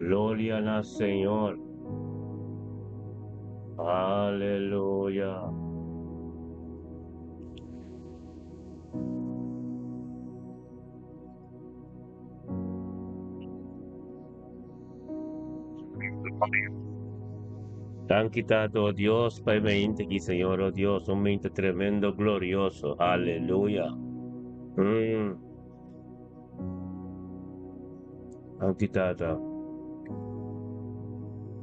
Gloria na Señor. Aleluya. Danki Tata, oh Dios, pa e mente aki, Señor, oh Dios, un mente tremendo, glorioso. Aleluya. Danki Tata.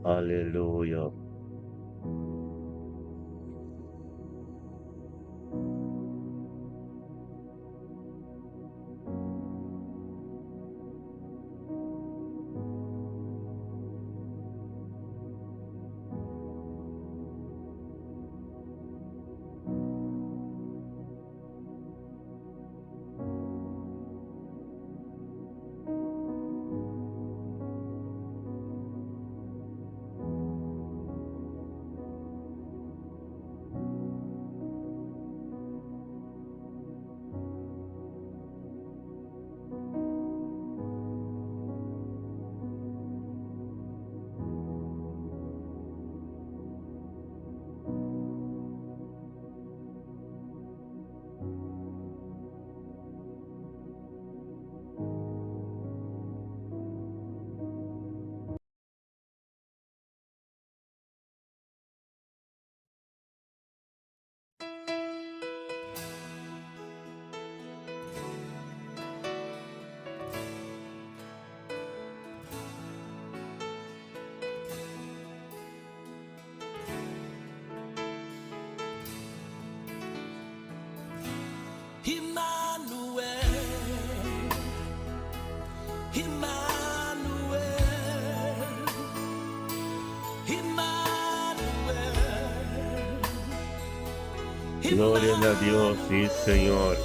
Aleluya. Gloria na Dios, sí, Señor.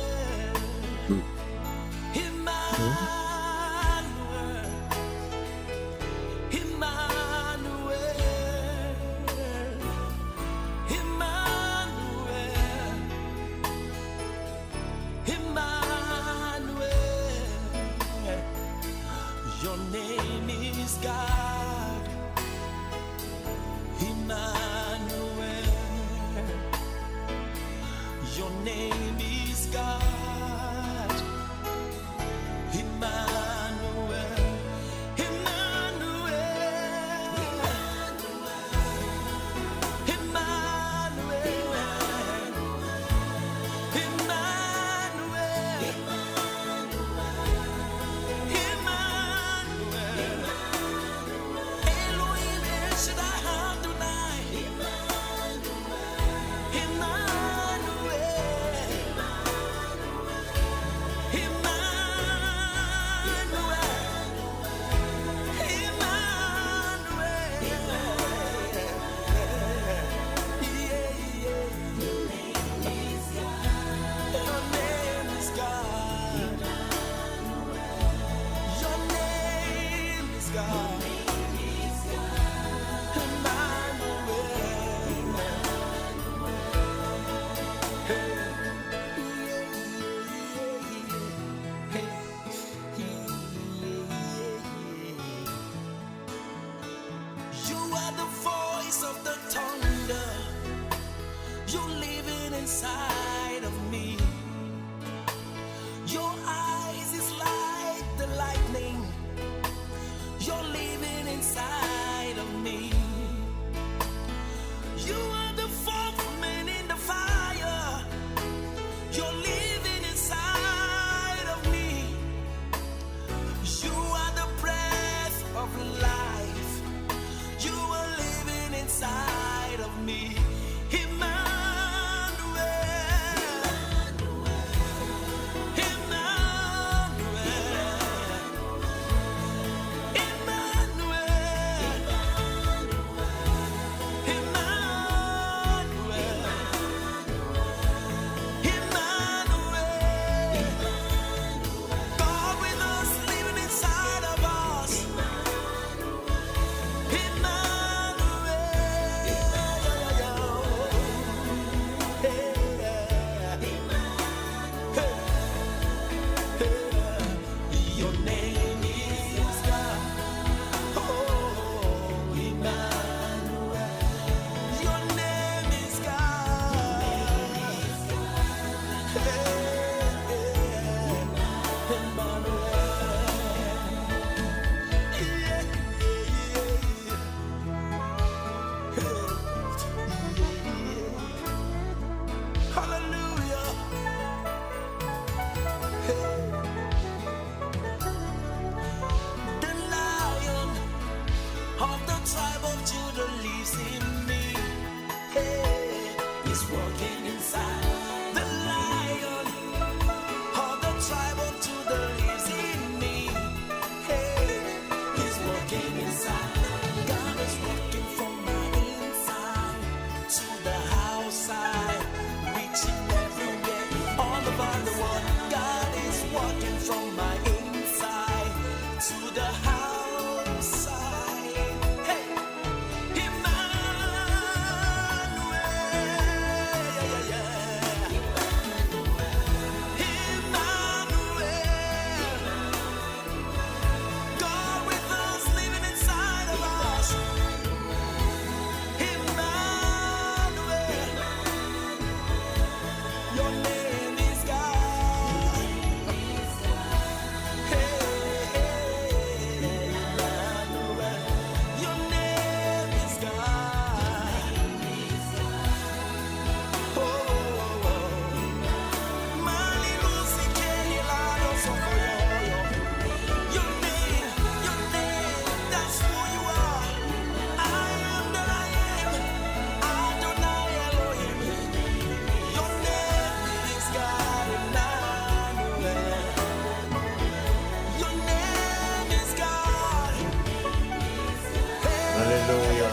aleluya.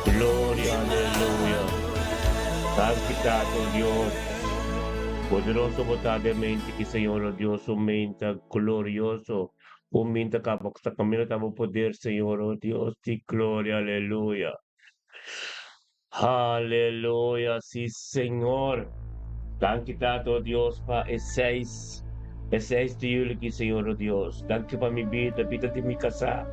Gloria, aleluya. Danki Tata, oh Dios. Poderoso bo ta den mente ki Señor, oh Dios, un mente glorioso. Un mente kaba ku ta kaminda ta bo poder, Señor, oh Dios di gloria, aleluya. Aleluya, si Señor. Danki Tata, oh Dios, pa e seis, e seis di juli ki, Señor, oh Dios. Danki pa mi bida, bida di mi kasá,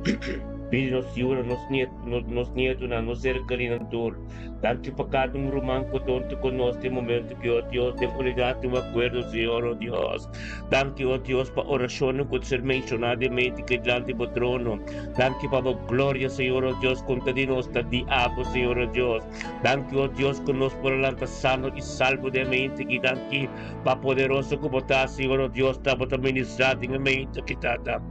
bida di nos yunan, nos niet, nos nietonan, nos ser kerinan tur. Danki pa kada un ruman ku ta huntu ku nos den momento ki, oh Dios, den unidat, den un akuerdo, Señor, oh Dios. Danki, oh Dios, pa orashonnan ku ta ser menshoná den mente ki dilanti bo trono. Danki pa bo gloria, Señor, oh Dios, ku ta di nos ta di abo, Señor, oh Dios. Danki, oh Dios, ku nos por a lanta sano i salvo den e mente aki. Danki pa poderoso ku bo ta, Señor, oh Dios, ta bo ta ministrá den e mente aki, Tata.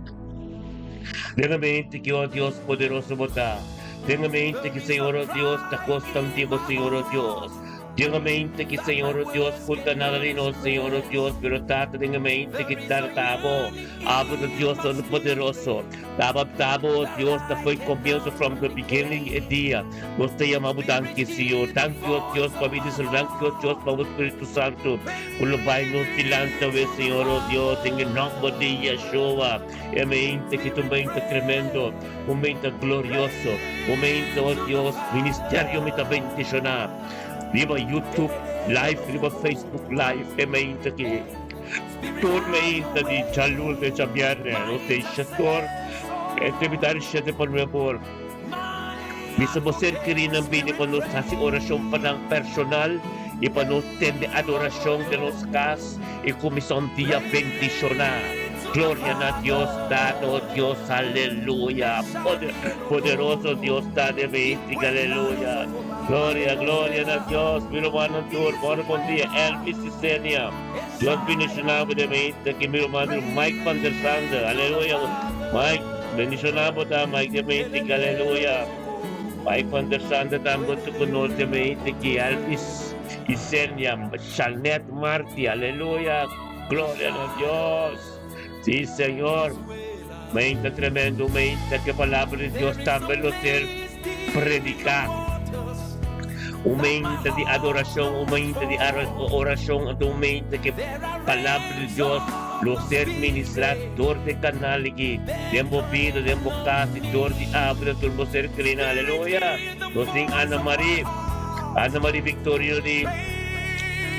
Den e mente aki, oh Dios, poderoso bo ta. Den e mente aki, Señor, oh Dios, ta kosnan di bo, Señor, oh Dios. Den e mente ki Señor o Dios punta nada di nos, Señor o Dios, pero Tata den e mente ki ta abo, abo ta Dios Todopoderoso. Taba tabo o Dios ta foi comienzo from the beginning e dia. Nos ta yama bo danki Señor. Danki o Dios pa bida Señor. Danki o Dios pa bo Spiritu Santo ku lo bai nos dilanti awe Señor o Dios den e nomber di Yeshua. E mente ki ta un mente tremendo, un mente glorioso, un mente o Dios ministerio mi ta bendiciona. Riba YouTube live, riba Facebook live e mainta ki tur mainta di djaluna te djabierne nos ta isha tur e te mitar shete pa nuebe or. Bisa bo ser kerinan bini pa nos hasi orashon pa nan personal i pa nos tende adorashon den nos kas i kuminsá un dia bendishoná. Gloria na Dios Tata, oh Dios, aleluya. Poderoso Dios ta den mainta, aleluya. Gloria, gloria na Dios, mi rumannan tur, bon bon dia, Elvis y Senia. Dios bendiciona bo den mainta aki, mi ruman tur, Mike van der Sande, aleluya. Mike, bendiciona bo ta, Mike, den mainta aki, aleluya. Mike van der Sande tambe ta cu nos den mainta aki, Elvis y Senia, Shanet Marti, aleluya. Gloria na Dios. Sí, Señor. Mainta tremendo, mainta que palabra di Dios tambe lo ser predicá. Un mainta di adoracion, un mainta di oracion, anto un mainta que palabra di Dios lo ser ministrá door di canal aki, den bo bida, den bo cas, y door di abo, den tur bo ser kerina. Aleluya! Nos tin Ana Marie, Ana Marie Victorino di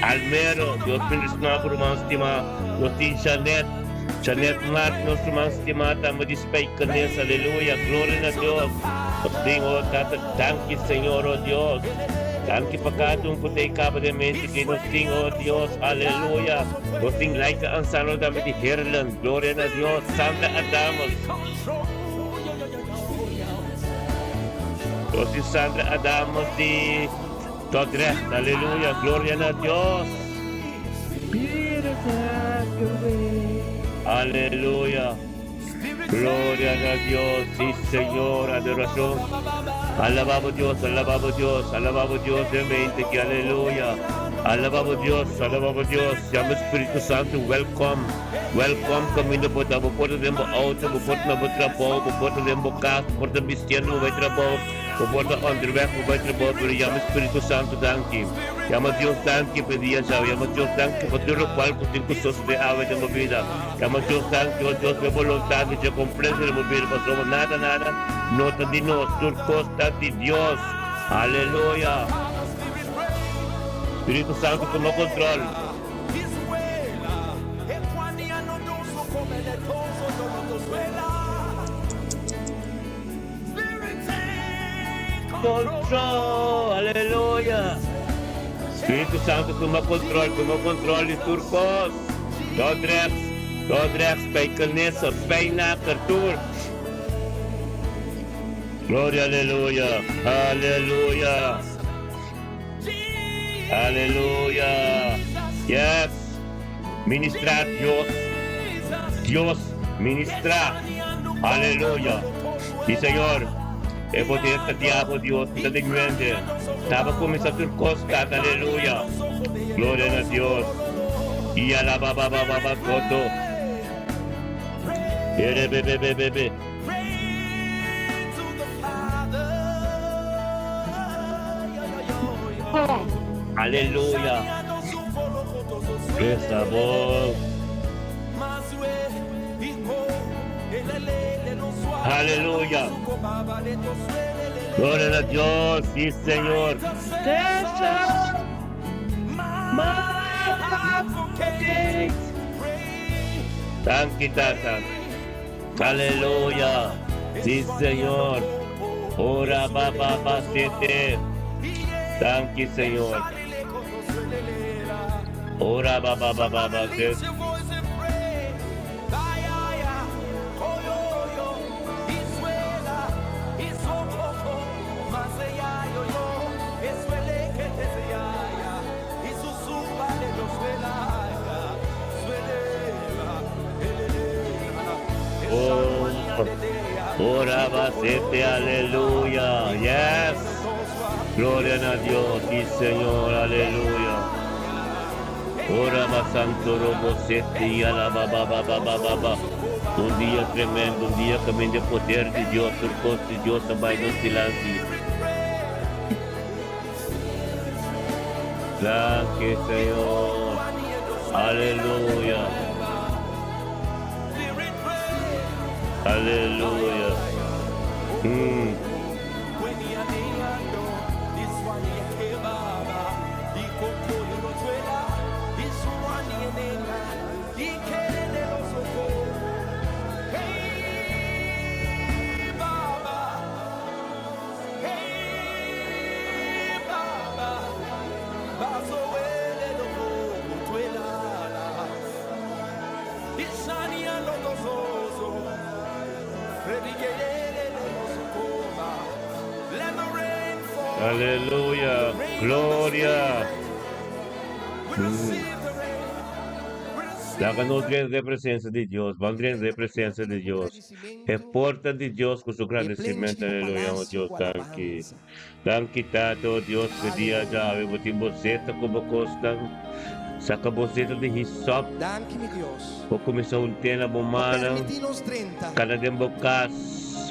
Almero, Dios bendiciona bo ruman stima. Nos tin Janet, Janet Mart, nos ruman stima tambe di Spijkenisse, aleluya, gloria na Dios. Nos tin, oh Tata, danki Señor, oh Dios. Danki pa cada un cu ta e caba den mente ki nos tin, oh Dios, aleluya. Nos tin Laika Ansano tambe di Heerlen, gloria na Dios. Sandra Adamus. Nos tin Sandra Adamus di Dordrecht, aleluya, gloria na Dios. Aleluya, gloria na Dios, sí Señor, adoración. Alabamos Dios, alabamos Dios, alabamos Dios de mente que aleluya. Alabamos Dios, alabamos Dios. Llama Espíritu Santo, welcome. Welcome caminda bo ta, bo por ta den bo auto, bo por ta na bo trabou, bo por ta den bo cas, bo por ta bistiendo bo bai trabou. Bo por ta onderweg bo bai trabou pero yama Spiritu Santu danki. Yama Dios danki pa e dia djawe. Yama Dios danki pa tur lokual ku tin ku sosode awe den bo bida. Yama Dios danki, o Dios, pa e boluntat di dje kumplese den bo bida pasobra nada nada no ta di nos, tur kos ta di Dios. Aleluya! Spiritu Santu tuma kontrol. Control, aleluya. Spiritu Santu tuma control, tuma control di tur cos. Dordrecht, Dordrecht, Spijkenisse, Pijnacker, tur. Gloria, aleluya, aleluya. Aleluya. Yes. Ministra Dios. Dios ministra. Aleluya. Sí, Señor. E poder ta di abo, Dios, mi ta den wende. Taba cuminsa tur cos, Tata, aleluya. Gloria na Dios. Y alaba ba ba ba ba todo. Ere be be be be be. Aleluya. Esta bon. Aleluya. Gloria na Dios, sí Señor. Danki Tata. Aleluya. Sí Señor. Ora ba ba ba sete. Danki Señor. Ora ba ba ba ba ba sete. Oh, ora ba sete, aleluya. Yes. Gloria na Dios, sí Señor, aleluya. Ora ba santo robo sete y alaba ba ba ba ba ba ba. Un dia tremendo, un dia kaminda poder di Dios, tur kos di Dios ta bai nos dilanti. Danki Señor. Aleluya. Aleluya. Aleluya. Gloria. Laga nos drenta e presencia di Dios. Ban drenta e presencia di Dios. E porta di Dios ku su gradisimentu. Aleluya, oh Dios, danki. Danki, Tata, oh Dios, pa e dia djawe. Bo tin boseta ku bo kosnan. Saka boseta di hisop. Danki, mi Dios. Bo kuminsá hunt'é na bo Pa mannan. permití nos drenta. Kana den bo kas,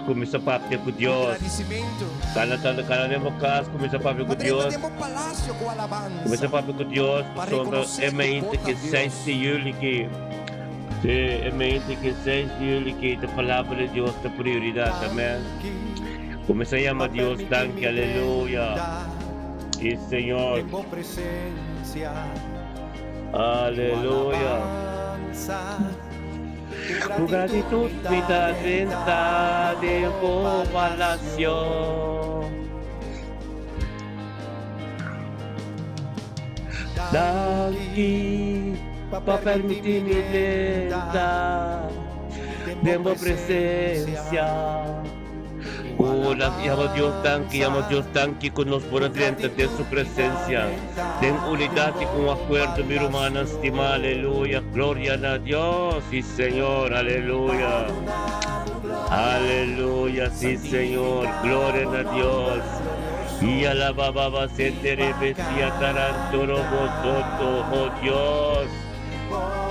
kuminsá papia ku Ku Dios. gradisimentu. Kana kana kana den bo kas, kuminsá papia Pa ku drenta Dios. den bo palasio ku Kuminsá alabansa. papia ku Dios Pa pasobra rekonosé e ku bo mente ta ki seis Dios. di yüli ki. Sí, e mente ki seis di yüli ki ta palabra di Dios ta prioridat. Amèn. Danki Kuminsá yama pa Dios permití danki. mi Aleluya. drenta Sí, Señor. den bo presensia. Aleluya. Ku gratitud mi ta drenta den bo palacio. Danki pa permiti mi drenta den bo presencia. Ora yama Dios danki, yama Dios danki ku nos por a drenta den su presencia, den unidat i ku un akuerdo, mi rumannan stimá, aleluya, gloria na Dios, si Señor, aleluya, aleluya, si Señor, gloria na Dios. I alaba baba sentere besia tarantoro bosoto, oh Dios.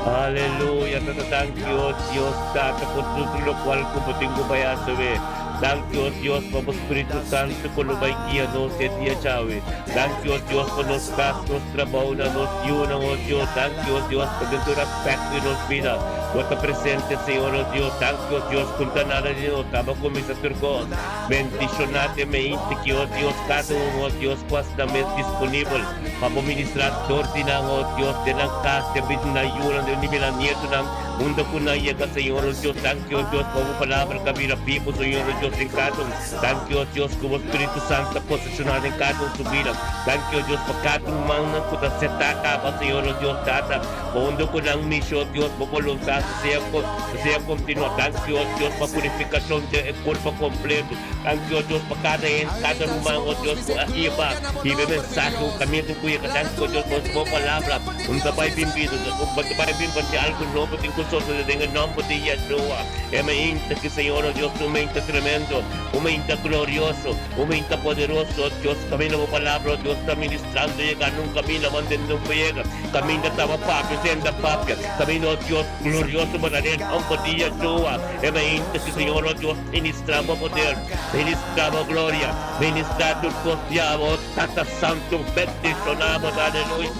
Aleluya, Tata, danki, oh Dios, Tata, por tur lokual ku bo tin ku bai hasi. Danki, oh Dios, pa bo Spiritu Santu ku lo bai guia nos e dia djawe. Danki, oh Dios, pa nos kas, nos trabounan, nos yunan, oh Dios. Danki, oh Dios, pa den tur aspekto di nos bida bo ta presente, Señor, oh Dios. Danki, oh Dios, ku ta nada di nos taba kuminsá tur kos. Bendishoná te meinte ki, oh Dios, kada un, oh Dios, ku a sta mes disponibel pa bo ministrá dor di nan, oh Dios, den nan kas, den bida di nan yunan, den bida di nan nietonan, unda ku nan yega, Señor, oh Dios. Danki, oh Dios, pa bo palabra ka bira bibu, Señor, oh Dios, den kada un. Danki, oh Dios, ku bo Spiritu Santu ta poseshoná den kada un su bida. Danki, oh Dios, pa kada un mannan ku ta setá kaba, Señor, oh Dios, Tata, pa unda ku nan mishi, oh Dios, bo boluntat ta sea ta sea kontinuá. Danki, oh Dios, pa purifikashon den e kurpa kompleto. Danki, oh Dios, pa kada hende, kada ruman, oh Dios, ku a hiba hiba e mensahe ku kaminda ku yega. Danki, oh Dios, pa bo palabra un ta bai bin bida, un ta bai bin pa algu nobo tin ku sosodé den e nòmber di Yeshua. E mainta ki Señor, oh Dios, un mainta tremendo, un mainta glorioso, un mainta poderoso, oh Dios, kaminda bo palabra, oh Dios, ta ministrando yega nun kaminda mantende un yega, kaminda taba papia, senda papia, kaminda, oh Dios, glorioso. glorioso bo ta den nomber di Yeshua. E mainta ki Señor o Dios ministra bo poder, ministra bo gloria, ministra tur kos di abo, Tata Santo bendiciona bo ta aleluya.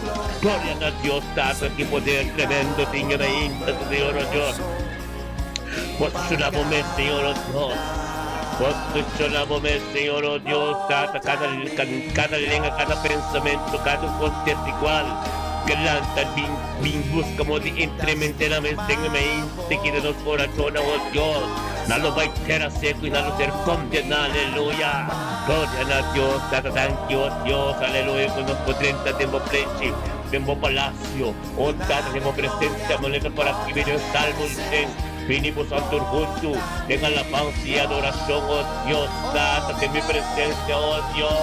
Gloria na Dios Tata ki poder tremendo tin e mainta ki Señor o Dios. Posiciona bo mes Señor o Dios. Posiciona bo mes Señor o Dios Tata cada cada lenga cada pensamento cada un kos desigual ke lanta bin bin busca mo di entremente na mes den e mente kita nos corazonnan o Dios nan lo bai tera seco y nan lo ser condena aleluya gloria na Dios Tata danki o Dios aleluya cu nos por drenta den bo plenchi den bo palacio. O Tata den bo presencia manera ta para skibi den Salmo dicen, Bini boso tur huntu den alabansa y adoracion, o Dios Tata den mi presencia, o Dios.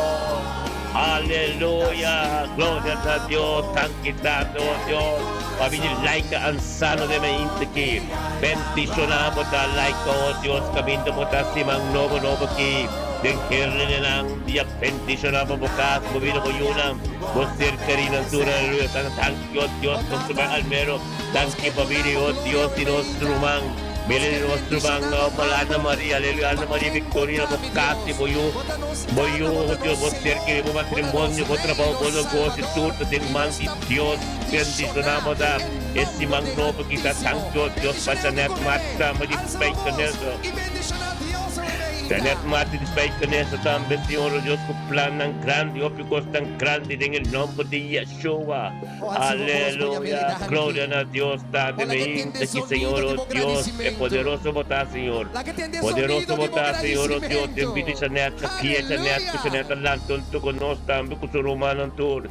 Aleluya! Gloria ta Dios! Danki Tata, o Dios, pa bini Laika Ansano den mi inta aki. Bendiciona bo ta Laika, o Dios, caminda bo ta siman nobo nobo aki den herlenenan dia. Bendiciona bo bo cas, bo bida, bo yunan, bo ser kerinan tur, aleluya. Tata danki, oh Dios, pa su Almero. Danki pa bida, oh Dios, di nos ruman. Mira di nos ruman, oh mala Ana Maria, aleluya. Ana Maria Victorina, bo cas y bo yu, bo yu, oh Dios, bo ser keri, bo matrimonio, bo trabao, bo negocio, tur ta den man di Dios. Bendiciona bo ta e siman nobo ki ta. Danki, oh Dios, pa Janet Marta, ma di Spijkenisse. Janet Martin di Spijkenisse tambe, Señor o Dios, cu plannan grandi, hopi cosnan grandi den e nomber di Yeshua. Aleluya! Gloria na Dios Tata, mi hinta aki, Señor o Dios, e poderoso bo ta, Señor. Poderoso bo ta, Señor o Dios, den bida di Janet, kia Janet, cu Janet a lanta hunto cu nos tambe, cu su rumannan tur.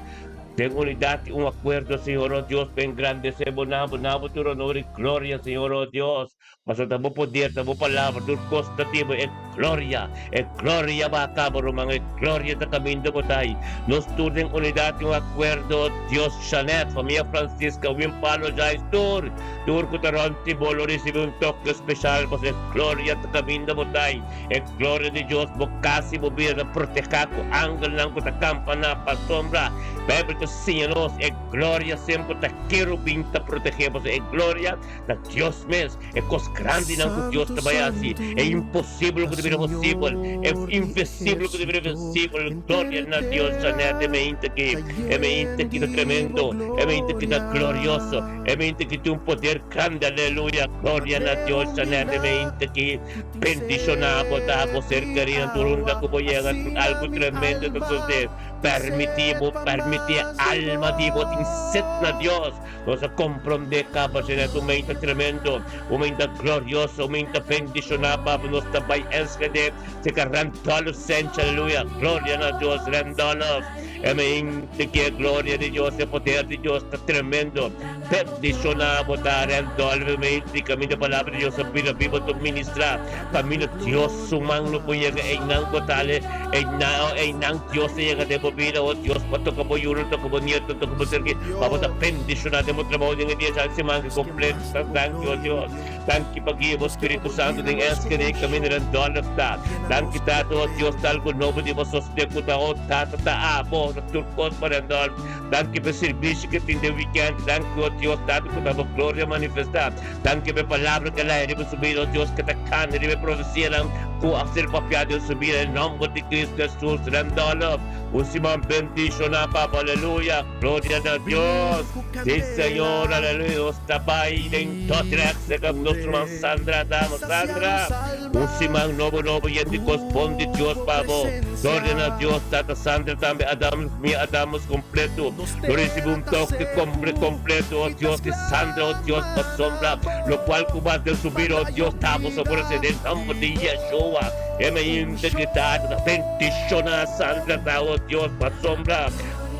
Den unidat i un akuerdo, Señor, o Dios, pa engrandesé bo Nabo, Nabo tur honor i gloria, Señor, o Dios. Pasobra ta bo poder, ta bo palabra, tur kos ta di bo, e gloria, e gloria bo a kaba, ruman, e gloria ta kaminda ku ta ai. Nos tur den unidat i un akuerdo, o Dios, Shanette, famia Francisca, Wim Palo, Jais, tur, tur ku ta rònt di bo lo risibí un toke speshal, pasobra e gloria ta kaminda bo ta ai. E gloria di Dios bo kas i bo bida ta protehá ku angelnan ku ta kampaná pa sombra. Beibel ta siña nos e gloria semper ta kerubin ta protehé pasobra e gloria ta Dios mes. E kos grandinan ku Dios ta bai hasi, e imposibel ku ta bira posibel, e invisibel ku ta bira visibel. Gloria na Dios! Janet, e meinta aki, e meinta aki ta tremendo, e meinta aki ta glorioso, e meinta aki tin un poder grandi. Aleluya! Gloria na Dios! Janet, e meinta aki. Bendishoná bo ta bo ser kerí na tur unda ku bo yega. Algu tremendo ta sosé. Permití bo permití e alma di bo tin set na Dios. Nos a komprondé kaba Jeanette un meinta tremendo, un meinta glorioso, un meinta bendishoná pa bo. Nos ta bai Enschede serka Randolph Sench. Aleluya! Gloria na Dios! Randolph, e meinta ki e gloria di Dios, e poder di Dios ta tremendo. Bendishoná bo ta Randolph meinti kaminda palabra di Dios a bira biba ta ministrá kaminda Dios su man lo por yega einan bo ta ale einan einan Dios ta yega den bo bida o Dios pa toka bo yunan toka bo nieto toka bo ser pa bo ta bendishoná den bo trabou den e dia djal siman ki kompleto ta danki o Dios danki pa guia bo Spiritu Santu den Enschede kaminda Randolph ta danki Tata o Dios ta algu nobo di bo sosté ku ta o Tata ta abo ta tur kos pa Randolph. Danki pa e sirbishi ke tin den wikènt. Danki, o Dios, Tata, ku ta bo gloria manifestá. Danki pa e palabra ke lae riba su bida, o Dios, ke ta kana riba e profesianan ku a ser papiá den su bida. Den nòmber di Kristu Hesus, Randolph, un siman bendishoná, Papa. Aleluya! Gloria na Dios! Si, Señor, aleluya! Nos ta bai den Dordrecht serka nos ruman Sandra. Dama Sandra, un siman nobo nobo yen di kos bon di Dios pa bo. Gloria na Dios, Tata Sandra tambe, Adams, mi Adams completo lo ricibi un toque comple completo, oh Dios di Sandra, oh Dios pasobra locual cu bas den su bida, oh Dios ta bo soporte den nomber di Yeshua, e mi integridad ta bendiciona Sandra ta, oh Dios pasobra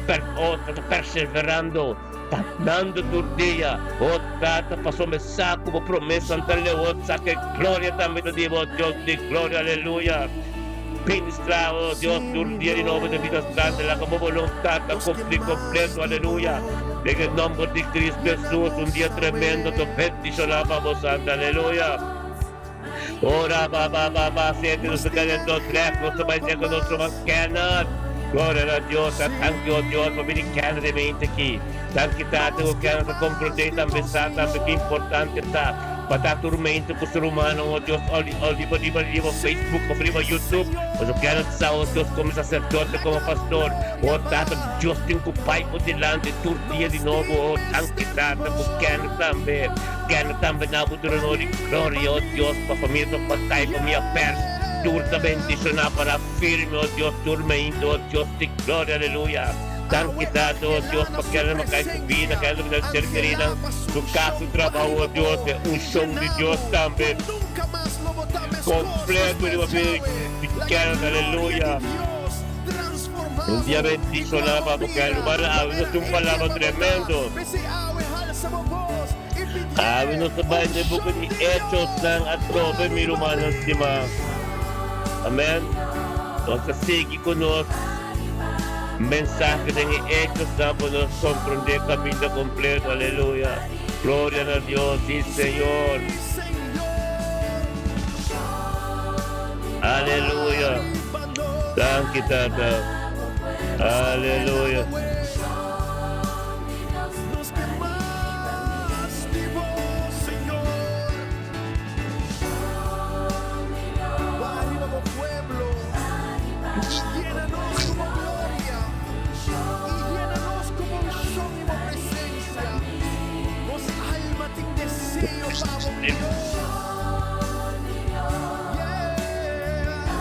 per oh ta perseverando ta dando tur dia, oh Tata pasobra mi sa cu bo promesanan ta leu, oh sa cu e gloria tambe ta di bo, oh Dios di gloria, aleluya. Ministra, oh Dios, tur dia di nobo den bida grandi, laga bo boluntat ta cumpli completo, aleluya. Den e nomber di Cristo Jesus, un dia tremendo ta bendiciona pa bo santa, aleluya. Ora ba ba ba ba, sete nos ta keda den Dordrecht, nos ta bai serka nos ruman Kenneth. Gloria na Dios. Ta danki, oh Dios, pa bini Kenneth e mente aki. Danki, Tata, ku Kenneth ta komprondé tambe sa tambe ki importante ta pa ta tur mente ku su rumannan, oh Dios, ol ol riba riba riba Facebook of riba YouTube. Pasobra Kenneth sa, oh Dios, komo saserdote, komo pastor, oh Tata, Dios tin ku bai bo dilanti tur dia di nobo, oh danki, Tata, ku Kenneth tambe. Kenneth tambe na bo duna honor i gloria, oh Dios, pa famia ta Patai, famia Pers, tur ta bendishoná para firme, oh Dios, tur meinta, oh Dios di gloria, aleluya. Danki Tata, oh Dios, pa kende no kai su bida, kende no kai ser kerinan, su kas, su trabou, oh Dios, e unshon di Dios tambe kompleto riba bida di Kenneth, aleluya. Un dia bendishoná pa bo Kenneth, ruman, awe nos tin un palabra tremendo. Awe nos ta bai den buki di Echosnan atrobe, mi rumannan stimá. Amen. Nos ta sigui ku nos mensahe den e Echosnan pa nos komprondé kaminda kompleto. Aleluya. Gloria na Dios. Sí, Señor. Aleluya. Danki, Tata. Aleluya.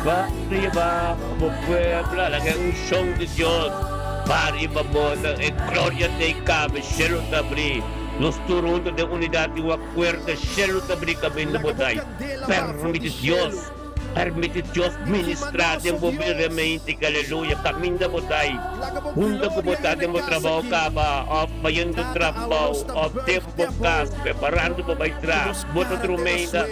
Pa riba bo pueblo, laga e unshon di Dios pa riba bo, e gloria t'ei kabe, shelu ta abrí. Nos tur huntu den unidat i un akuerdo, shelu ta abrí kaminda bo ta. Permiti Dios, permiti Dios ministrá den bo bida realmente, aleluya, kaminda bo ta. Hunta ku bo ta den bo trabou kaba, òf bayendo trabou, òf den bo kas, preparando pa bai tra, bo ta drumenda.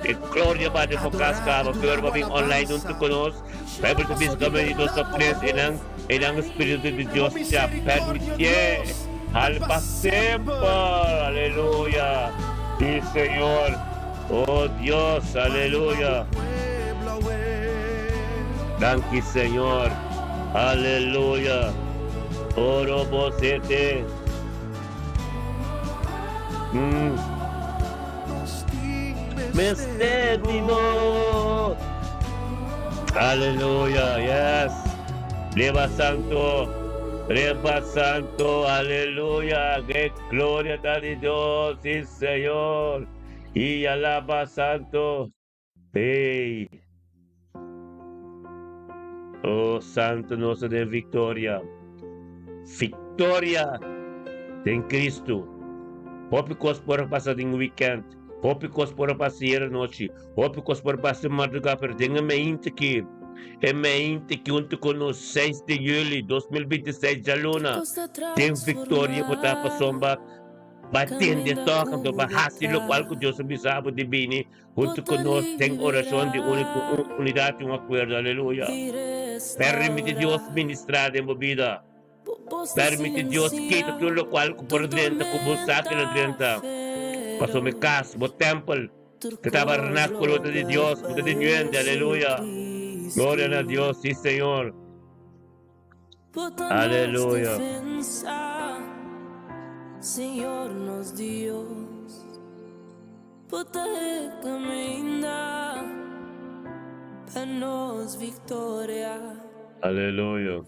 E gloria ba den bo kas kaba, pero bo bin online huntu ku nos. Bijbel ta bisa kaminda di dos òf tres, einan, einan e Spiritu di Dios ta permitié. Hal pa semper! Aleluya! Sí, Señor. Oh Dios, aleluya! Danki, Señor. Aleluya! Oro bo sete. Mm. Mester di bo. Aleluya, yes. Reba Santo, Reba Santo, aleluya. Que gloria ta di Dios, sí, Señor. Y alaba Santo. Hey. Oh, Santo nos den victoria. Victoria den Cristo. Hopi cos por pasa den weekend. Hopi cos por pasa ayer noche. Hopi cos por pasa madrugada. Pero den e meinte ki. E meinte ki unto con nos 6 de juli 2026 djaluna. Den victoria bota pasomba. Ba tende tòg anto ba hasi lokual ku Dios a bisa bo di bini huntu ku nos den orashon di unidat i un akuerdo. Aleluya! Permiti Dios ministrá den bo bida. Permiti Dios kita tur lokual ku por a drenta ku bo sa ke lo drenta. Pasobra e kas, bo tèmpel, ta tabernákulo ta di Dios, bo ta di ñuende. Aleluya! Gloria na Dios! Sí, Señor! Aleluya. Aleluya.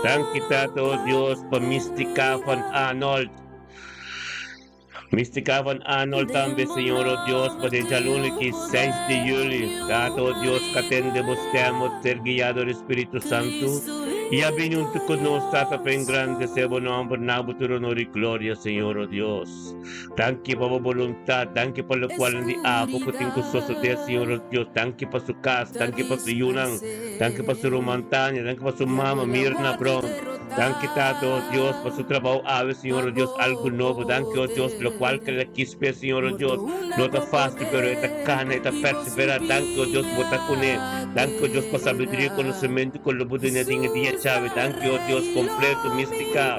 Danki Tata o Dios pa Mystica van Arnold. Mystica van Arnold tambe Señor o Dios pa den djaluna ki 6 di juli. Tata o Dios ka tende bo stem o ser guiado di Spiritu Santu y a bini huntu ku nos Tata pa engrandece bo nomber na bo tur honor y gloria Señor o Dios. Danki pa bo boluntad, danki pa lokualnan di abo ku tin ku sosode Señor o Dios, danki pa su kas, danki pa su yunan, danki pa su ruman Tania, danki pa su mama Mirna Brown. Danki Tata, oh Dios, pa su trabou awe, Señor, oh Dios, algu nobo. Danki, oh Dios, locual ke el a kis p'e, Señor, oh Dios, no ta fácil, pero e ta cana, e ta perseverá. Danki, oh Dios, bo ta cuné. Danki, oh Dios, pa sabiduria i conocimento cu lo bo duna den e dia djawe. Danki, oh Dios, completo, mística.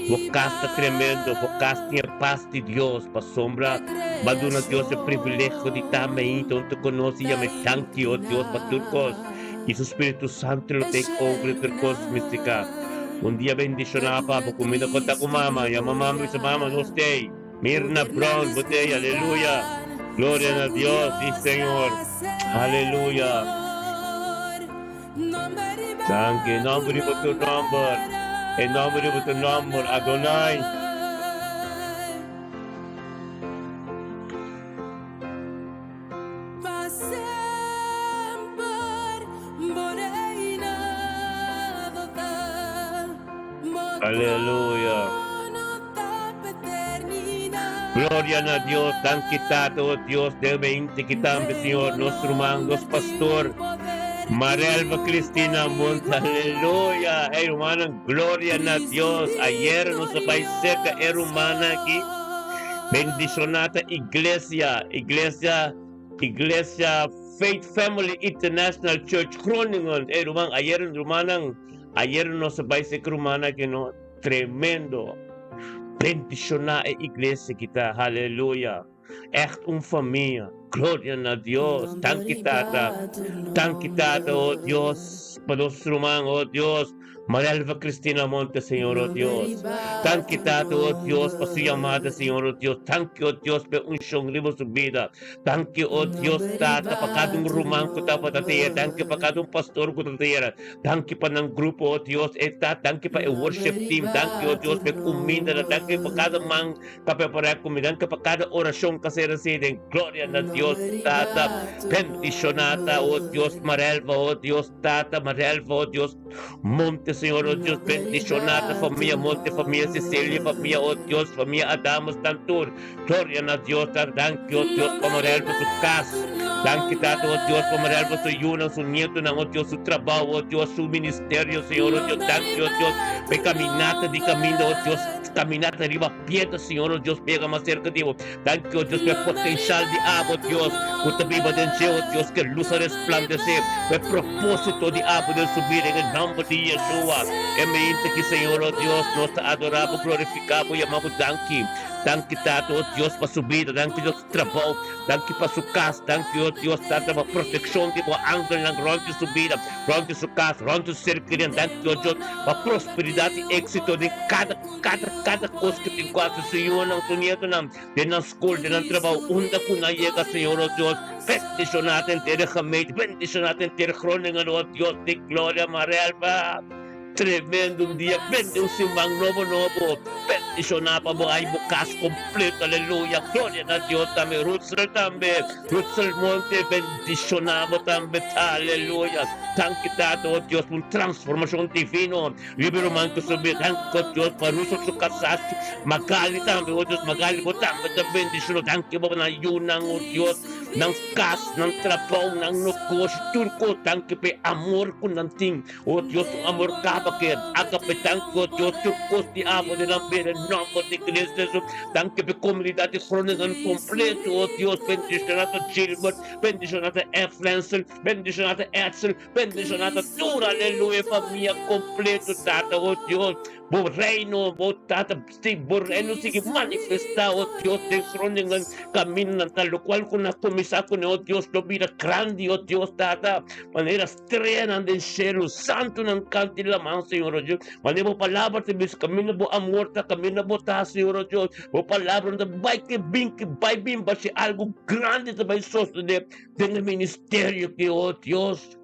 Bo cas ta tremendo, bo cas tin e pas di Dios, pasobra bo a duna Dios e privilegio di ta meinta hunto cu nos i yam'é danki, oh Dios, pa tur cos. I su Spiritu Santu lo take over tur cos, mística. Un dia bendiciona pa bo cuminda conta cu mama, yama mama bisa mama nos tey. Mirna Brown bo tey, aleluya. Gloria na Dios, si Señor. Aleluya. Danki, nomber riba tur nomber. E nomber riba tur nomber, Adonai. Pa semper bo reinado ta, bo Aleluya. trono ta pa eternidad. Gloria na Dios, danki Tata, oh Dios, den mente ki tambe, Señor, nos ruman, nos pastor, Marelva Cristina Monte, aleluya. Hey, rumannan, gloria na Dios. Ayer nos a bai cerca e rumannan aki. Bendiciona ta Iglesia, Iglesia, Iglesia Faith Family International Church Groningen. Ey ruman, ayer rumannan, ayer nos a bai sek rumannan aki no, tremendo. Bendiciona e iglesia ki ta, haleluya. Echt un famia. Gloria na Dios. Danki Tata. Danki Tata, oh Dios, pa nos ruman, oh Dios. Marelva Cristina Monte, Señor, oh Dios. Danki Tata, oh Dios, pa su yamada, Señor, oh Dios. Danki, oh Dios, pa e unshon riba su bida. Danki, oh Dios, Tata, pa kada un ruman ku tabata tera. Danki pa kada un pastor ku ta tera. Danki pa nan grupo, oh Dios. E ta, danki pa e worship team. Danki, oh Dios, pa e kumindanan. Danki pa kada man ta prepará e kumida. Danki pa kada orashon ku a ser hasi den gloria na Dios, Tata. Bendishoná ta, oh Dios, Marelva, oh Dios, Tata, Marelva, oh Dios. Monte, Señor, oh Dios, bendiciona ta famia Monte, famia Cecilia, famia, oh Dios, famia Adamus, nan tur. Gloria na Dios, ta danki, oh Dios, pa Morel pa su cas. Danki, Tata, oh Dios, pa Morel pa su yunan, su nietonan, oh Dios, su trabao, oh Dios, su ministerio, Señor, oh Dios. Danki, oh Dios, pa e caminata di caminda, oh Dios, caminata riba piedra, Señor, oh Dios, pa yega mas cerca di bo. Danki, oh Dios, pa e potencial di abo, Dios, cu ta biba den dje, oh Dios, cu e luz a resplandece pa e propósito di abo den su bida, en e nomber di Yeshua. E mente aki, Señor, oh Dios, nos ta adora Bo, glorifica Bo, yama Bo danki. Danki, Tata, oh Dios, pa su bida, danki, Dios, su trabou, danki pa su cas, danki, oh Dios, Tata, pa proteccion di Bo angelnan rond di su bida, rond di su cas, rond di su ser kerinan, danki, oh Dios, pa prosperidad y exito den cada Kada kada kos ku tin ku hasi su yunan, su nietonan, den nan skol, den nan trabou, unda ku nan yega, Señor, o Dios, bendishoná ta henter e gemeente, bendishoná ta henter Groningen, o Dios di gloria, Marelva, tremendo un dia, bende un siman nobo nobo, bendishoná pa bo ai bo kas kompleto, aleluya, gloria na Dios tambe, Rutsel tambe, Rutsel Monte, bendishoná bo tambe, aleluya, danki Tata, o Dios, pa un transformashon divino. Riba e ruman ku su bida ku Dios pa rusa su kasá Magali tambe o Dios Magali bo tambe ta bendishon danki bo nan yunan o Dios nan kas nan trabou nan nogoshi tur kos danki pa e amor ku nan tin o Dios un amor kaba ke agape danki o Dios tur kos di abo den nan bida en nomber di Cristo Jesus danki pa e komunidat di Groningen kompleto o Dios bendishona ta Gilbert bendishona ta Eflensel bendishona ta Edsel Bendiciona ta tur, aleluya, famia completo, Tata, oh Dios, bo reino, bo Tata, si bo reino sigui manifesta, oh Dios, den Groningen, camindanan ta locual cu nan a cuminsa cune, oh Dios, lo bira grandi, oh Dios, Tata, manera streanan den cielo, santonan canta y laman, Señor, oh Dios, manera bo palabra ta bisa, caminda bo amor ta, caminda bo ta, Señor, oh Dios, bo palabra ta bay ke bin, ke bay bin, pasobra algo grandi ta bay sosode. Den e ministerio ki, oh Dios,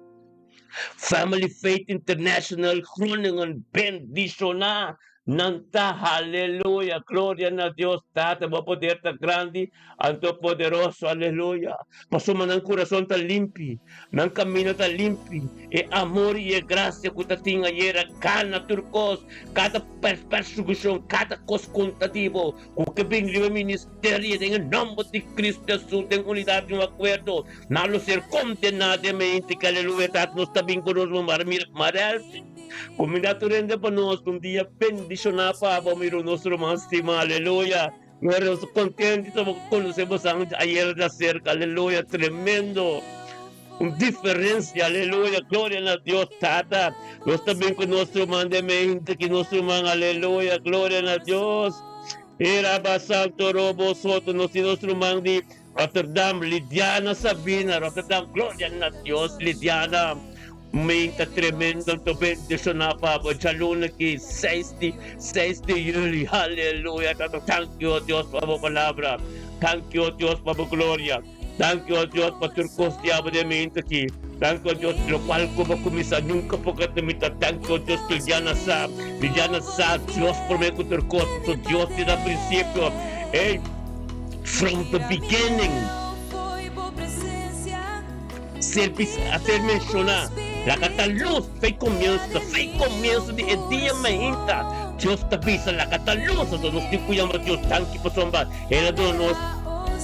Family Faith International Groningen bendishoná nan ta. Haleluya! Gloria na Dios Tata, bo poder ta grandi anto poderoso. Aleluya! Pasobra nan kurason ta limpi, nan kamino ta limpi, e amor i e grasia ku ta tin ayera gana tur kos, kada persekushon, kada kos kontra di bo. Ku ke bin riba e ministerio den e nomber di Cristo Jesus den unidad di un akuerdo, nan lo ser kondená den mente ke aleluya Tata nos ta bin ku nos mara mira Marel. Kumindá tur hende pa nos un dia bendishoná pa bo mira nos ruman stimá. Aleluya. Nos kontento ta bo konosé bosan ayera di aserka. Aleluya. Tremendo. Un diferencia, aleluya, gloria na Dios Tata. Nos ta bin cu nos ruman den mente ki nos ruman, aleluya, gloria na Dios. Era Santo Robo Soto, nos tin nos ruman di Rotterdam, Lidiana Sabina, Rotterdam, gloria na Dios, Lidiana. Menta tremendo anto bendiciona pa bo djaluna ki 6 di 6 di juli, aleluya, Tata, thank you, Dios, pa bo palabra. Thank you, Dios, pa bo gloria. Danki, o Dios, pa tur kos di abo den mente aki. Danki, o Dios, lokual ku bo kuminsá nunka por ka terminá. Danki, o Dios, ku ya na sa, ya na sa, Dios promé ku tur kos, pasobra Dios di na prinsipio, ey, from the beginning, ser bis, a ser menshoná, laga ta lus, fei komienso, fei komienso di e dia mainta, Dios ta bisa, laga ta lus. Anto nos tin ku yama Dios danki pasobra El a duna nos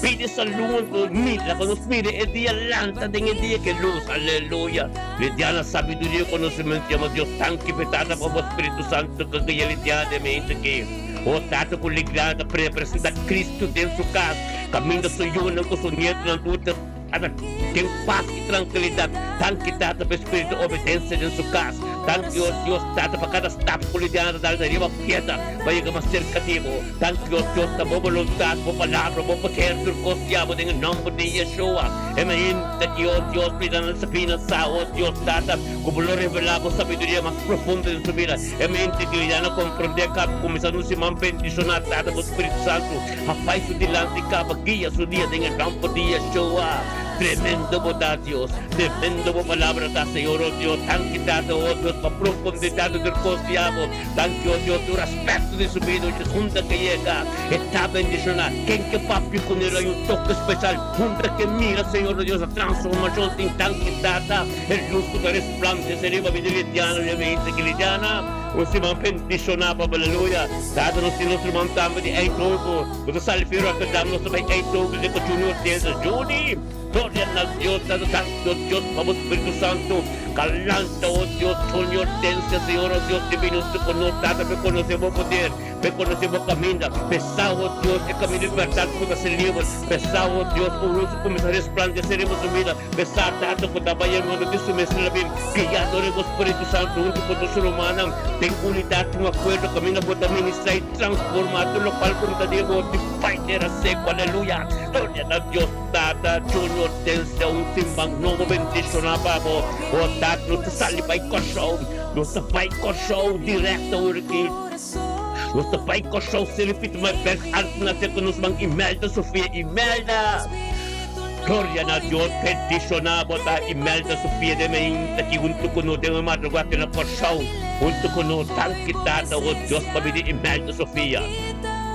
pidi salú anto mira laga nos mira e dia lanta den e dia ke lus aleluya lidiana sabiduria konosementu yama Dios danki p'e tata pa bo spiritu santu ke guia lidiana den mente ke o tata ku lidiana ta representa Cristo den su kas kaminda su yunan ku su nietonan tur ta Tata den pas i trankilidat. Danki Tata pa e spiritu di obedensia den su kas. Danki o Dios Tata pa kada stap ku Lidiana ta dal ta riba piedra pa yega mas serka di bo. Danki o Dios ta bo boluntat, bo palabra, bo poder tur kos di abo den e nomber di Yeshua. E mainta ki o Dios Lidiana Sabina sa o Dios Tata ku bo lo revelá bo sabiduria mas profundo den su bida. E mainta ki Lidiana komprendé kaba kuminsá un siman bendishoná Tata bo Spiritu Santu. A bai su dilanti kaba guia su dia den e rampo di Yeshua. Tremendo bo ta, Dios. Tremendo bo palabra ta, Señor, oh Dios. Danki, Tata, oh Dios, pa profundidad di tur kos di abo. Danki, oh Dios, tur aspecto di su bida, oh Dios, hunta ke yega, e ta bendiciona. Ken ke papia ku ne lo hay un toke special. Hunta ke mira, Señor, oh Dios, a transformacion tin. Danki, Tata, e luz ku ta resplandece riba bida di Lidiana, riba mi hende ki Lidiana. Un siman bendishoná pa bo, aleluya. Tata nos tin nos ruman tambe di Eindhoven. Nos a sali fi Rotterdam, nos ta bai Eindhoven den ku Junior Hortense. Juni! Gloria na Dios, Tata Santo, Dios pa bo Spiritu Santo. Kalanta, o Dios, Junior Hortense, Señor, o Dios divino, huntu ku nos, Tata, p'e konosé bo poder, p'e konosé bo kaminda, p'e sa, o Dios, e kaminda di bèrdat ku ta ser liber, p'e sa, o Dios, un lus ku kuminsá resplandesé riba su bida. P'esá Tata ku ta bai e mundu di su mes la bin guiá dor e bo Spiritu Santu huntu ku tur su rumannan den unidat un akuerdo kaminda bo ta ministrá i transformá tur lokual ku no ta di bo di bai tera seku. Aleluya! Gloria na Dios Tata, Junior Denzel un siman nobo bendishoná pa bo. O Tata nos ta sali bai Kòrsou, nos ta bai Kòrsou direkto awor aki. Nos ta bai Kòrsou sirbi tuma e bèk altu na te ku nos man Imelda Sofia Imelda! Gloria na Dios, bendiciona bo ta Imelda Sofia de Meinta ki hunto cu nos den e madrugada te na Corsou hunto cu nos. Danki Tata o Dios pa bini Imelda Sofia.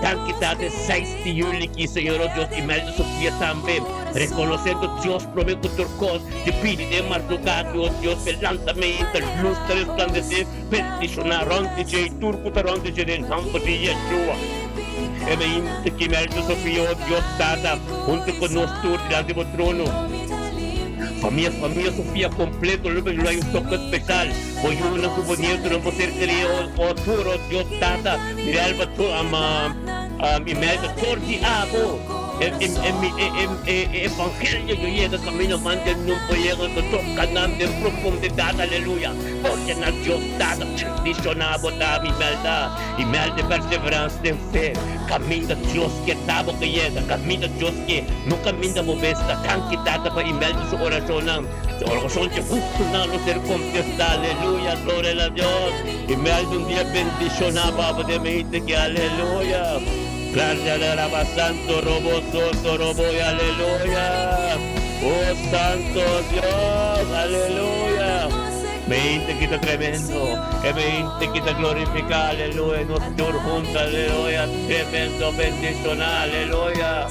Danki Tata e seis di juli ki Señor o Dios Imelda Sofia tambe reconociendo Dios prome cu tur cos di bini den e madrugada ki o Dios pe lanta Meinta luz ta resplandece bendiciona rond di dje y tur cu ta rond di dje den nomber di Yeshua. E mainta ki Melto Sofia, o Dios Tata, huntu ku nos tur dilanti bo trono. Famia, famia Sofia kompleto lo lo hay un toke speshal. Bo yunan ku bo nietonan, bo ser kerí, o o tur, o Dios Tata, Mirelba tur, ama, Imelda tur di abo. E e e e e e evangelio yo yega kaminda manda nun por yega anto toka nan den profundidat, aleluya. Gloria na Dios Tata, bendiciona bo ta, Imelda. Imelda perseverans den fe. Kaminda Dios ke ta bo ke yega, kaminda Dios ke, no kaminda bo mes ta. Danki Tata pa Imelda su orashonnan. Su orashon dje hustunan lo ser kontestá. Aleluya, gloria na Dios. Imelda un dia bendishoná pa bo den mente ke aleluya. Gloria na Raba Santo robo soto robo y aleluya. Oh Santo Dios, aleluya. Mente ki ta tremendo, e mente ki ta glorifica, aleluya, nos tur hunto, aleluya, tremendo bendiciona, aleluya,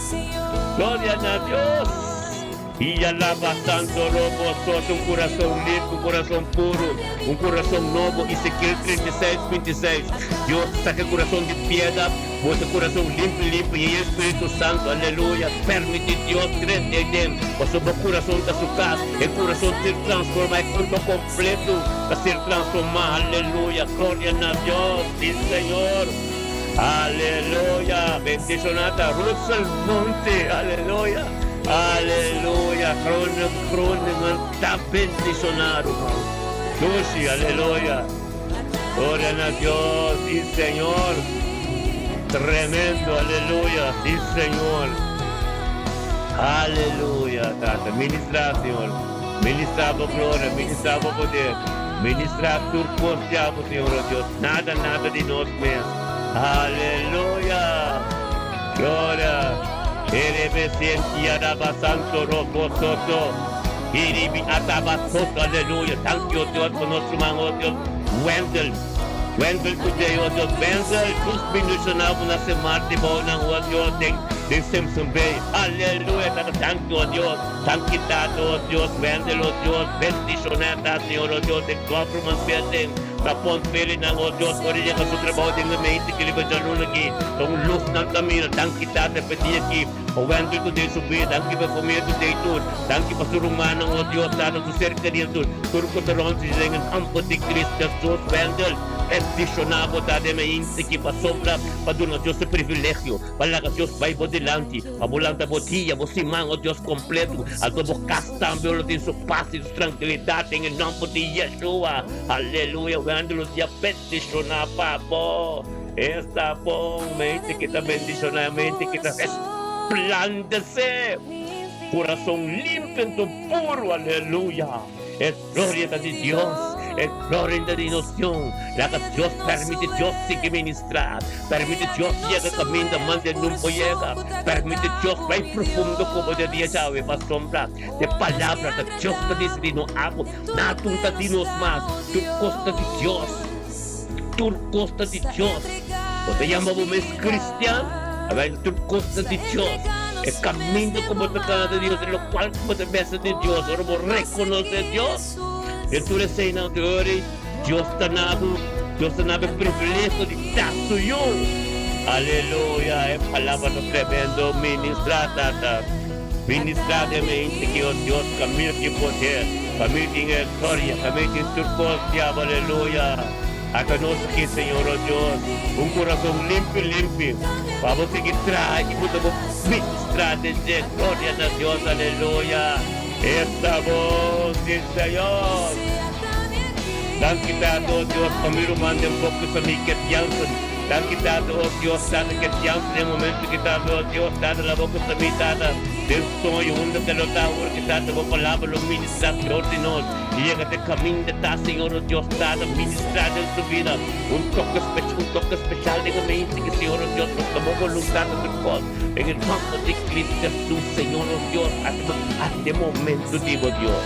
gloria na Dios. Y alaba santo robo soto un corazon limpio, un corazon puro, un corazon nobo, Ezequiel 36, 26, Dios ta saca e corazon di piedra. Bo ta kurason limpi limpi i e Spiritu Santu, aleluya, permiti Dios drenta ei den, pasobra bo kurason ta su kas, e kurason ser transformá, e kurpa kompletu ta ser transformá, aleluya, gloria na Dios, si Señor, aleluya, bendishoná ta Russell Monte, aleluya, aleluya, Groningen, Groningen ta bendishoná, ruman, Dushi, aleluya. Gloria na Dios, sí Señor. Tremendo, aleluya, sí Señor. Aleluya, Tata. Ministra, Señor. Ministra bo gloria, ministra bo poder. Ministra tur cos di abo, Señor, oh Dios. Nada, nada di nos mes. Aleluya. Gloria. Erebe senti araba santo robo soto. Iribi ataba soto. Aleluya. Thank you, Dios, pa nos ruman, oh Dios. Wendel. Wendel today, oh Dios. Wendel, Dios bendiciona bo na Semarte bou nan, oh Dios, den, den Simpson Bay. Aleluya. Tata, thank you, oh Dios. Thank you, Tata, oh Dios. Wendel, oh Dios. Bendiciona, Tata, Señor, oh Dios, den Government Building. Ta pon feli nan, oh Dios, ora yega su trabou den e mente ki riba djaluna aki, ta un lus nan camina. Danki, Tata, pa e dia aki, pa Wendel cu den su bida. Danki pa e famia cu den tur. Danki pa su rumannan, oh Dios, Tata, su ser kerido tur, tur cu ta rond dje den e nomber di Cristo Jesus. Wendel, bendiciona bo, Tata, e mente aki, pasobra pa duna Dios e privilegio pa laga Dios bai bo dilanti, pa bo lanta bo dia, bo siman, oh Dios, completo. Anto bo cas tambe lo tin su pas i su trankilidat den e nòmber di Yeshua. Aleluya! Wende lo dia bendishoná pa bo. Esta bon mente ki ta bendishoná, mente ki ta resplandesé. Kurason limpio anto puru. Aleluya! E gloria ta di Dios, e gloria ta di nos Dios. Laga Dios permiti Dios sigui ministrá. Permiti Dios yega kaminda manda e nun por yega. Permiti Dios bai profundo ku bo den dia djawe pasobra e palabra ta Dios ta disidí no abo. Natun ta di nos mas. Tur kos ta di Dios. Tur kos ta di Dios. Bo ta yama bo mes kristian? Awel, tur kos ta di Dios. E kaminda ku bo ta kana ta di Dios, e lokual ku bo ta besa di Dios. Ora bo rekonosé Dios den tur eseinan, te ora ei Dios ta na bo, Dios ta na bo e privilegio di ta su yu. Aleluya! E palabra ta tremendo. Ministrá, Tata. Ministrá den mi hende ki, o Dios, kaminda tin poder, kaminda tin e gloria, kaminda tin tur kos, diablo. Aleluya! Ata nos aki, Señor, o Dios, un kurason limpi, limpi, pa Bo sigui traha i bo ta bo ministrá den dje. Gloria na Dios, aleluya! Esta bon, si, Señor. Danki, Tata, o Dios, pa mi ruman den bo ku sa mi Ket Jansen. Danki, Tata, o Dios, Tata Ket Jansen, den momento ki tambe, o Dios, Tata, la bo ku sa mi, Tata, den soño, unda ke lo ta awor ki, Tata, bo palabra lo ministrá dor di nos. I yega te kaminda ta, Señor, o Dios Tata, ministrá den su bida un toke spesial, un toke spesial den e mente ki, Señor, o Dios, nos ta bo voluntad ta tur kos. Den e nòmber di Cristo Jesus, Señor, o Dios, hasi e momento di bo, Dios.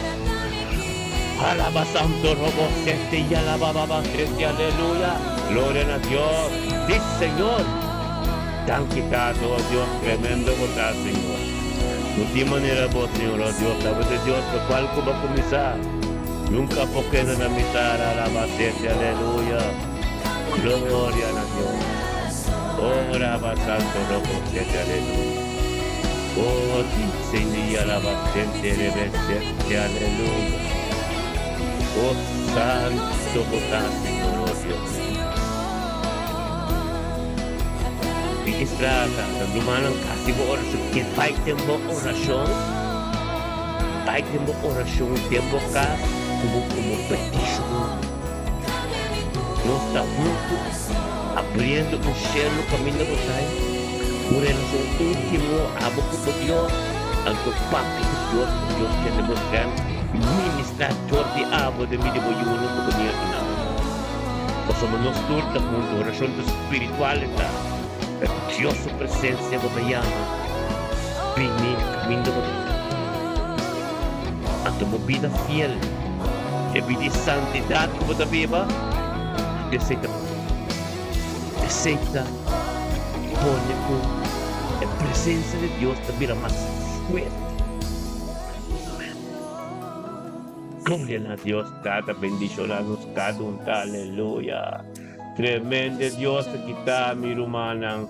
Alaba Santo Robo Sete i alaba Baba Sete, aleluya. Gloria na Dios. Si, Señor. Danki, Tata, o Dios, tremendo bo ta, Señor. No tin manera bo, Señor, oh Dios, tabata e Dios pa cual cu bo a cuminsa. Nunca por keda na mitad, alaba sete, aleluya. Gloria na Dios. Oh, alaba santo robo sete, aleluya. Oh, Señor, alaba sete, rebe sete, aleluya. Oh, santo bo ta, Señor, oh Dios. Ministra ta ta rumannan kasi bo orashon ke bai den bo orashon bai den bo orashon den bo kas ku bo komo petishon nos ta huntu abriendo un shelu kaminda bo ta un relashon intimo abo ku bo Dios anto papia ku Dios ku Dios kende bo strènt ministra dor di abo den bida bo yunan ku bo nietunan. Pasobra nos tur ta huntu, orashon ta spiritual e ta, pero Dios su presensia bo ta yama bini kaminda bo ta. Anto bo bida fiel, e bida di santidat ku bo ta biba, esei ta esei ta pone ku e presensia di Dios ta bira mas fuerte. Gloria na Dios Tata bendiciona nos cada un ta aleluya tremende Dios ta kita mi rumannan.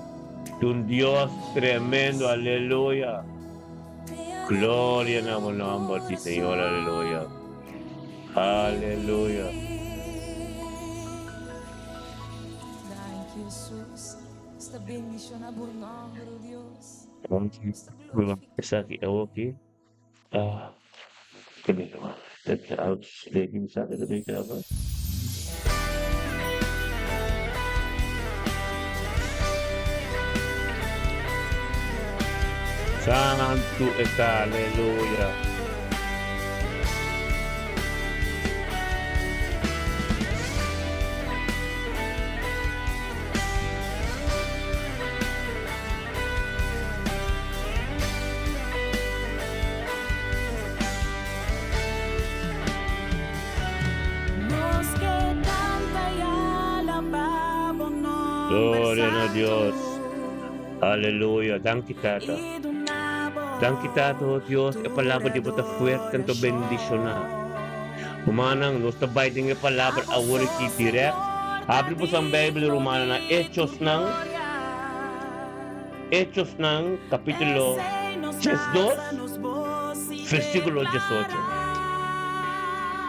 Un Dios tremendo, aleluya. Gloria na bo nomber, sí Señor, aleluya. Aleluya. Danki Jesus. Nos ta bendiciona bo nomber, oh Dios. Esaki awoki ah Santu e ta, aleluya. Gloria na Dios. Aleluya. Danki Tata. Danki Tata, oh Dios, e palabra di bo ta fuerte anto bendishoná. Rumannan, nos ta bai den e palabra awor aki dirèkt. Habri boso Beibel, rumannan, na Echosnan, Echosnan kapítulo 12, versíkulo 18.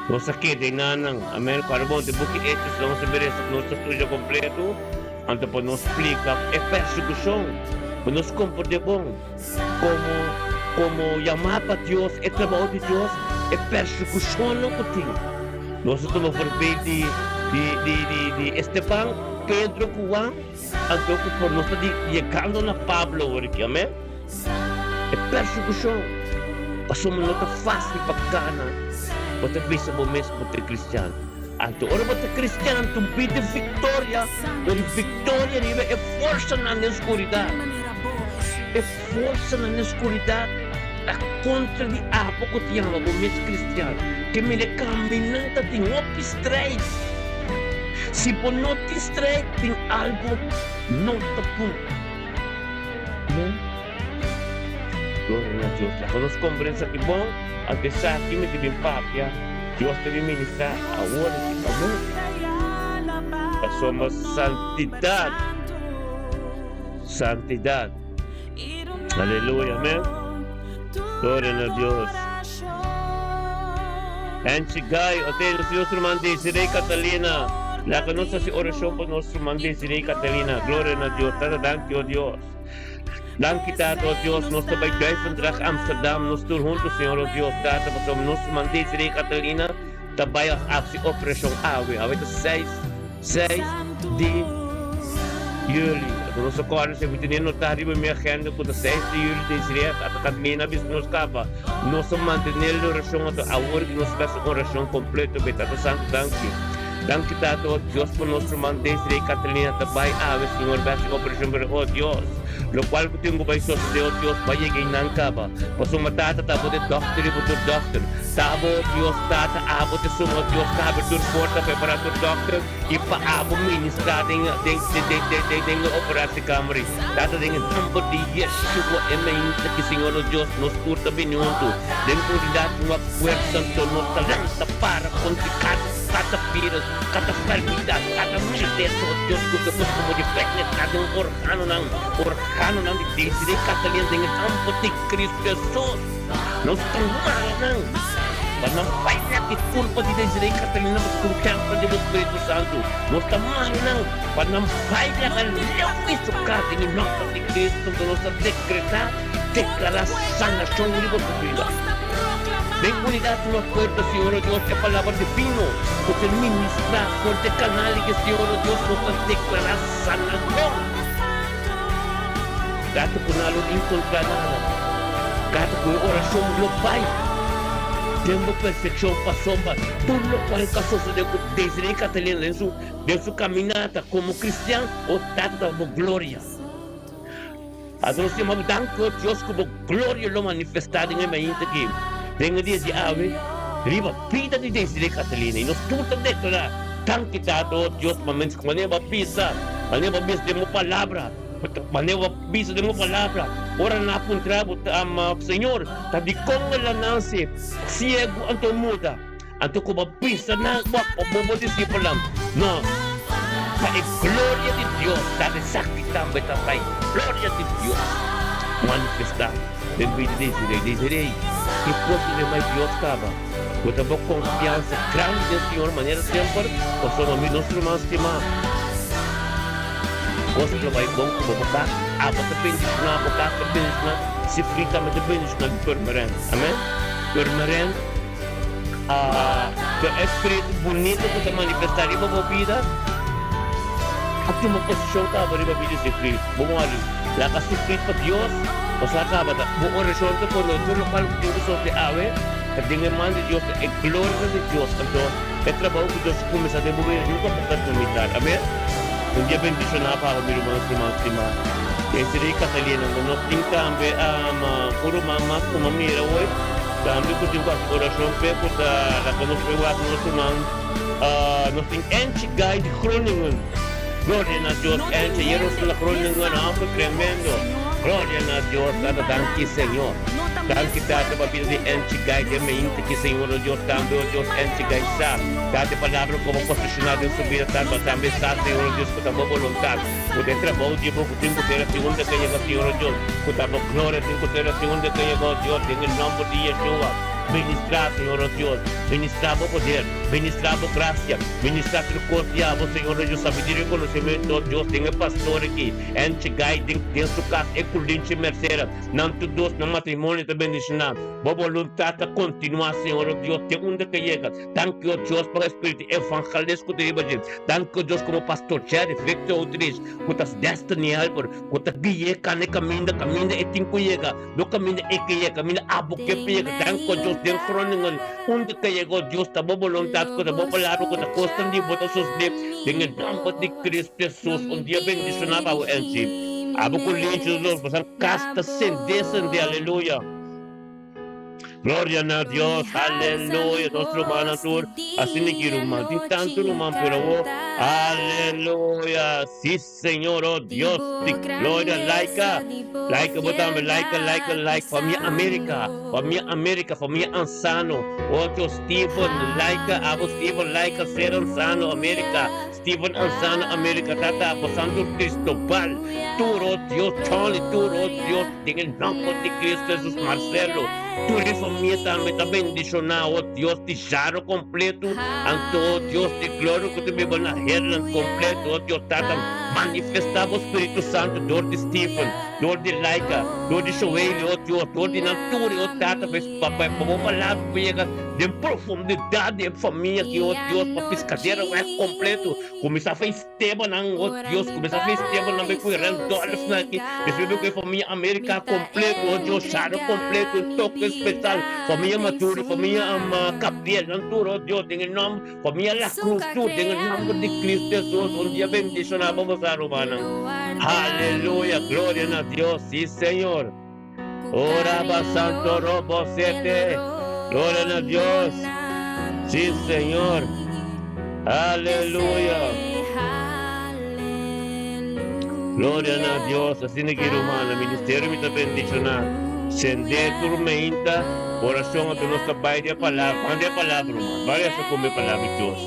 Nos a keda enanan, amèn. Ku bon, den buki Echos nos a mira esaki, nos ta studia kompleto, anto pa nos splika e persekushon, pa nos komprendé bon. Komo komo yamá pa Dios, e trabou di Dios, e persekushonnan ku tin. Nos a tuma voorbeeld di di di di di Esteban, Pedro ku Juan, anto ku por nos ta di yegando na Pablo awor aki, amèn. E persekushon, pasobra no ta fásil pa kana, bo ta bisa bo mes bo ta kristian. Anto ora bo ta kristian, tu bida viktoria, pero viktoria riba e forsanan den skuridat. E forsanan den skuridat ta kontra di abo ku ta yama bo mes kristian. Ke mira e kaminnan ta tin hopi streit. Si bo no tin streit, tin algu no ta bon. Amen. Gloria na Dios. Laga nos comprende esaki bon, anto esaki mi ta bin papia, Dios ta bin ministra awor aki pa nos. Pasobra santidad, santidad. Aleluya, amen. Gloria na Dios. Angie Guy, ote nos nos ruman Desiree Catalina. Laga nos hasi oracion pa nos ruman Desiree Catalina. Gloria na Dios. Tata danki, oh Dios. Danki Tata, oh Dios, nos ta bai Duivendrecht, Amsterdam, nos tur hunto, Señor, oh Dios, Tata, pasobra nos ruman Desiree Catalina ta bai hasi operashon awe, awe ta seis, seis di juli, anto nos a kòrda si mi tene notá riba mi agenda ku ta seis di juli Desiree a Catalina a bisa nos kaba, nos a mantené el orashon, anto awor ki nos ta hasi orashon kompleto, be Tata Santu, danki. Danki Tata, oh Dios, pa nos ruman Desiree Catalina ta bai awe, Señor, bai hasi operashon, pero oh Dios, lokual ku tin ku bai sosode, oh Dios, bai yega einan kaba. Pasobra Tata, ta bo ta e dòkter i bo tur dòkter. Ta abo, oh Dios, Tata, abo ta esun, oh Dios, ta habri tur porta, prepará tur dòkter i pa abo ministrá den den den den den e operasiekamer ei. Tata, den e nòmber di Yeshua e mainta ki, Señor, oh Dios, nos tur ta bini huntu den unidat, un akuerdo, anto nos ta lanta para kontra kada. Kada virus, kada fermidat, kada malesa, oh Dios, ku ta busca bo di penetra den organonan, organonan di Desiree Catalina den e nomber di Cristo Jesus. Nos ta mara nan pa nan bai nèt di kurpa di Desiree Catalina pasobra ku tempel di bo Spiritu Santu. Nos ta mara nan pa nan bai laga leu di su kas den e nomber di Cristo. Enton nos ta dekretá, deklará sanashon riba su bida. Den unidat un akuerdo, Señor o Dios, e palabra divino ku ta ministrá for di e kanal di Señor o Dios nos ta deklará sanador. Gata ku nan lo enkontrá nada, gata ku e orashon lo bai den bo perfekshon pasobra tur lokual ka sosodé ku Desiree Catalina den su den su kaminata komo kristian, o Tata ta bo gloria. Ato nos yama bo danki, o Dios, ku bo gloria lo manifestá den e mainta aki, den e dia di awe, riba bida di Desiree Catalina. I nos tur ta deklará, Danki, Tata, o Dios, pa mens ku manera bo a bisa, manera bo a bisa den bo palabra, manera bo a bisa den bo palabra, ora nan a puntra bo, Señor, ta dikon el a nase siegu anto muda? Anto ku bo a bisa nan, bo, bo disipelnan, No. Pa e gloria di Dios, ta esaki tambe ta pa e gloria di Dios manifestá den bida di Desiree. Desiree, ki kos lo demai Dios kaba? Bo ta bo konfiansa grandi den Señor manera semper, pasobra mi nos ruman stimá. Kos lo bai bon ku bo, bo kas abo ta bendishoná, bo kas ta bendishoná, si fri tambe ta bendishoná di Purmerend. Amen. Purmerend ta e spiritu bunito ku ta manifestá riba bo bida a tuma posishon kaba riba bida di Sifri. Bo mori laga sufri pa Dios, bo sa kaba ta bo orashon ta pone tur lokual ku tin ku sufri awe ta den e man di Dios, ta e gloria di Dios. Anto e trabou ku Dios a kuminsá den bo bida nunka por ta mitar. Amen. Un dia bendishoná pa abo mi ruman stimá stimá. Desiree Catalina, nos tin tambe un ruman mas ku no mira hoy. Tambe ku tin ku hasi orashon p'e ku ta laga nos por wak nos ruman. Nos tin Angie Guy di Groningen. Gloria na Dios Angie, ayer nos na Groningen, homber tremendo. Gloria na Dios, Tata danki Señor. Danki Tata pa bida di Angie Guy den meinti ki Señor o Dios tambe o Dios Angie Guy sa. Tata e palabra ku bo posishoná den su bida Tata tambe sa Señor o Dios ku ta bo boluntat. Ku ta e trabou di bo ku tin ku ser asi unda ke yega Señor o Dios. Ku ta bo gloria tin ku ser asi unda ke yega o Dios den e nomber di Yeshua. Ministrá Señor o Dios. Ministrá bo poder. Ministrá bo grasia. Ministrá tur kos di abo Señor o Dios. Sabiduria i konosementu o Dios den e pastor aki. Enchi gai den den su kas e ku Linchi Mercera. Nan tur dos nan matrimonio ta bendishoná. Bo boluntat ta kontinuá Señor o Dios te unda ke yega. Danki o Dios pa e spiritu evangelis ku ta riba dje. Danki o Dios komo Pastor Jerry Victor Outreach ku ta su destiny helper ku ta gui'é kana e kaminda kaminda e tin ku yega no kaminda e ke yega kaminda abo ke pa yega. Danki o Dios den Groningen unda ke yega o Dios ta bo boluntat ku ta bo palabra ku ta kosnan di bo ta sosodé den e nomber di Cristo Jesus. Un dia bendishoná pa abo NC. Abo ku Linchi nos bosan kas ta sende sende aleluya. Gloria na Dios, aleluya, nos rumannan tur, asina ki ruman, tin tantu ruman pero awor, aleluya, si Señor, oh Dios di gloria, laika, laika bo tambe, laika, laika, like, famia America, famia America, famia Ansano, oh Dios, Steven, laika, abo Steven, laika, ser Ansano, America, Steven Ansano, America, tata, bo Santo Cristobal, tur, oh Dios, Charlie, tur, oh Dios. Den e nomber di Cristo Jesus Marcelo, tur e famia tambe ta bendiciona, oh Dios di Jaro completo, anto oh Dios di gloria cu ta biba na Heerlen completo, oh Dios Tata, manifesta bo Spiritu Santo door di Stephen, door di Laika, door di Shoeli, oh Dios, door di nan tur, oh Tata, pa bo palabra por yega den profundidad di e famia aki, oh Dios, pa Piscadera web completo cuminsa face. Estebanan, oh Dios, kuminsá fe Estebanan bai ku e Randolphnan aki, despues bai ku e famia America kompleto, oh Dios, Shadow kompleto, un toke spesial, famia Maduro, famia Gabriel, nan tur, oh Dios, den e nòmber, famia La Cruz tur, den e nòmber di Cristo Jesus, un dia bendishoná pa boso rumannan. Aleluya, gloria na Dios, sí Señor. Ora ba santo robo sete, gloria na Dios, sí Señor. Aleluya. Gloria na Dios. Asina ki rumannan, ministerio mi ta bendiciona. Sende tur meinta, oracion anto nos ta bai di e palabra. Ban di e palabra, ruman. Ban resa come e palabra di Dios.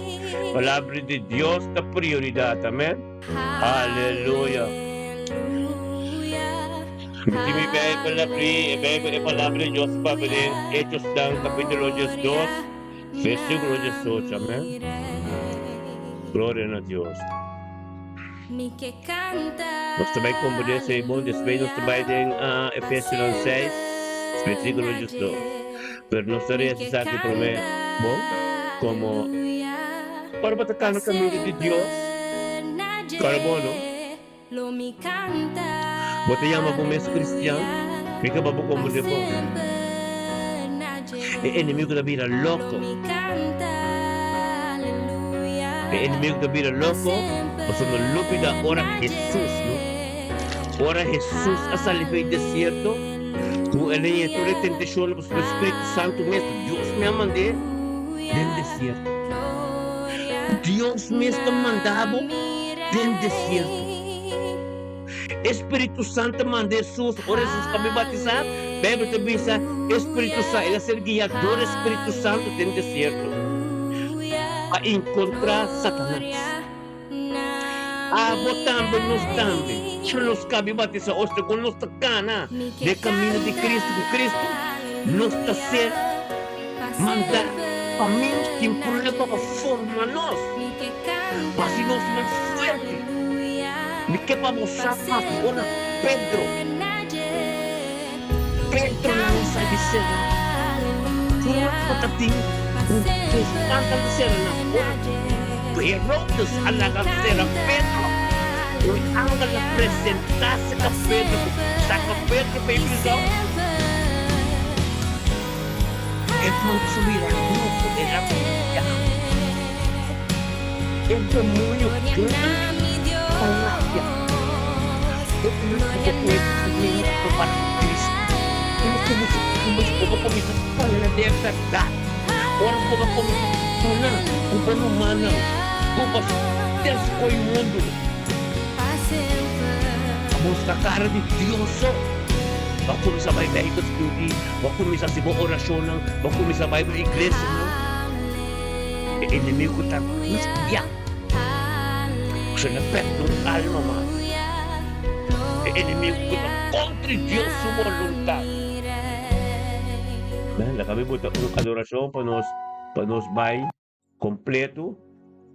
Palabra di Dios ta prioridad. Amen. Aleluya. Mi tin mi Bijbel abrí, e Bijbel, e palabra di Dios papia den Hechosnan capítulo 12, versículo 18. Amén. Gloria na Dios. Nos ta bai komprendé esei bon, despues nos ta bai den Efesionan 6, versículo 12. Pero nos ta resa esaki promé, bon, komo ora bo ta kana kaminda di Dios, kòrda bo, no? Bo ta yama bo mes kristian? Mi kaba bo komprendé bon. E enemigu ta bira loko. E enemigu ta bira loko pasobra no lubida ora Hesus, no? Ora Hesus a sali for e desierto, ku el a haña tur e tentashonnan pasobra e Spiritu Santu mes, Dios mes a mand'é den desierto. Dios mes ta manda bo den desierto. E Spiritu Santu ta manda Hesus. Ora Hesus kaba di batisá, Beibel ta bisa, e Spiritu Santu, el a ser guiá dor e Spiritu Santu den desierto pa enkontrá Satanas. Abo tambe, nos tambe. Ora nos kabi batisa ora segun nos ta kana den e kaminda di Kristu ku Kristu, nos ta ser mandá pa menos tin prueba pa forma nos, pa hasi nos mas fuerte. Mi ke pa bo sa mas ora Pedro, Pedro nan a sa di sera, ora ku ta tin un spanta di sera nan, ora Herodes a laga sera Pedro, un angel a presentá seka Pedro ku saka Pedro pa e prizòn. E muchu bira loko, el a bira e demonio grandi ta rabia. E único ku e kaminda pa para ku Cristo. Ora ku bo bo kuminsá papia di e bèrdat, ora ku bo kuminsá tuna ku bo rumannan, ku bo desgoy mundu, a mustra kara di Dios so. Bo a kuminsá bai Bijbel studi, bo a kuminsá hasi bo orashonnan, bo a kuminsá bai bo iglesianan. E enemigu ta rabia ku no pèrdè un alma mas. E enemigu ta kontra Dios su boluntat. Laga mi bota un adorashon pa nos pa nos bai kompleto,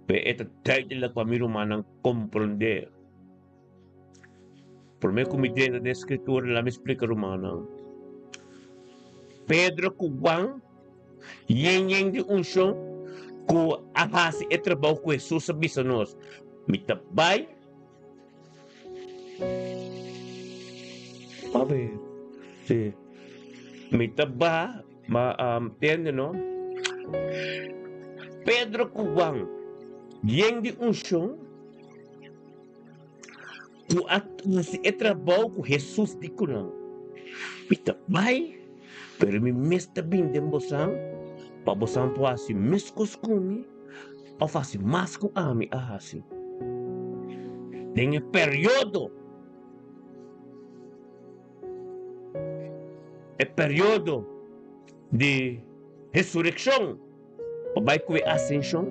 pero e ta duidelijk pa mi rumannan komprondé. Promé ku mi drenta den Skritura, laga mi splika rumannan. Pedro ku Juan yen yen di unshon ku a hasi e trabou ku Hesus a bisa nos, Mi ta bai Papi, si. Mi ta ba, ma tende no. Pedro ku Juan yen di unshon ku a hasi e trabou ku Hesus di ku nan, Mi ta bai, pero mi mes ta bin den bosan pa bosan por hasi meskos ku mi òf hasi mas ku ami a hasi. Den e periodo, e periodo di resurekshon pa bai ku e asenshon,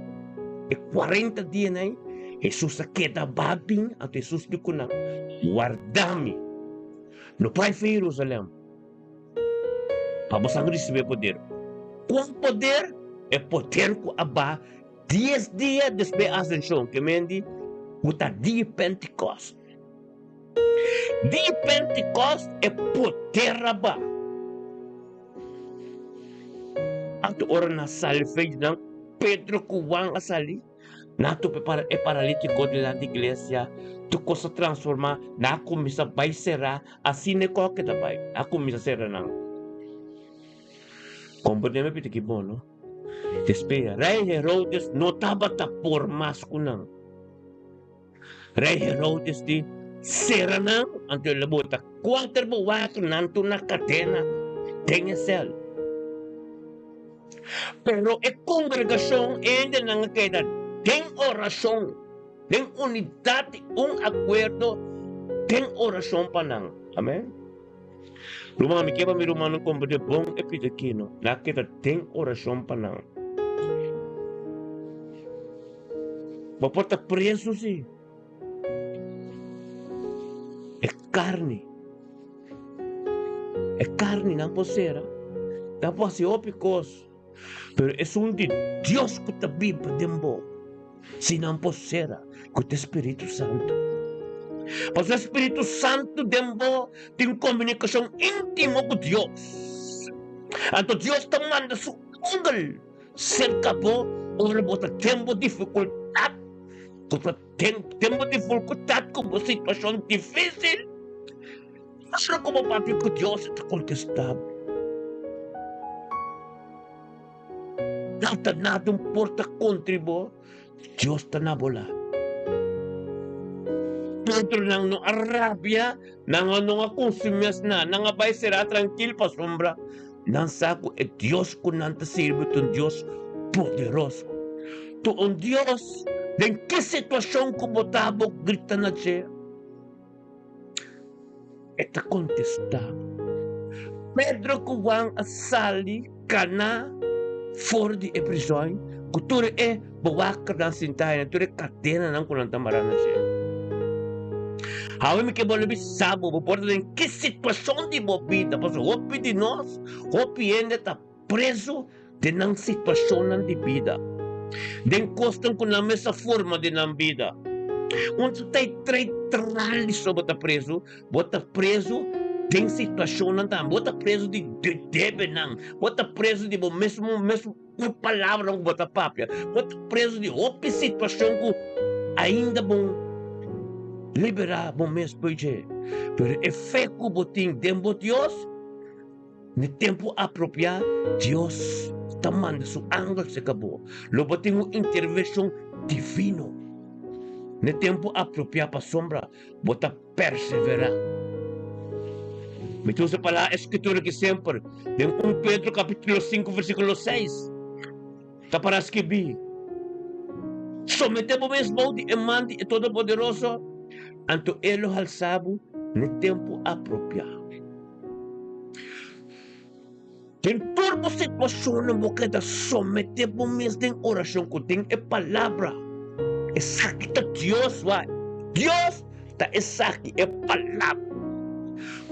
e kuarenta dianan ei, Hesus a keda ba bin, anto Hesus di ku nan, Warda mi, no bai for Jerusalèm, pa boso a risibí e poder. Kua poder? E poder ku a ba dies dia despues e asenshon, ke men di ku ta dia Pentikòst. Dia Pentikòst e poder a ba. Anto ora nan sali fechi nan, Pedro ku Juan a sali, nan a topa e paralítiko dilanti iglesia, tur kos a transformá, nan a kuminsá bai será, asina e kòke ta bai, a kuminsá sera nan. Komprendé mi pita ki bon, no? Despues, rei Herodes no tabata por mas ku nan. Rei Herodes di sera nan, anto el a bota kuater bowater nan tur na kadena den e sèl. Pero e kongregashon hendenan a keda den orashon, den unidat di un akuerdo den orashon pa nan. Amen. Ruman, mi ke pa mi rumannan komprendé bon e pida aki, no? Nan a keda den orashon pa nan. Bo por ta preso si. E carni. E carni nan por cera. Nan por haci hopi cos. Pero esun di Dios cu ta biba den bo, si nan por cera cu ta Spiritu Santo. Pasobra Spiritu Santo den bo tin comunicacion intimo cu Dios. Anto Dios ta manda su angel Serka bo ora bo ta den bo difikultat, ku ta den den bo difikultat ku bo situashon difísil, ora ku bo papia ku Dios e ta kontestá bo. Nada nada un por ta kontra bo, Dios ta na bo lado. Pedronan no a rabia, nan a no a konsumí asina, nan a bai será trankil pasobra Nan sa ku e Dios ku nan ta sirbi ta un Dios poderoso. Ta un Dios den ki situashon ku bo ta bo grita na dje, e ta kontestá. Pedro ku Juan a sali kana for di e prizòn ku tur e bowakernan sintá einan, tur e kadenanan ku nan ta mará na dje. Awe mi ke bolbe bisa bo, bo por ta den ki situashon di bo bida, pasobra hopi di nos, hopi hende ta preso den nan situashonnan di bida, den kosnan ku nan mes a forma den nan bida. Un ta e trei trali so bo ta preso, bo ta preso den situashonnan tambe, bo ta preso di debenan, bo ta preso di bo mesmo mesmo ku palabranan ku bo ta papia, bo ta preso di hopi situashon ku ainda bo liberá bo mes por dje. Pero e fe ku bo tin den bo Dios, Na tempu apropiá, Dios ta manda su angel serka bo. Lo bo tin un intervenshon divino. Na tempu apropiá pasobra bo ta perseverá. Mi ta usa palabra e skritura aki semper. Den un Pedro kapítulo sinku versíkulo seis ta para skibí, Someté bo mes bou di e man di e Todopoderoso, anto e lo halsá bo na tempu apropiá. Den tur bo situashonnan bo keda someté bo mes den orashon ku den e Palabra. Esaki ta Dios wak. Dios ta esaki, e Palabra.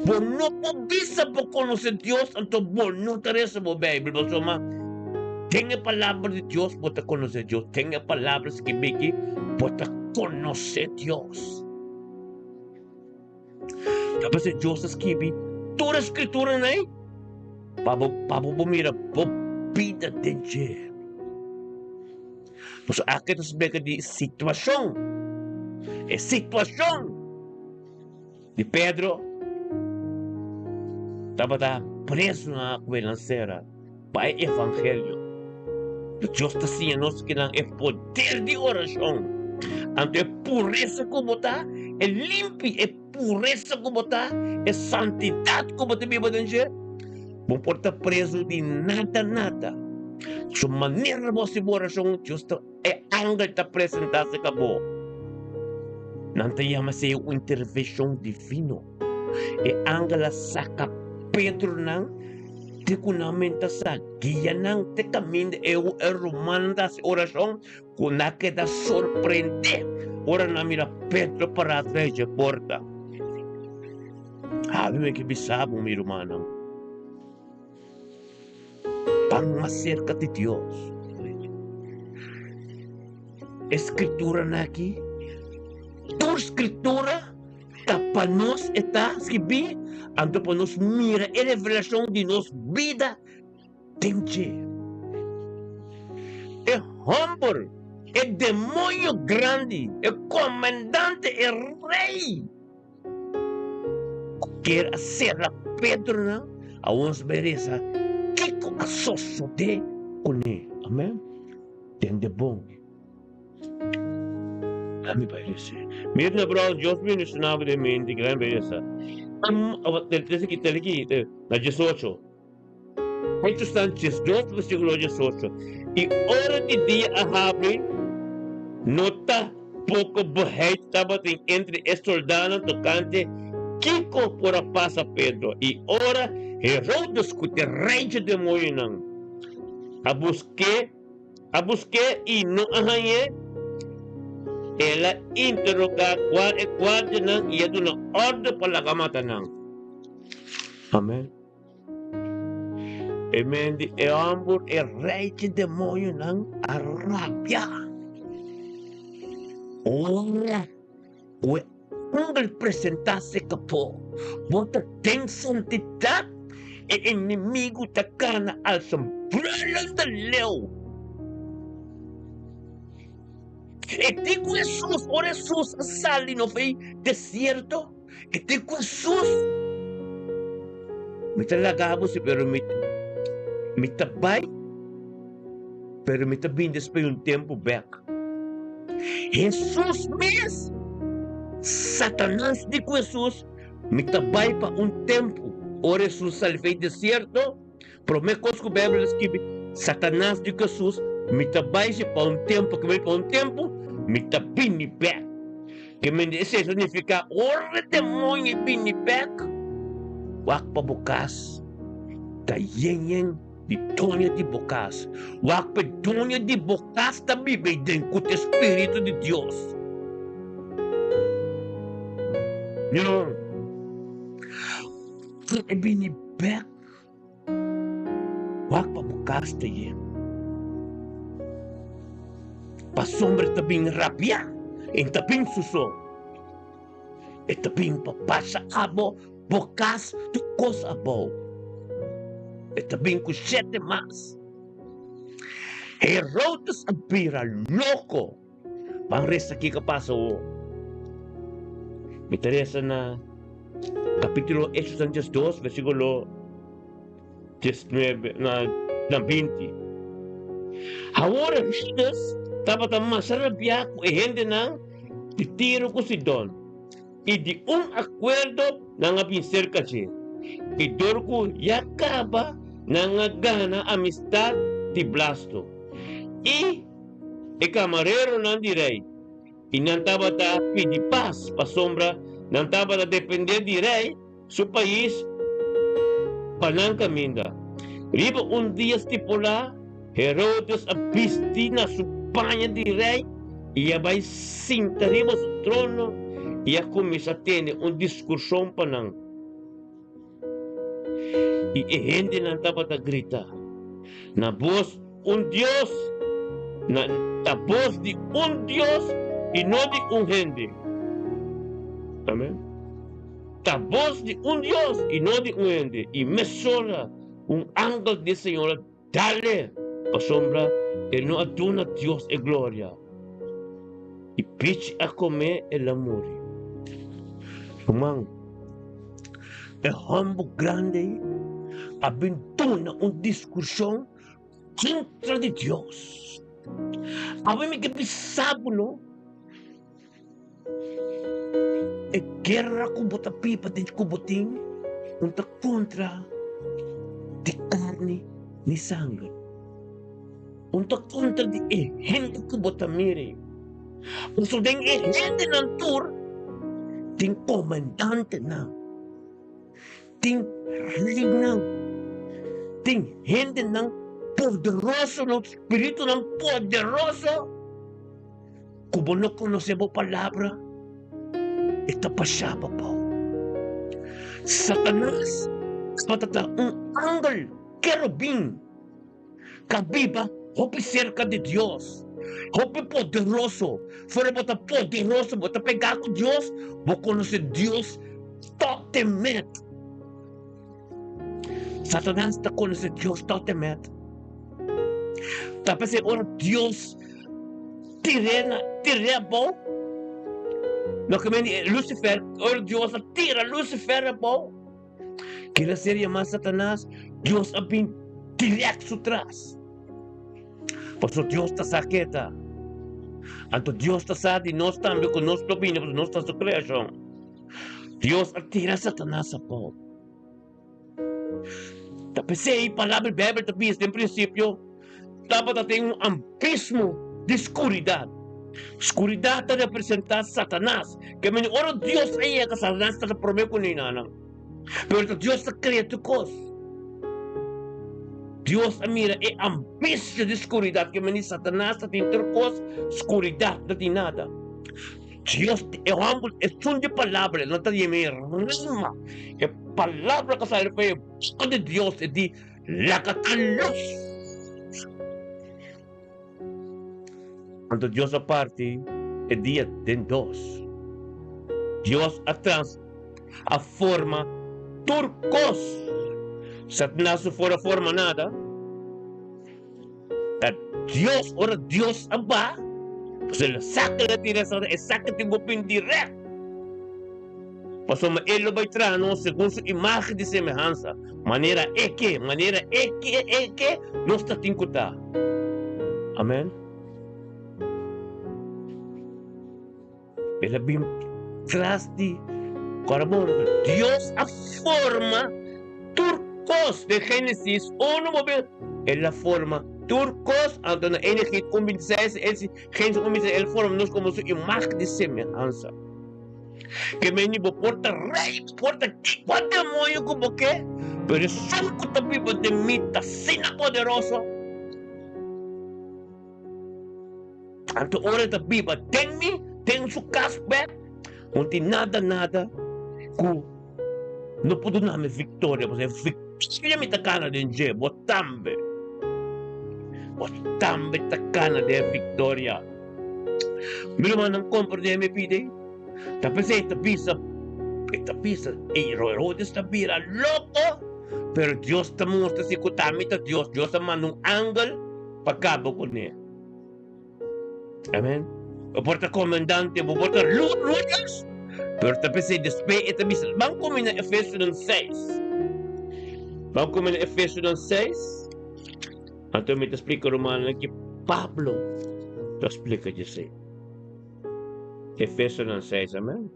Bo no por bisa bo konosé Dios anto bo no ta resa bo Beibel pasobra den e Palabra di Dios bo ta konosé Dios. Den e Palabra skibí aki bo ta konosé Dios. Ta p'esei Dios a skibi tur e Skrituranan ei pa bo pa bo por mira bo bida den dje. Pasobra aki ta splika di situashon, e situashon di Pedro tabata preso na ku el a sera pa e evangelio. Dios ta siña nos kinan e poder di orashon. Anto e puresa ku bo ta, e limpi, e puresa ku bo ta, e santidat ku bo ta biba den dje, bo por ta preso di nada nada. Su manera bo hasi bo orashon, Dios ta, e angel ta presentá serka bo. Nan ta yama esei un intervenshon divino. E angel a saka Pedronan te ku nan men ta sa guia nan te kaminda e e rumannan ta hasi orashon ku nan a keda sorprendé ora nan mira Pedro pará tras dje porta. Abi mi ke bisa bo mi rumannan, ban mas serka di Dios. E skrituranan aki, tur skritura. Ta pa nos e ta skibí, anto pa nos mira e revelashon di nos bida den dje. E hòmber, e demoño grandi, e komandante, e rei ku kier a sera Pedronan, awor nos bai resa kiko a sosodé kuné. Amèn. Tende bon. Ami bai resa. Mirna Brown, Dios bendiciona bo den mente, gran belleza. Na 18. Hechos tan 12 versículo 18. I ora di dia a habri, no ta poko beheit tabatin entre e soldánan tokante kiko por a pasa Pedro. I ora Herodes ku ta e rei dje demoñonan a busk'é, A busk'é i no a hañ'é. El a interogá kua e guardianan i a duna òrdu pa laga mata nan. Amèn. E men di e hòmber, e rei dje demoñonan a rabia. Ora ku e angel presentá serka bo, bo ta den santidat, e enemigu ta kana alsa brulando leu. E di ku Hesus, ora Hesus a sali no fei desierto, e di ku Hesus, Mi ta laga bo si, pero mi mi ta bai, pero mi ta bini despues di un tempu bek. Hesus mes, Satanas di ku Hesus, Mi ta bai pa un tempu. Ora Hesus sali fei desierto, promé kos ku Beibel ta skibi, Satanas di ku Hesus, Mi ta bai si pa un tempu, ke mende pa un tempu, mi ta bini bèk. Ke mende esei ta nifiká ora e demoño bini bèk, wak pa bo kas ta yen yen. Di doño di bo kas. Wak pa e doño di bo kas ta biba ei den ku ta e Spiritu di Dios. Mira, e bini bek. Wak pa bo kas ta yen. Pasobra e ta bin rabiá, e ta bin su so. E ta bin pa pasa abo bo kas tur kos abou. E ta bin ku shete mas. Herodes a bira loko. Ban resa kiko pasa awor. Mi ta resa na kapítulo Hechos 2, versíkulo 19 na, na 20. Awor Herodes tabata masha rabiá ku e hendenan di Tiro ku Sidon, i di un akuerdo nan a bin serka dje, i dor ku ya kaba nan a gana amistat di Blasto i E kamareronan di rei, i nan tabata pidi pas pasobra nan tabata dependé di rei su pais pa nan kaminda. Riba un dia stipulá, Herodes a bisti na su paña di rei i a bai sinta riba su trono i a kuminsá tene un diskurshon pa nan. I e hendenan tabata grita, Na bos un dios, na ta bos di un dios i no di un hende. Amen. Ta bos di un dios i no di un hende. I mesora un angel di Señor a dale, pasobra e no a duna Dios e gloria. I pichi a comé el a muri. Ruman, e homber grandi ei a bin duna un discursion contra di Dios. Awe mi ke bisa bo no, e guerra cu bo ta biba den cu bo tin no ta contra di carni ni sanger. Un ta kontra di e hende ku bo ta mira ei. Pasobra den e hendenan tur tin komandantenan, tin reinan, tin hendenan poderoso, spiritunan poderoso ku bo no konosé bo palabra, e ta pasá pa bo. Satanas tabata ta un angel kerubin. Ka biba hopi serka di Dios, hopi poderoso. Fuera bo ta poderoso, bo ta pegá ku Dios, bo konosé Dios totemet. Satanas ta konosé Dios totemet. Ta p'esei ora Dios tir'é na tir'é abou, loke men di Lucifer, ora Dios a tira Lucifer abou, Kila ser yamá Satanas, Dios a bin dirèkt su tras. Pasobra Dios ta sa ke ta. Anto Dios ta sa di nos tambe ku nos lo bini pasobra nos ta su kreashon. Dios a tira Satanas abou. Ta p'esei palabra di Beibel ta bisa den prinsipio tabata tin un abismo di skuridat. Skuridat ta representá Satanas. Ke mende ora Dios a yega, Satanas ta promé ku ninanan. Pero ta Dios ta krea tur kos. Dios a mira e abismo di skuridat, ke mende Satanas ta tin tur kos, skuridat no tin nada. Dios, e hòmber, esun di palabra, no ta yama e rema. E palabra ku a sali for e boka di Dios e di, Laga ta lus! Anto Dios a parti e dia den dos. Dios a trans a forma tur kos. Satanas no for a forma nada. Ta Dios, ora Dios a baha, pasobra el a saka el a tira Satanas, e saka tin ku bin dirèkt. Pasobra el lo bai traha nos segun su imágen di semehansa, manera e ke, manera e ke, e ke, nos ta tin ku ta. Amèn. El a bin tras di kòrda bon, Dios a forma tur kos den Génesis unu bo bin, el a forma tur kos, anto na Génesis un bintiseis, Génesis un bintiseis, el forma nos komo su imágen di semehansa. Ke meni bo por ta rei, bo por ta kiko demoño ku bo ke, pero esun ku ta biba den mi ta asina poderoso. Anto ora e ta biba den mi, den su kas bek, no tin nada nada. ku no por duna mi viktoria, pasobra e viktoria mi ta kana den dje, bo tambe. Bo tambe ta kana den e viktoria. Mi rumannan komprendé mi pidi? Ta p'esei e ta bisa, e ta bisa, e Herodes ta bira loko, pero Dios ta mustra si ku ta mi ta Dios. Dios a manda un angel pa kaba kuné. Amen. Bo por ta komandante, bo por ta Lucas, pero ta p'esei despues e ta bisa, ban kome na Efesonan seis. Ban kome na Efesonan seis. Anto mi ta splika rumannan ki Pablo ta splika djesei. Efesonan seis, amen.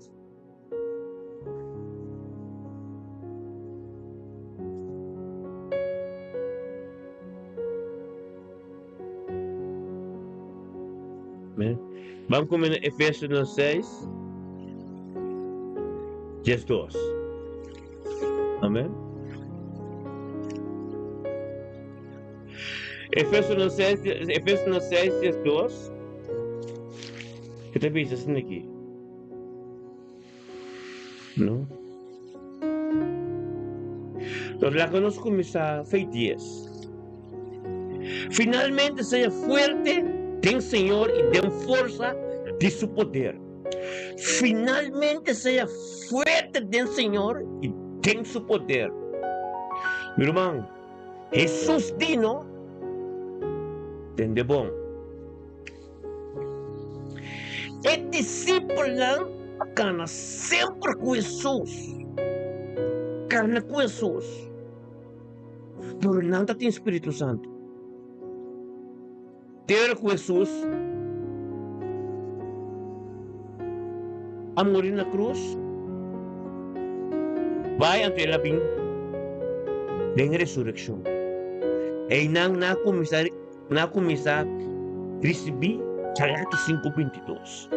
Amen. Ban kome na Efesonan seis, 12. Amen. Efesonan 6, Efesonan 6, 12. Ke ta bisa asina aki? No. Nos laga nos kuminsá fe dies. Finalmente sea fuerte den Señor i den forsa di su poder. Finalmente sea fuerte den Señor i den su poder. Mi ruman, Hesus di no, tende bon. E disipelnan a kana semper ku Hesus, kana ku Hesus, pero nan ta tin Spiritu Santu. Te ora ku Hesus a muri na krus, bai anto el a bin den resurekshon. Einan nan a kuminsá Nan a kuminsá risibí Galatas 5:22.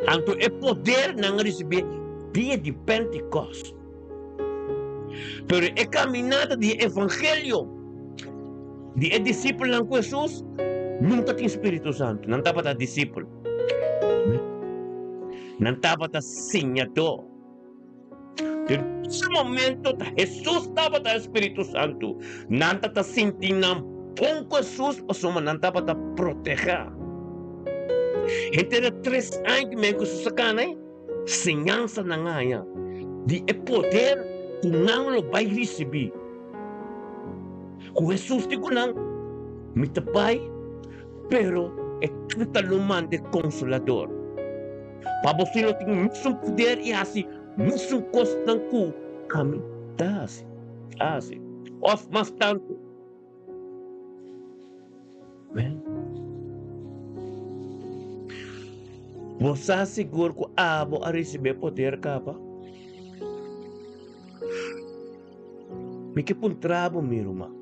Anto e poder nan a risibí dia di Pentekòst. Pero e kaminata di e evangelio di e disipelnan ku Hesus nunka tin Spiritu Santu. Nan tabata disipel. Nan tabata siñadó. Den su momento ta Hesus tabata e Spiritu Santu. Nan ta ta sinti nan bon ku Hesus pasobra nan tabata protehá. Henter e tres aña ku men ku Hesus a kana ei, siñansa nan a haña di e poder ku nan lo bai risibí. Ku Hesus di ku nan, Mi ta bai, pero e Tata lo manda e Konsolador. Pa boso lo tin mesun poder i hasi mesun kosnan ku ami ta hasi, a hasi, òf mas tantu. Amèn. Bo sa sigur ku abo a risibí e poder kaba? Mi ke puntra bo, mi ruman.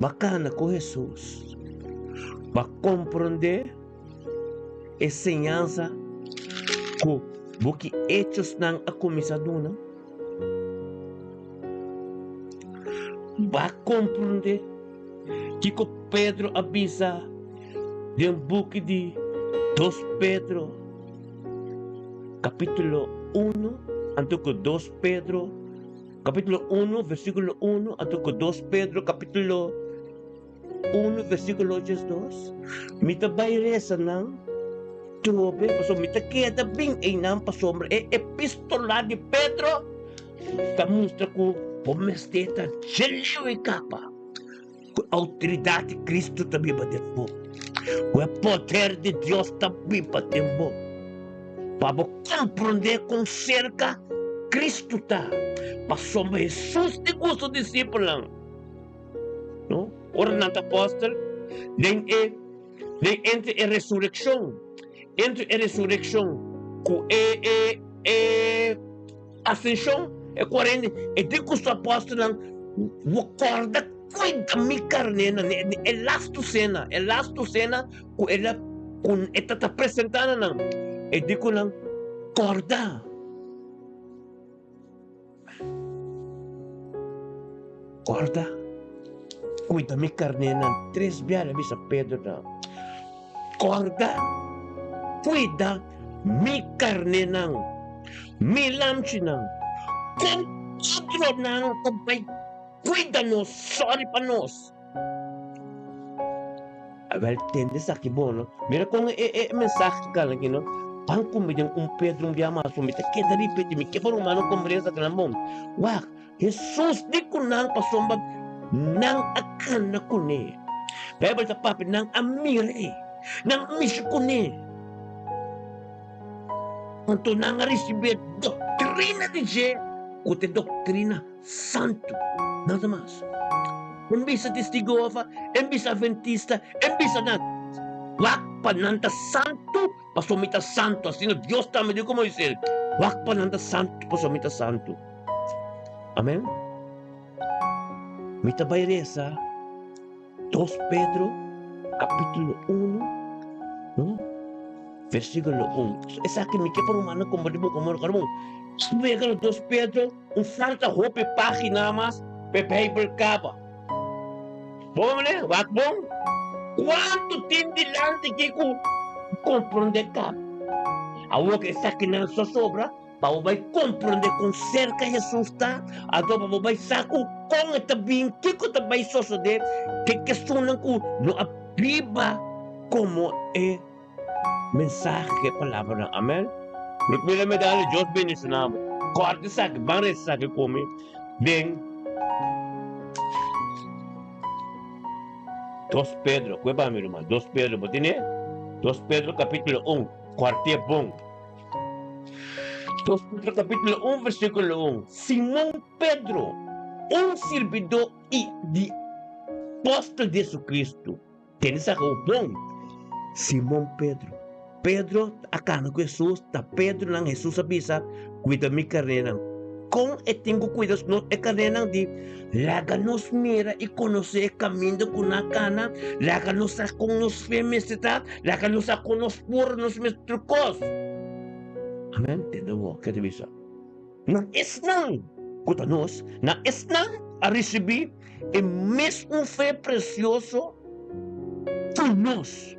Ba kana ku Hesus. Ba komprondé e señansa ku buki Hechosnan a kuminsá duna. Ba komprondé kiko Pedro a bisa den buki di Dos Pedro kapítulo uno anto ku Dos Pedro Capítulo 1, versículo 1, anto ku 2 Pedro capítulo 1, versículo 82. Mi ta bai resa nan trobe, pasobra mi ta keda bin einan pasobra e epístola di Pedro ta mustra ku bo mester ta djeliu i kapa ku outoridat di Cristo ta biba den bo, ku e poder di Dios ta biba den bo, pa bo komprondé kon serka Cristo ta, pasobra Hesus di ku su disipelnan, no, ora nan ta apòstel, den e den entre e resurekshon, entre e resurekshon ku e e e Asenshon, e kuarenta e di ku su apòstelnan, Bo kòrda kuida mi karnénan. E lastu sena, e lastu sena ku el a ku e ta ta presentá na nan, e di ku nan, Kòrda. Kòrda, kuida mi karnénan. Tres bia el a bisa Pedro nan, Kòrda, kuida mi karnénan. Mi lamchinan, kon otronan ta bai kuida nos, sòri pa nos? Awel, tende esaki bon, no? Mira kon e e mensahe ta gana aki, no? Ban kume den un Pedro un bia mas, mi ta keda ripiti, mi ke pa rumannan komprende esakinan bon. Wak, Hesus di ku nan pasobra nan a kana kuné. Beibel ta papia nan a mir'é, nan a mishi kuné. Anto nan a risibí e doktrina di dje ku ta e doktrina santu. Nada mas. En bisa Testigo Jehova, en bisa Adventista, en bisa nan. Wak pa nan ta santu, pasobra mi ta santu. Asina Dios tambe di ku Moises, Wak pa nan ta santu, pasobra mi ta santu. Amen. Mi ta bai resa 2 Pedro capítulo 1, no? Versículo 1. Esaki mi ke pa rumannan kompartí bo ku amor karbon. Spega 2 Pedro un falta hopi página mas pa e Bijbel kaba. Bon meneer, wak bon. Kuantu tin dilanti ki ku komprondé kaba? Awor ku esakinan so sobra, Pa bo bai komprondé kon serka Hesus ta, anto pa bo bai sa ku kon e ta bin, kiko ta bai sosodé ku e kestionnan ku no a biba komo e mensahe, ku e palabranan. Amèn. Ruth Miller Medalha, Dios bendishoná bo. Kòrta esaki, ban resa esaki ku mi den Dos Pedro. Kue pa mi, ruman? Dos Pedro, bo tene? Dos Pedro kapítulo un, kòrt'é bon. Dos Pedro capítulo 1 versículo 1. Simón Pedro, un sirbidó i di apóstol di Jesucristo. Tene sa ku bon. Simón Pedro. Pedro a kana ku Jesús, ta Pedro nan Jesús a bisa, kuida mi karnénan. Kon e tin ku kuida nos e karnénan? Di laga nos mira i konosé e kaminda ku nan kana, laga nos sa kon nos fe mester ta, Laga nos a konos por nos mes tur kos. Amen. Tende bo ke ta bisa. Na esnan ku ta nos, na esnan a risibí e mesun fe presioso ku nos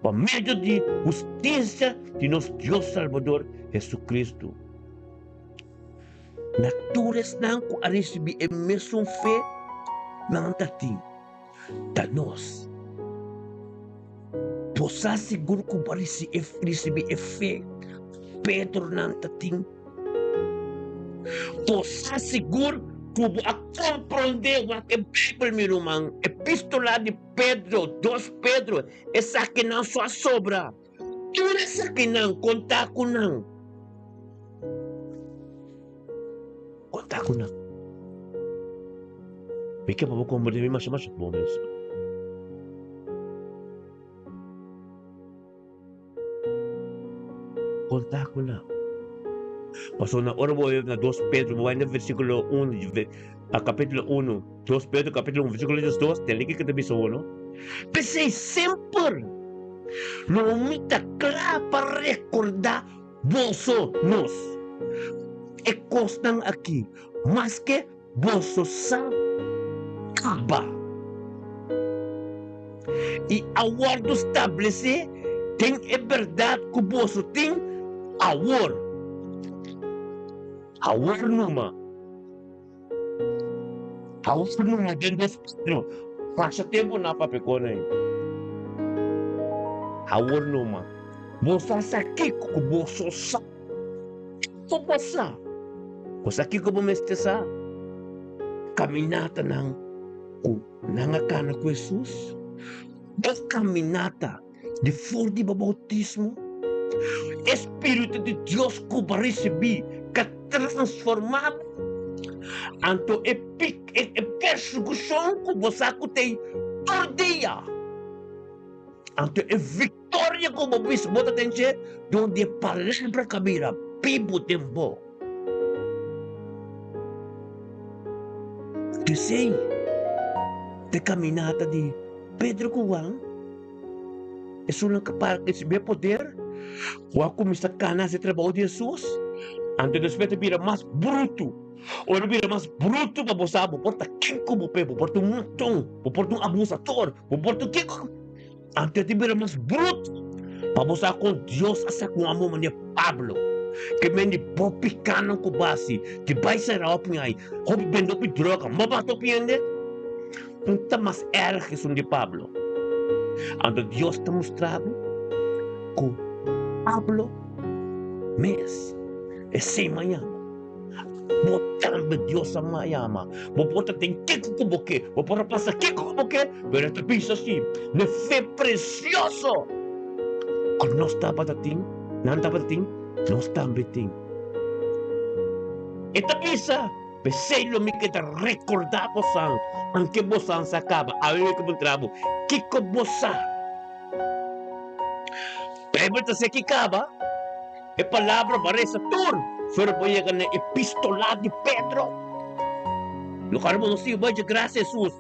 pa medio di hustisia di nos Dios Salbador Jesucristo. Na tur esnan ku a risibí e mesun fe, nan ta tin. Ta nos. Bo sa sigur ku bo a risibí e fe Pedronan ta tin? Bo sa sigur ku bo a komprondé wak e Beibel, mi ruman? Epístola di Pedro, dos Pedro, esakinan so a sobra. Tur esakinan, kontá ku nan. Kontá ku nan. Mi ke pa bo komprendé mi masha masha bon mes. Kontá ku nan. Pasobra na ora bo na dos Pedro, bo bai na versíkulo 1, a kapítulo 1, dos Pedro kapítulo 1, versíkulo 2, tende kiko ta bisa bo no. P'esei semper lo mi ta kla pa rekordá Boso nos e kosnan aki, maske boso sa kaba i a wòrdu stablesé den e bèrdat ku boso tin awor. Awor numa, awor numa den dos Pedro, pasa tempu na papia kon ei. Awor numa. Boso a sa kiko ku boso sa. Kiko bo sa? Bo sa kiko bo mester sa? Kaminatanan ku nan a kana ku Hesus. Bo kaminata di for di bo boutismo. E spiritu di Dios ku bo a risibí ka transformá bo. Anto e e persekushon ku bo sa ku t'ei tur dia. Anto e victoria cu bo bisa bo ta ten dje dor di e palabra cu a bira bibu den bo. P'esei, te caminata di Pedro cu Juan, esunnan cu a ricibi e poder, cu a cuminsa cana haci e trabou di Jesus, anto despues ta bira mas brutu. Ora bira mas brutu pa bo sa bo por ta ken ku bo pe, bo por ta un matón, bo por ta un abusador, bo por ta kiko. Anto e ta bira mas brutu pa bo sa kon Dios a sa ku un amor manera Pablo. Ke men di bo pikánan ku bo hasi, di bai sera hopi ai, hopi bende hopi droga, bo mata hopi hende, un ta mas erg esun di Pablo. Anto Dios ta mustra bo ku Pablo mes esei mañana. Bo tambe Dios a yama. Bo por ta den kiko ku bo ke, bo por a pasa kiko ku bo ke, pero e ta bisa si, n'e fe presioso ku nos tabata tin, nan tabata tin, nos tambe tin. E ta bisa, P'esei lo mi keda rekordá bosan, anke bosan sa kaba. Awe mi ke puntra bo, Kiko bo sa? Beibel ta seki kaba. E palabra bo a resa tur for bo yega na epistola di Pedro. Lo kor bo no sigui bai dje gracia Jesus.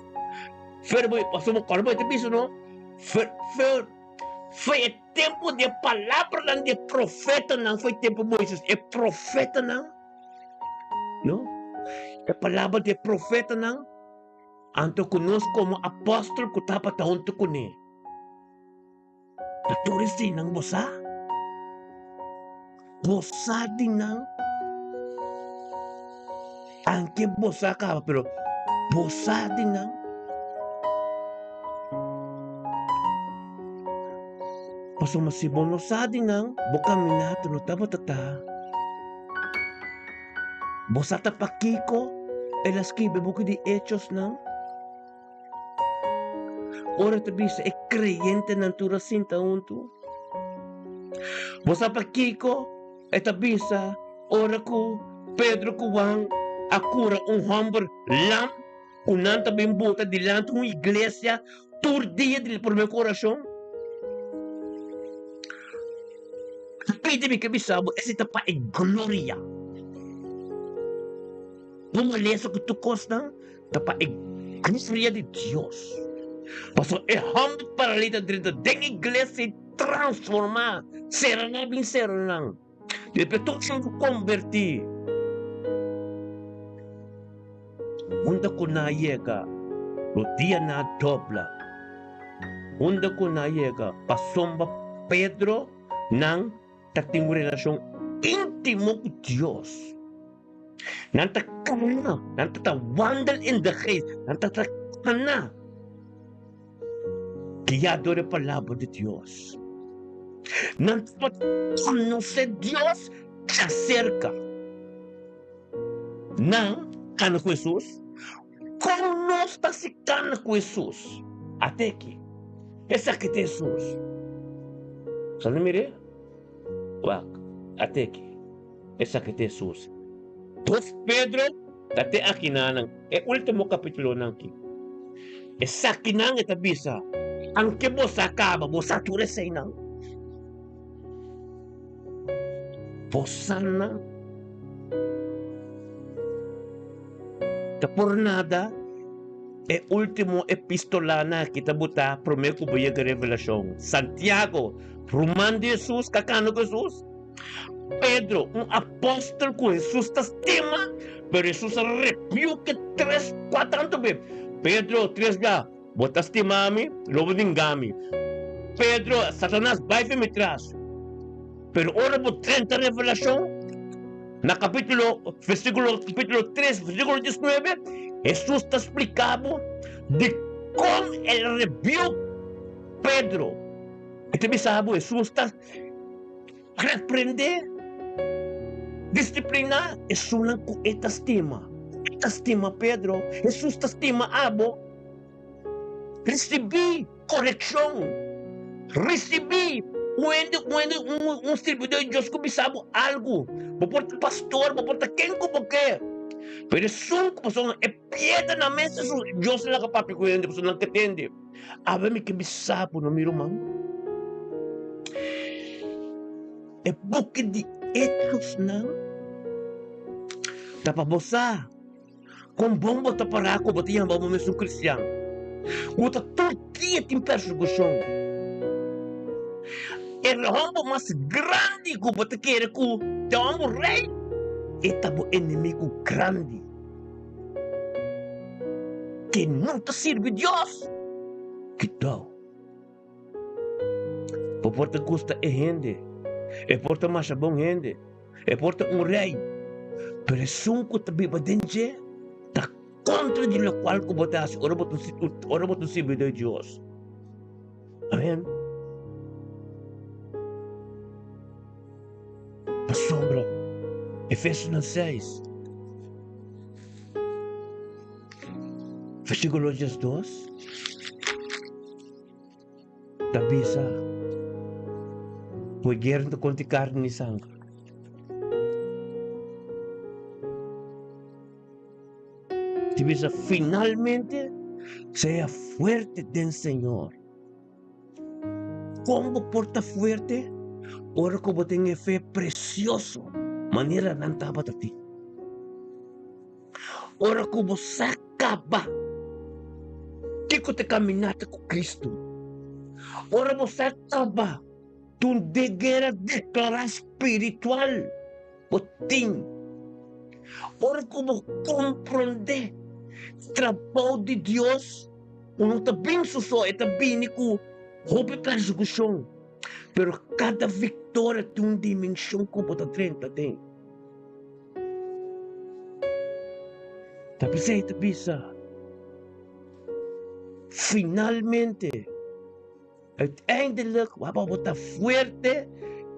Fer bo pasobra bo kor bo e ta bisa no fer fer foi e tempo di e palabranan di e profetanan foi tempo Moises e profetanan no e palabra di e profetanan anto ku nos komo apòstel ku tabata huntu kuné. Ta tur eseinan bo sa? Bo sa di nan? Anke bo sa kaba, pero bo sa di nan? Pasobra si bo no sa di nan, bo kaminata no tabata ta. Bo sa ta pakiko el a skibi e buki di Hechosnan? Ora ta bisa e kreyentenan tur a sinta huntu. Bo sa pakiko e ta bisa ora ku Pedro ku Juan a kura un hòmber lam ku nan ta bin bota dilanti un iglesia tur dia di promé ku orashon? Pidi mi ke bisa bo esei ta pa e gloria. Bo malesa ku tur kosnan ta pa e gloria di Dios. Pasobra e hòmber paralita drenta den iglesia i transformá, sera nan a bin sera nan. Despues tur esnan ku kombertí, unda ku nan a yega, lo dia nan a dobla. Unda ku nan a yega, pasobra Pedro nan ta tin un relashon íntimo ku Dios. Nan ta kana, nan ta ta wandel in de geest, nan ta ta kana guiá dor e palabra di Dios. Nan ta konosé Dios djaserka. Nan kana ku Hesus. Kon nos ta si kana ku Hesus? Ate aki, esaki ta Hesus. Sa no mir'é? Wak, ate aki. Esaki ta Hesus. Dos Pedro ta te akinanan, e ultimo kapitulonan aki. Esakinan e ta bisa, Anke bo sa kaba, bo sa tur eseinan. Bo sa nan. Ta por nada e ultimo epistolanan aki ta botá promé ku bo yega Revelashon. Santiago, ruman di Hesus, kakando ku Hesus. Pedro, un apòstel ku Hesus ta stima, pero Hesus a rebuke tres, kua tantu be. Pedro, tres bia, Bo ta stima mi? Lo bo ninga mi. Pedro, Satanas, bai for mi tras. Pero ora bo drenta Revelashon, na kapítulo, versíkulo, kapítulo tres, versíkulo diesnuebe, Hesus ta splika bo dikon el rebuke Pedro. E ta bisa bo, Hesus ta. Reprendé, disipliná esunnan ku e ta stima. E ta stima Pedro, Hesus ta stima abo. Risibí korekshon, risibí un hende, un hende, un un sirbidó di Dios ku bisa bo algu. Bo por ta pastor, bo por ta ken ku bo ke, pero esun ku pasobra e piedra na mes Hesus, Dios a laga papia ku hende pasobra nan ke tende. Awe mi ke bisa bo no mi ruman, e buki di Hechosnan ta pa bo sa kon bon bo ta pará ku bo ta yama bo mes un kristian, ku ta tur dia tin persekushon. E hòmber mas grandi ku bo ta kere ku ta hòmber rei, e ta bo enemigu grandi. Ke no ta sirbi Dios, kidao. Bo por ta gusta e hende, e por ta masha bon hende. E por ta un rei, pero esun ku ta biba den dje ta kontra di lokual ku bo ta hasi ora bo ta ora bo ta sirbidor di Dios. Amen. Pasobra Efesonan seis, versíkulo diesdos ta bisa ku e guera no ta kontra karni ni sanger. Ta bisa finalmente sea fuerte den Señor. Kon bo por ta fuerte ora ku bo tin e fe presioso manera nan tabata tin? Ora ku bo sa kaba kiko ta kaminata ku Kristu, ora bo sa kaba tun de guera deklará spiritual bo tin, ora ku bo komprondé trabou di Dios ku no ta bin su so, e ta bini ku hopi persekushon, pero kada viktoria tin un dimenshon ku bo ta drenta den. Ta p'esei ta bisa, Finalmente, uiteindelijk, waba bo ta fuerte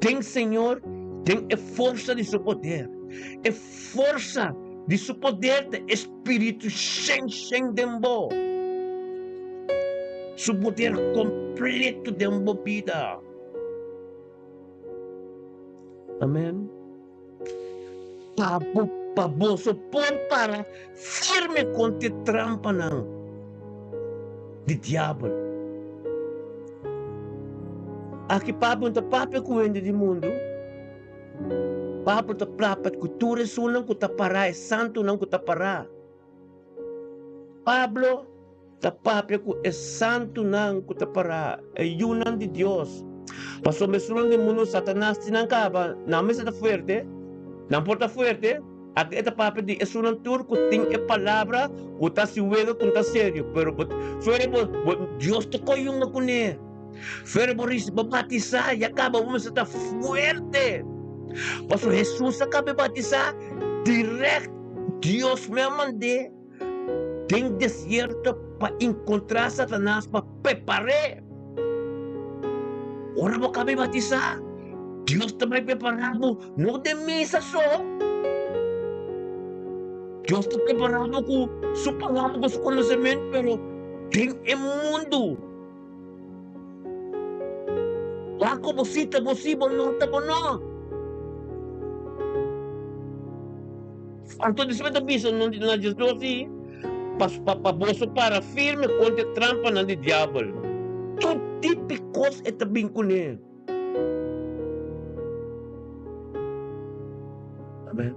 den Señor, den e forsa di su poder. E forsa di su poder ta e Spiritu shen shen den bo. Su poder kompleto den bo bida. Amen. Pa bo, pa boso por para firme kontra e trampanan di diabel. Aki Pablo no ta papia ku hende di mundu. Pablo ta papia ku tur esunnan ku ta pará, e santunan ku ta pará. Pablo ta papia ku e santunan ku ta pará, e yunan di Dios. Pasobra esunnan di mundu Satanas tin nan kaba, nan mester ta fuerte, nan por ta fuerte. Aki e ta papia di esunnan tur ku tin e palabra ku ta hasi wega ku no ta serio. Pero bo fuera bo, bo Dios ta koyunga kuné. Fuera bo risibi bo batisá, ya kaba bo mester ta fuerte. Pasobra Hesus a kaba e batisá dirèkt Dios me a mand'é den desierto pa encontrá Satanas pa prepar'é. Ora bo kaba batisá, Dios ta bai prepará bo no den misa so. Dios ta prepará bo ku su palabra, ku su konosementu, pero den e mundu. Wak ku bo si ta bo si, bo no ta bo no. Anto despues ta bisa nan na Jesus si, pa pa boso para firme kontra e trampanan di diabel. Tur tipi kos e ta bin kuné. Amen.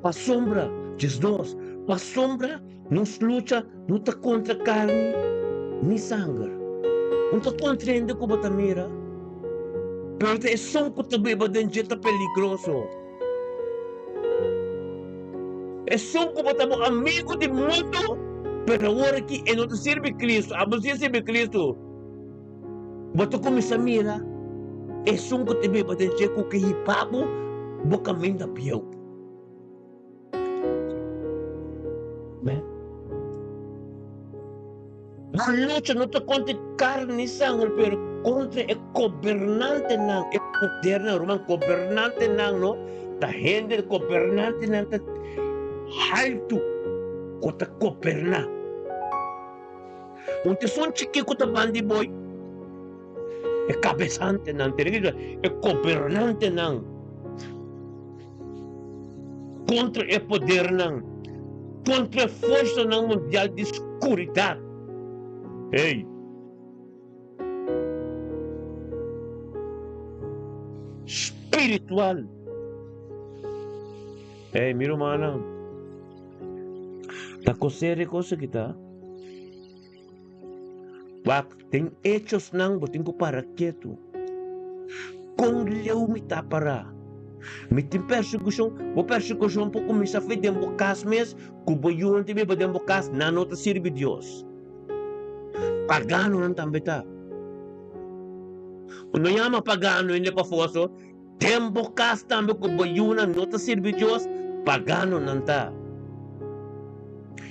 Pasobra, 12, pasobra nos lucha no ta kontra karni ni sanger. No ta kontra hende ku bo ta mira, pero ta esun ku ta biba den dje ta peligroso. Esun ku bo ta bo amigu di mundu, pero awor aki e no ta sirbi Kristu, abo si a sirbi Kristu. Bo ta kuminsá mira esun ku ta biba den dje ku ke hipa bo bo kaminda bieu. Amen. Bo lucha no ta kontra karni ni sanger, pero kontra e gobernantenan, e podernan. Ruman, gobernantenan no ta hende, gobernantenan ta haltu ku ta goberná. Un teson chikí ku ta ban di boi, e kabesantenan, e gobernantenan, kontra e podernan, kontra e forsanan mundial di skuridat. Hey! Spiritual. Hey, mi rumannan, ta kos serio kos aki ta. Wak, den echosnan bo tin ku para ketu. Kon leu mi ta pará? Mi tin persekushon? Bo persekushon por kuminsá fe den bo kas mes, ku bo yunan ta biba den bo kas, nan no ta sirbi Dios. Paganonan tambe ta. No yama pagano hende pafó so. Den bo kas tambe ku bo yunan no ta sirbi Dios, paganonan ta.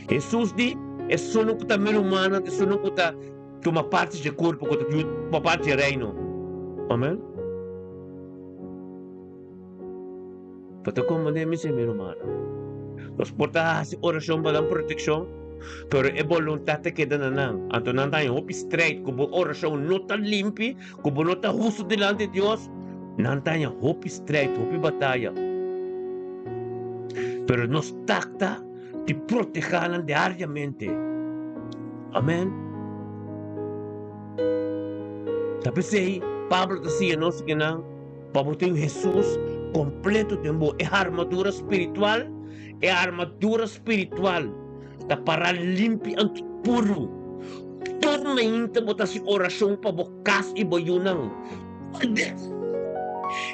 Hesus di, Esunnan ku ta mi rumannan ta esunnan ku ta tuma parti dje kurpo, ku ta tuma parti dje reino. Amen. Bo ta komprendé mi, mi rumannan? Nos por ta hasi orashon pa nan protekshon, pero e boluntat ta keda na nan. Anto nan ta haña hopi strèit ku bo orashon no ta limpi, ku bo no ta hustu dilanti Dios. Nan ta haña hopi strèit, hopi bataya. Pero nos takta di protehá nan diariamente. Amèn. Ta p'esei Pablo ta siña nos kinan. Pa bo tin Hesus kompleto den bo, e armadura spiritual, e armadura spiritual ta pará limpi anto puru. Tur mainta bo ta hasi orashon pa bo kas i bo yunan.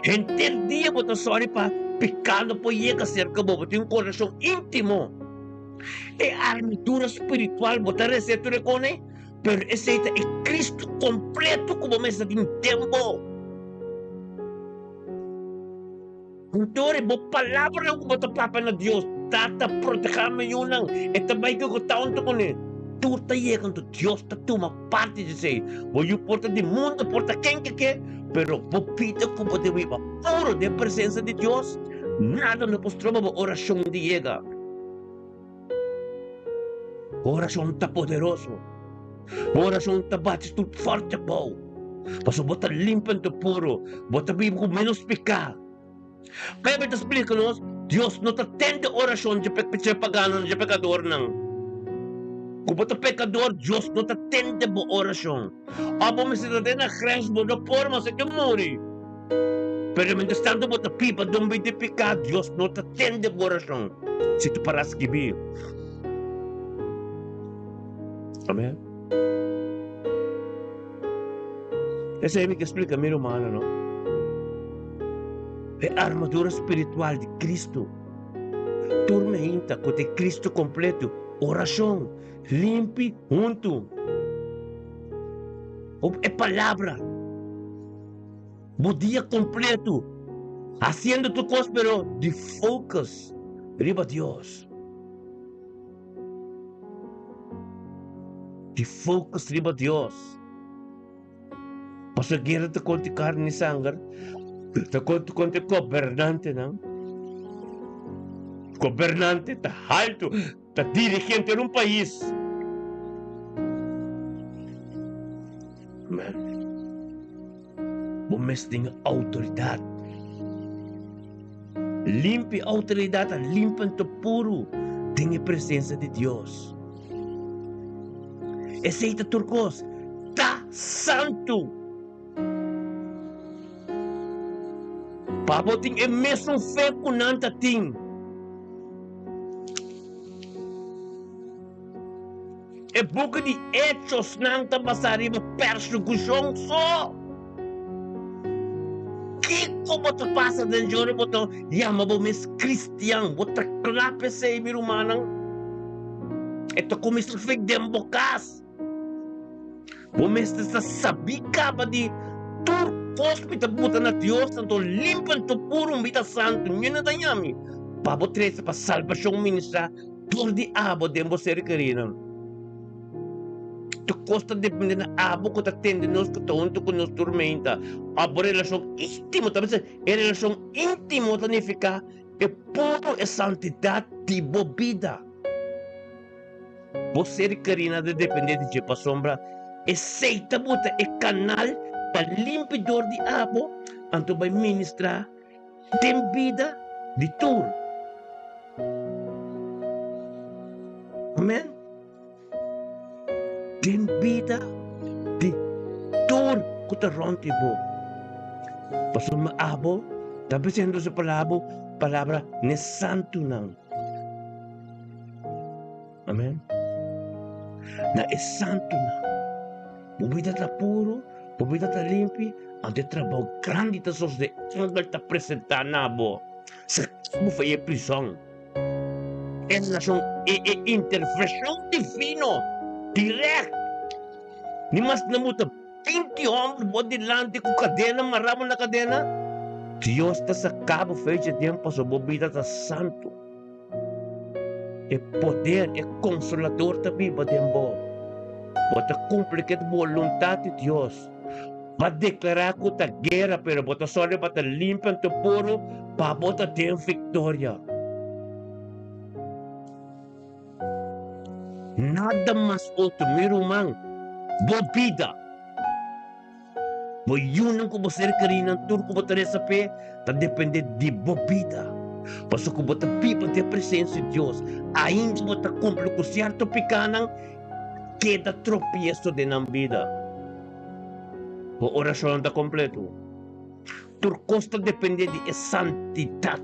Henter dia bo ta sòri pa piká no por yega serka bo, bo tin un korashon íntimo. E armadura spiritual bo ta resé tur e kone. Pero esei ta e Cristo completo cu bo mester tin den bo. Anto bo palabranan cu bo ta papia na Dios, Tata, proteha mi yunan, e ta bai cu ta hunto cune. Tur ta yega anto Dios ta tuma parti di esei. Bo yu por ta di mundo, por ta ken ke ke, pero bo bida cu bo den biba puro den presencia di Dios, nada no por stroba bo oracion di yega. Bo orashon ta poderoso. Bo orashon ta bati tur forte abou. Pasobra bo ta limpi anto puru. Bo ta biba ku ménos piká. Beibel ta splika nos, Dios no ta tende orashon dje paganonan, dje pekadornan. Ku bo ta pekador, Dios no ta tende bo orashon. Òf bo mester ta den na grens, bo no por mas ke muri. Pero mientras tanto bo ta pipa den un bida di piká, Dios no ta tende bo orashon. Si tu para skibí. Amen. Esei mi ke splika mi rumannan, no? E armadura spiritual di Cristo. Tur meinta ku ta e Cristo kompleto, orashon, limpi huntu. E palabra. Bo dia completo haciendo tur cos pero di focus riba Dios. Di focus riba Dios. Pasobra guera ta contra carne y sanger, ta contra contra gobernantenan. Gobernante ta halto. Ta dirigente den un pais. Amen. Bo mes tin autoridad. Limpi autoridad ta limpi anto puru den e presencia di Dios. Esey ta tur cos. Ta santu. Pa bo tin e mesun fe cu nan ta tin. E buki di Echosnan ta basá riba persekushon so. Kiko bo ta pasa den dje ora bo ta yama bo mes kristian? Bo ta kla p'esei, mi rumannan? E ta kuminsá fik den bo kas. Bo mester sa sabí kaba di tur kos mi ta buta na Dios, anto limpi anto puru mi ta santu, mi no ta yami pa bo trese pa salbashon ministrá dor di abo den bo ser kerinan. Tur kos ta depende na abo ku ta tende nos ku ta huntu ku nos tur meinta. Abo relashon íntimo ta bisa e relashon íntimo ta nifiká e puru e santidat di bo bida. Bo ser Karina ta depende di dje pasobra esei ta bota e kanal pa limpi dor di abo anto bai ministra den bida di tur. Amen. Den bida di tur ku ta rònt di bo. Pasobra abo ta presenta su palabra, palabra n'e santunan. Amen. Na e santunan. Bo bida ta puru, bo bida ta limpi, anto e trabou grandi ta sosodé. Angel ta presentá na bo. Saka bo for e prison. E relashon, e e intervenshon divino, dirèkt. Ni mas na bo ta 20 hòmber bo dilanti ku kadena, mará bo na kadena. Dios ta saka bo for dje den pasobra bo bida ta santu. E poder, e Konsolador ta biba den bo. Bo ta kumpli ku e boluntat di Dios. Bo a deklará ku ta guera, pero bo ta sòru pa ta limpi anto puru pa bo ta den viktoria. Nada mas otro, mi ruman, bo bida. Bo yunan ku bo ser kerinan tur ku bo ta resa p'e ta depende di bo bida. Pasobra ku bo ta biba den presensia di Dios, ainda bo ta kumpli ku sierto pikanan, keda tropieso den nan bida. Bo orashonnan ta kompleto. Tur kos ta depende di e santidat.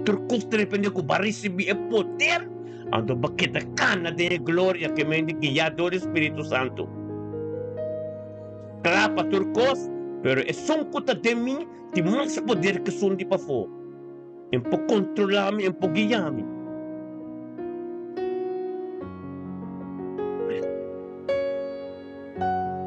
Tur kos ta depende ku bo a risibí e poder, anto bo keda kana den e gloria ke men di guiá dor di Spiritu Santu. Kla pa tur kos, pero esun ku ta den mi tin mas poder ku esun di pafó. En por kontrolá mi, en por guiá mi.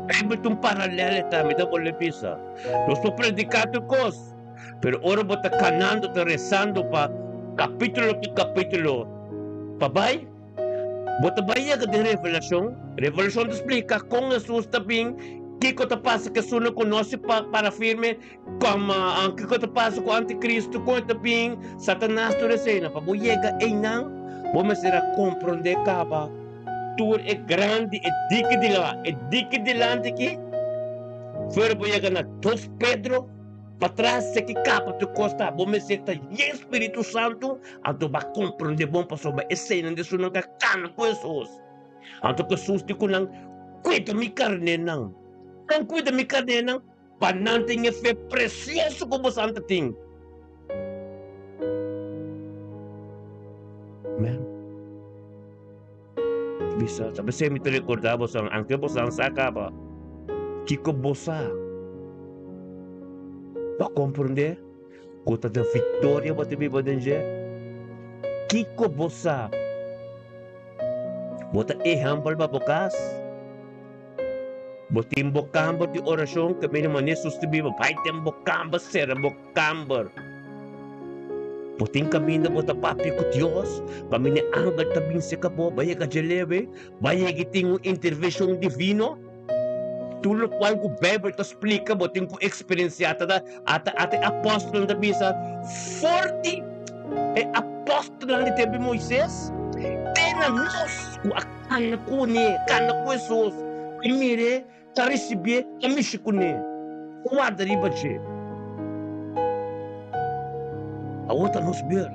Bijbel ta un paralel ta, mi ta bolbe bisa. Nos por prediká tur kos. Pero ora bo ta kanando, ta resando pa kapítulo pa kapítulo pa bai, bo ta bai yega den Revelashon. Revelashon ta splika kon Hesus ta bin, kiko ta pasa ku esun ku no si para firme, kiko ta pasa ku antikristu, kon e ta bin, Satanas, tur eseinan. Pa bo yega einan, bo mester a komprondé kaba tur e grandi, e diki dilanti, e diki dilanti aki, fuera bo yega na dos Pedro. Patras se ki kapa tur kos ta, bo mester ta yen Spiritu Santu, anto bo a komprondé bon pasobra eseinan di esunnan ka kana ku Hesus. Anto Hesus di ku nan, Kuida mi karnénan. Kon kuida mi karnénan? Pa nan tin e fe presioso ku bosan ta tin. Amen. Bisa, ta besei mi ta rekordá bosan, anke bosan sa kaba, kiko bo sa. Bo a komprondé ku ta den viktoria bo ta biba den dje? Kiko bo sa? Bo ta ehèmpel pa bo kas? Bo tin bo kamber di orashon kaminda manera Hesus ta biba? Bai den bo kamber, sera bo kamber. Bo tin kaminda bo ta papia ku Dios, kaminda e angel ta bin serka bo, bai yega dje leve, bai yega i tin un intervenshon divino. Tur lokual ku Beibel ta splika bo tin ku eksperensiá. Ta ta ata ata e apòstelnan ta bisa for di e apòstelnan di tempu di Moises te na nos ku a kana kuné, kana ku Hesus, a mir'é, Ta risibié, ta mishi kuné, ta warda riba dje. Awor ta nos beurt.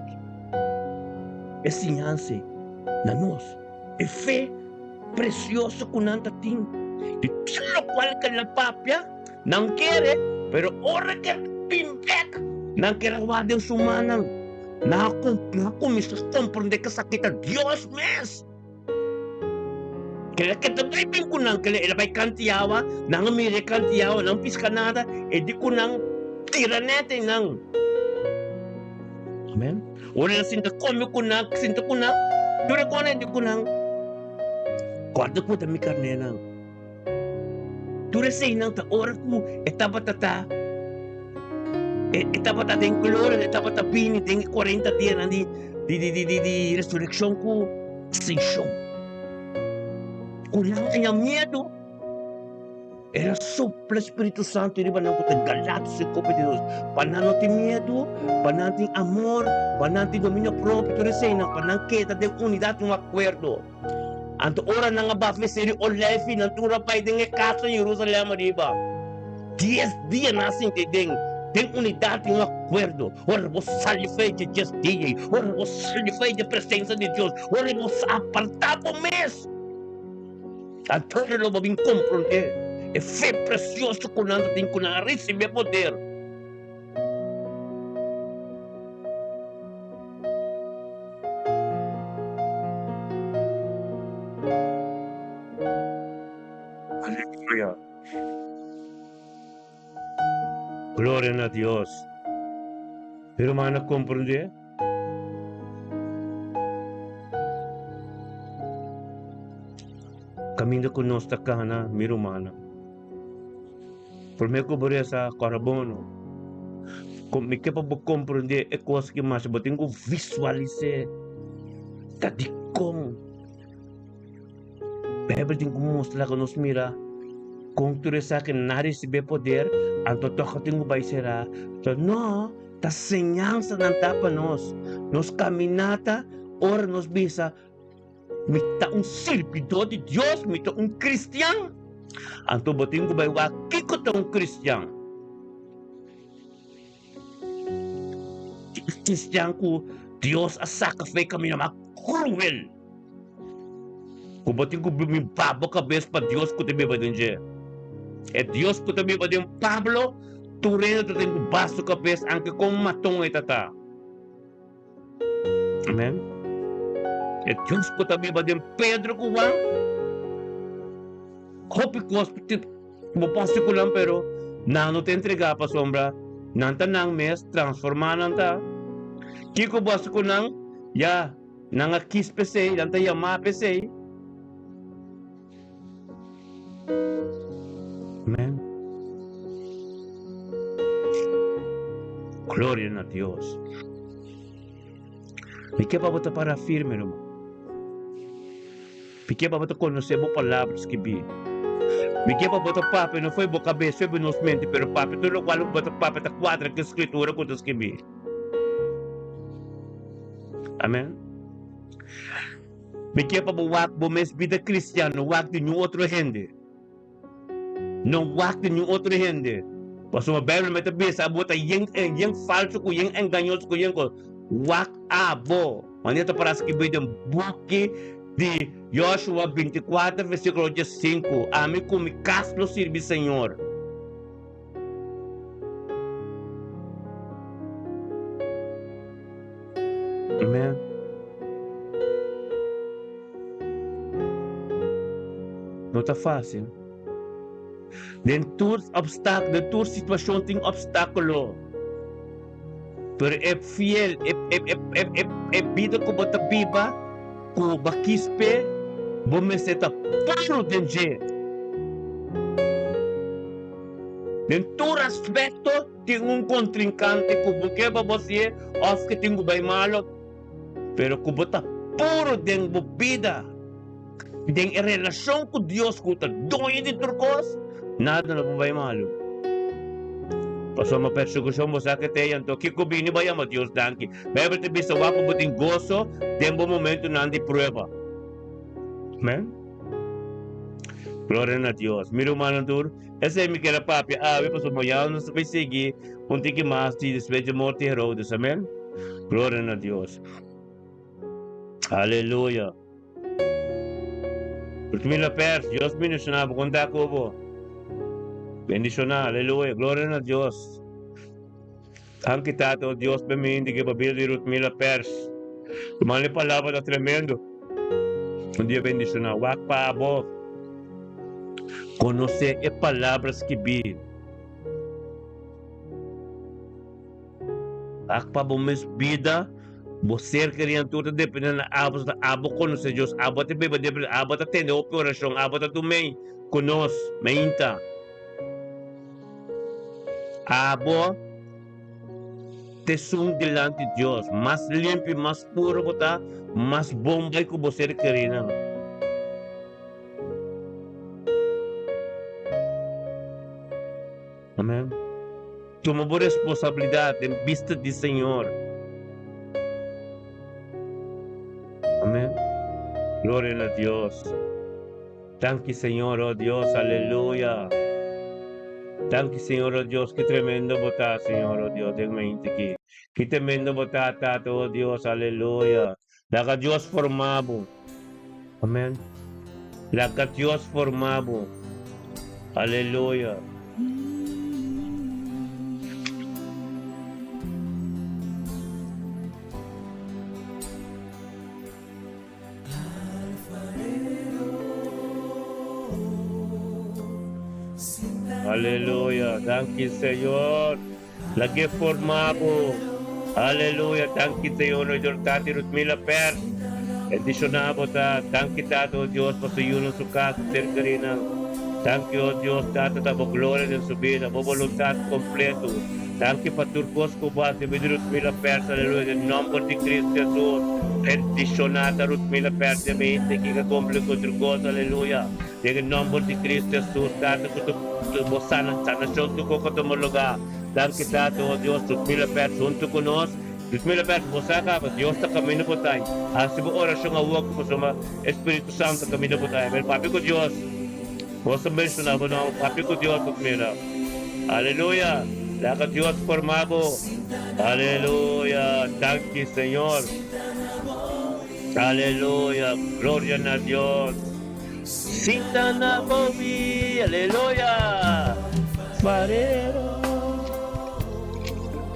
E siñansa na nos, e fe presioso ku nan ta tin, di tur lokual ku nan papia, nan kere, pero ora ke bin bek, nan kere warda den su mannan. Nan a kuminsá komprondé ku esaki ta Dios mes. Kila ke ta bai bin ku nan, kila el a bai kanti awa, nan a mira e kanti awa, nan piska nada, e di ku nan, tira nèt einan. Amen. Ora el a sinta kome ku nan, sinta ku nan, tur e kona e di ku nan, Kòrda ku ta mi karnénan. Tur eseinan ta ora ku e tabata ta, e tabata den gloria, e tabata bini den e kuarenta dianan di di di di di resurekshon ku asenshon. Ku nan haña miedu, el a sopla Spiritu Santu riba nan ku ta galatu su kopi di Dios, pa nan no tin miedu, pa nan tin amor, pa nan tin dominio propio, tur eseinan, pa nan keda den unidat i un akuerdo. Anto ora nan a baf e seri olijfi, nan tur a bai den e kas na Jerusalem ariba. Dies dia nan a sinti den den unidat i un akuerdo. Ora bo sali for dje dies dia ei, ora bo sali for dje presensia di Dios, ora bo apartá bo mes, anto lo bo bin komprondé e fe presioso ku nan ta tin, ku nan a risibí e poder. Aleluya. Gloria na Dios. Mi ruman a comprende? Caminda cu nos ta cana, mi rumannan. Promé ku bo resa, kòrda bon no. Mi ke pa bo komprondé e kos ki masha, bo tin ku visualis'é. Ta dikon? Beibel tin ku mustra laga nos mira kon tur esaki nan a risibí e poder, anto tòg a tin ku bai será. No, ta señansanan ta pa nos. Nos kaminata ora nos bisa, Mi ta un sirbidó di Dios, mi ta un kristian. Anto bo tin ku bai wak kiko ta un kristian. Kristian ku Dios a saka for e kaminda mas kruel. Ku bo tin ku bini ba bo kabes pa Dios ku ta biba den dje. E Dios ku ta biba den Pablo, tur hende ta tin ku ba su kabes anke kon maton e ta ta. Amen. E Dios ku ta biba den Pedro ku Juan, hopi kos bo por hasi ku nan, pero nan no ta entregá pasobra nan ta nan mes, transformá nan ta. Kiko bo hasi ku nan? Ya, nan a kis p'esei, nan ta yamá p'esei. Amen. Gloria na Dios. Mi ke pa bo ta para firme, ruman. Mi ke pa bo ta konosé bo palabra skibí. Mi ke pa bo ta papia, no fo'i bo kabes, fo'i bo nos mente, pero papia tur lokual ku bo ta papia ta kuadra ku e skritura ku ta skibí. Amen. Mi ke pa bo wak bo mes bida kristian, no wak di niun otro hende. No wak di niun otro hende. Pasobra Bijbel me ta bisa abo ta yen yen falso ku yen engañoso ku yen kos. Wak abo. Manera ta para skibí den buki di Joshua 24 versíkulo 15, Ami ku mi kas lo sirbi Señor. Amen. No ta fácil. Den tur obstáculo, den tur situacion tin obstáculo. Pero e fiel, e, e, e, e, e, e bida ku bo ta biba, ku bo kis p'e, bo mester ta puru den dje. Den tur aspecto tin un contrincante cu bo ke pa bo hacié of ke tin cu bay malo, pero cu bo ta puro den bo bida, den e relacion cu Dios cu ta doño di tur cos, nada no por bay malo. Pasobra persecucion bo sa ke ta ei, anto kico bini bo a yama Dios danki? Bijbel ta bisa wak cu bo tin goso den bo momentonan di prueba. Amen. Gloria na Dios. Mi rumannan tur, esei mi kier a papia awe pasobra mañana nos ta bai sigui un tiki mas di despues dje morti di Herodes. Amen. Gloria na Dios. Aleluya. Rutmila Pers, Dios bendiciona bo. Kon ta ku bo? Bendiciona. Aleluya. Gloria na Dios. Danki Tata, oh Dios, pa mi hende ke pa bida di Rutmila Pers. Ruman e palabra ta tremendo. Un dia bendiciona. Wak pa abo conoce e palabra skibi. Wak pa bo mes bida, bo ser kerian tur ta depende na abo. Ta abo conoce Dios, abo ta biba den, abo ta tende hopi oracion, abo ta tumey cu nos, mainta. Abo t'esun dilanti Dios. Mas limpi, mas puro bo ta, mas bon bai ku bo ser kerinan. Amen. Tuma bo responsabilidat den bista di Señor. Amen. Gloria na Dios. Danki Señor, oh Dios, aleluya. Danki Señor, oh Dios, ki tremendo bo ta, Señor, oh Dios, den mente ki. Ki tremendo bo ta, Tata, oh Dios, aleluya. Laga Dios forma bo. Amen. Laga Dios forma bo. Aleluya. Aleluya, danki Señor. Lag'é forma bo. Aleluya, danki Señor, nos Dios Tata y Rutmila Pers. Bendiciona bo ta. Danki Tata, oh Dios, pa su yunan, su casa, su ser kerinan. Danki, o Dios Tata, ta bo gloria den su bida, bo boluntat kompleto. Danki pa tur kos ku bo hasi bida Ruthmila Pers, aleluya, den nòmber di Kristu Hesus. Bendishoná ta Ruthmila Pers den mi hende ki ka kumpli ku tur kos, aleluya, den e nòmber di Kristu Hesus, Tata, ku ta bo sana, sanashon tur kos a tuma lugá. Danki, Tata, o Dios, Ruthmila Pers huntu ku nos. Ruthmila Pers, bo sa kaba, Dios ta kaminda bo ta. Hasi bo orashon awor ku pasobra e Spiritu Santu ta kaminda bo ta. Papia ku Dios. Bo ta menshoná bo nòmber, papia ku Dios bo mira. Aleluya! Laga Dios forma bo. Aleluya! Danki Señor. Aleluya! Gloria na Dios. Sinta na bo bi. Aleluya! Farero.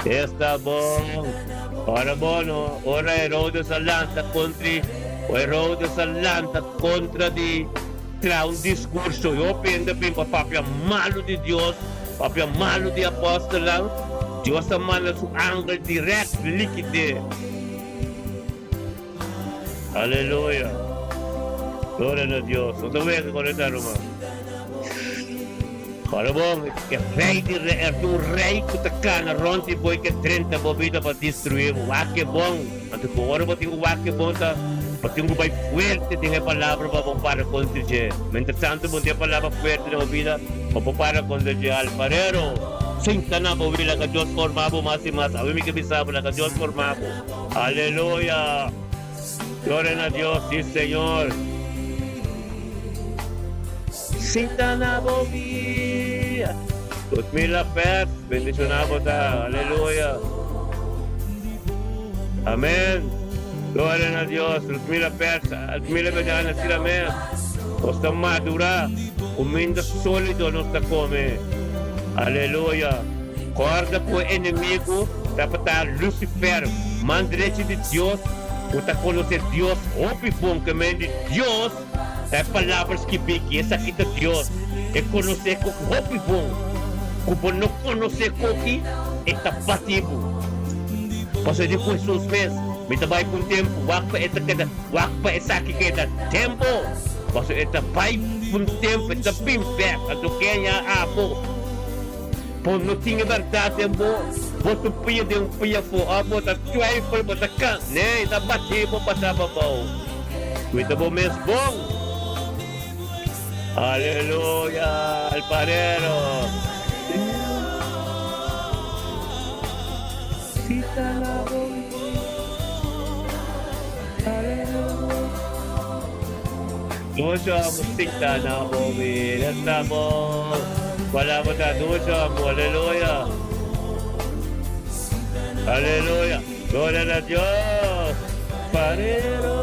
Esta bon. Ora bono, ora Herodes a lanta kontri, Herodes a lanta kontra di. Traha un diskurso i hopi hende a bin pa papia malu di Dios, papia malu di apòstelnan. Dios a manda su angel dirèkt likid'é. Aleluya! Gloria na Dios! No ta wega kon esei, ruman. Ora bon, e rei di rei, e un rei ku ta kana rònt di bo i ke drenta bo bida pa destruí bo. Wak e bon. Anto ku ora bo tin ku wak e bon ta bo tin ku bai fuerte den e palabra pa bo para kontra dje. Mientrastantu bo tin e palabra fuerte den bo bida, bo por para kontra dje. Alfarero, sinta na bo wi laga Dios forma bo mas i mas. Awe mi ke bisa bo, laga Dios forma bo. Aleluya! Gloria na Dios, si Señor. Sinta na bo via. Ludmila Pers, bendiciona bo ta. Aleluya. Amen. Gloria na Dios. Ludmila Pers, Ludmila Bedana, asina mes. Nos ta madura. Cuminda solido nos ta come. Aleluya. Corda cu e enemigo tabata Lucifer, man drechi di Dios, cu ta conoce Dios hopi bon, ke men di Dios. Ta e palabra skibí ki esaki ta Dios. E konosé ku hopi bon. Ku bo no konosé koki, e ta bati bo. Pasobra di ku Hesus mes, Mi ta bai pa un tempu, wak pa e ta keda, wak pa esaki keda tempu. Pasobra e ta bai pa un tempu, e ta bin bèk. Anto ken ya abo? Bo no tin e bèrdat den bo. Bo ta un pia den un pia afó. Òf bo ta twijfel, bo ta kan. Nee, e ta bati bo pasá pa bou. Cuida bo mes bon. Aleluya alfarero. Mucho amo sinta na bo vida ta bon. Wala bo ta mucho amo aleluya. Aleluya. Gloria na Dios. Parero.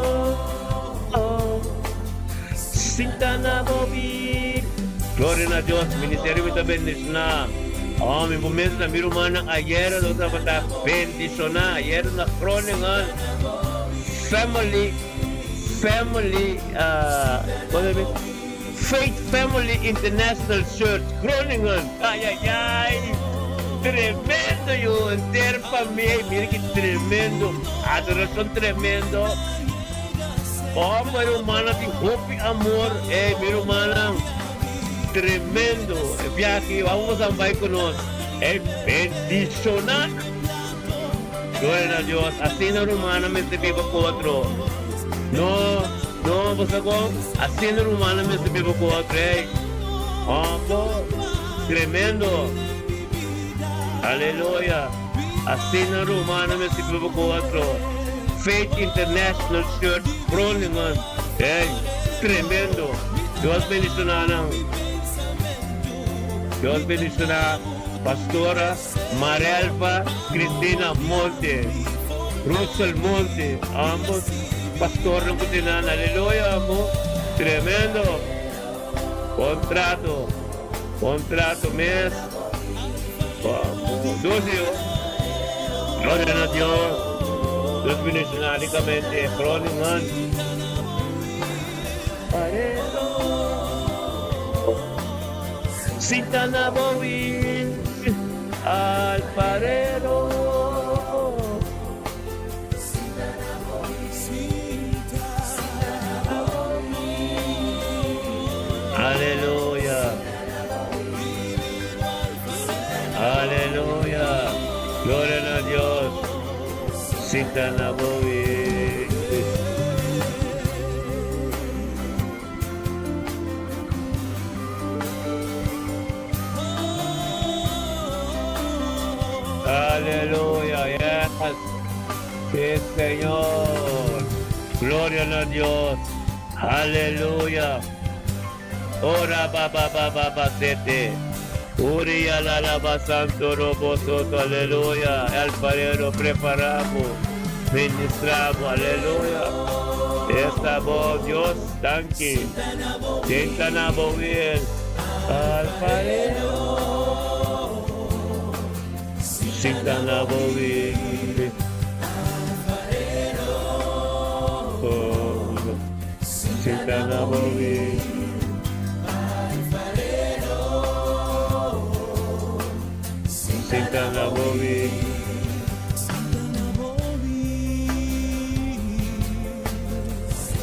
Sinta na bo bi. Gloria na Dios. Ministerio mi ta bendiciona. Oh, mi por mesa na mi rumannan ayera nos tabata bendiciona. Ayera na Groningen. Family, family, uh, Faith Family International Church, Groningen. Ay ay ay! Tremendo yu! Henter famia y mira ki tremendo! Adoracion tremendo! Homber rumannan tin hopi amor. Ey mi rumannan, tremendo! E biaha aki wou boso bai cu nos. Ey bendiciona! Gloria na Dios! Asina rumannan mester biba cu otro. No, no, bo sa con? Asina rumannan mester biba cu otro, ey. Hombo, tremendo. Aleluya. Asina rumannan mester biba cu otro. Faith International Church, Groningen. Ey, tremendo. Dios bendiciona nan. Dios bendiciona Pastora Marelva Cristina Monte, Russell Monte, ambos pastornan cu tin nan. Aleluya, amo. Tremendo. Bon trato. Bon trato mes. Dushi yo. Gloria na Dios. Dios bendiciona ricamente. Groningen. Sinta na bo wi alfarero. Aleluya. Gloria na Dios. Sinta na bo wiel. Aleluya, yes. Sí, Señor. Gloria na Dios. Aleluya. Ora ba ba ba ba ba sete. Uria la la ba santo robo soto. Aleluya. Alfarero preparamos. Ministramos. Aleluya. Esta voz, Dios, danki. Sinta na bo wiel. Alfarero. Sinta na bo wiel. Oh, sinta na bo wiel. Sinta na bo wiel.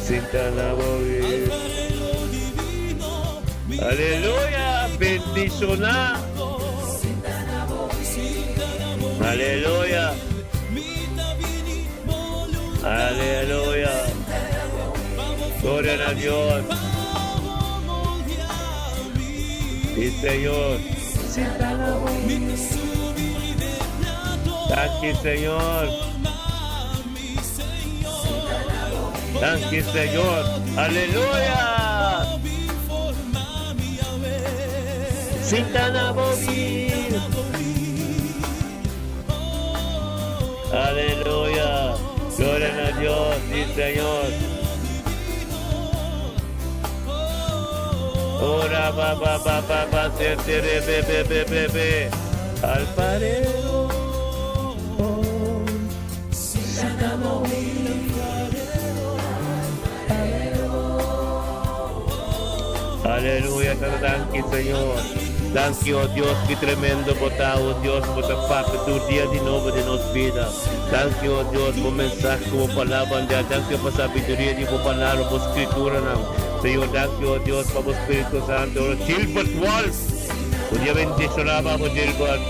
Sinta na bo wiel. Aleluya, bendishoná. Aleluya. Aleluya. Gloria a Dios. Sí, Señor. Danki, Señor. Danki, Señor. Aleluya. Sinta na bo wiel. Aleluya. Gloria a Dios, sí, Señor. Ora ba ba ba ba ba se te re be be be be be. Alfarero. Aleluya, tata danki Señor. Danki, oh Dios, ki tremendo bo ta, oh Dios, bo ta papia tur dia di nobo den nos bida. Danki, oh Dios, bo mensahe ku bo palabra anda. Danki pa sabiduria di bo palabra, bo skrituranan. Señor, danki, oh Dios, pa bo Spiritu Santo. Gilbert Wolf, un dia bendishoná pa bo, Gilbert.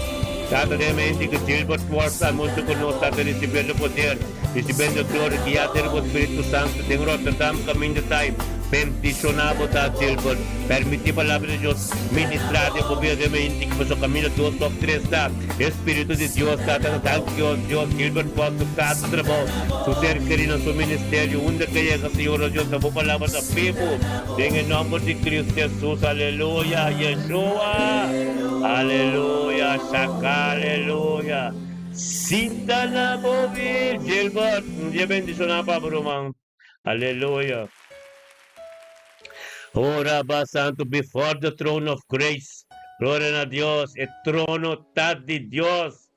Tata, den mente ku Gilbert Wolf ta huntu ku nos, tata, risibiendo poder, risibiendo gloria, guiá den bo Spiritu Santo den Rotterdam kaminda tai. Bendishoná bo ta, Gilbert. Permití Palabra di Dios ministrá den bo bida den mente ku boso kaminda dos òf tres ta. E Spiritu di Dios ta ta danki Dios, Dios Gilbert Wolf su kas, su trabou, su ser kerí na su ministerio. Unda ke yega, Señor nos Dios, ta bo Palabra ta bibu. Den e nòmber di Cristo Jesus, aleluya, Yeshua, aleluya, Shaka, aleluya. Sinta na bo bir, Gilbert, un dia bendishoná pa bo ruman. Aleluya. Ora ba santo before the throne of grace. Gloria na Dios. E trono ta di Dios.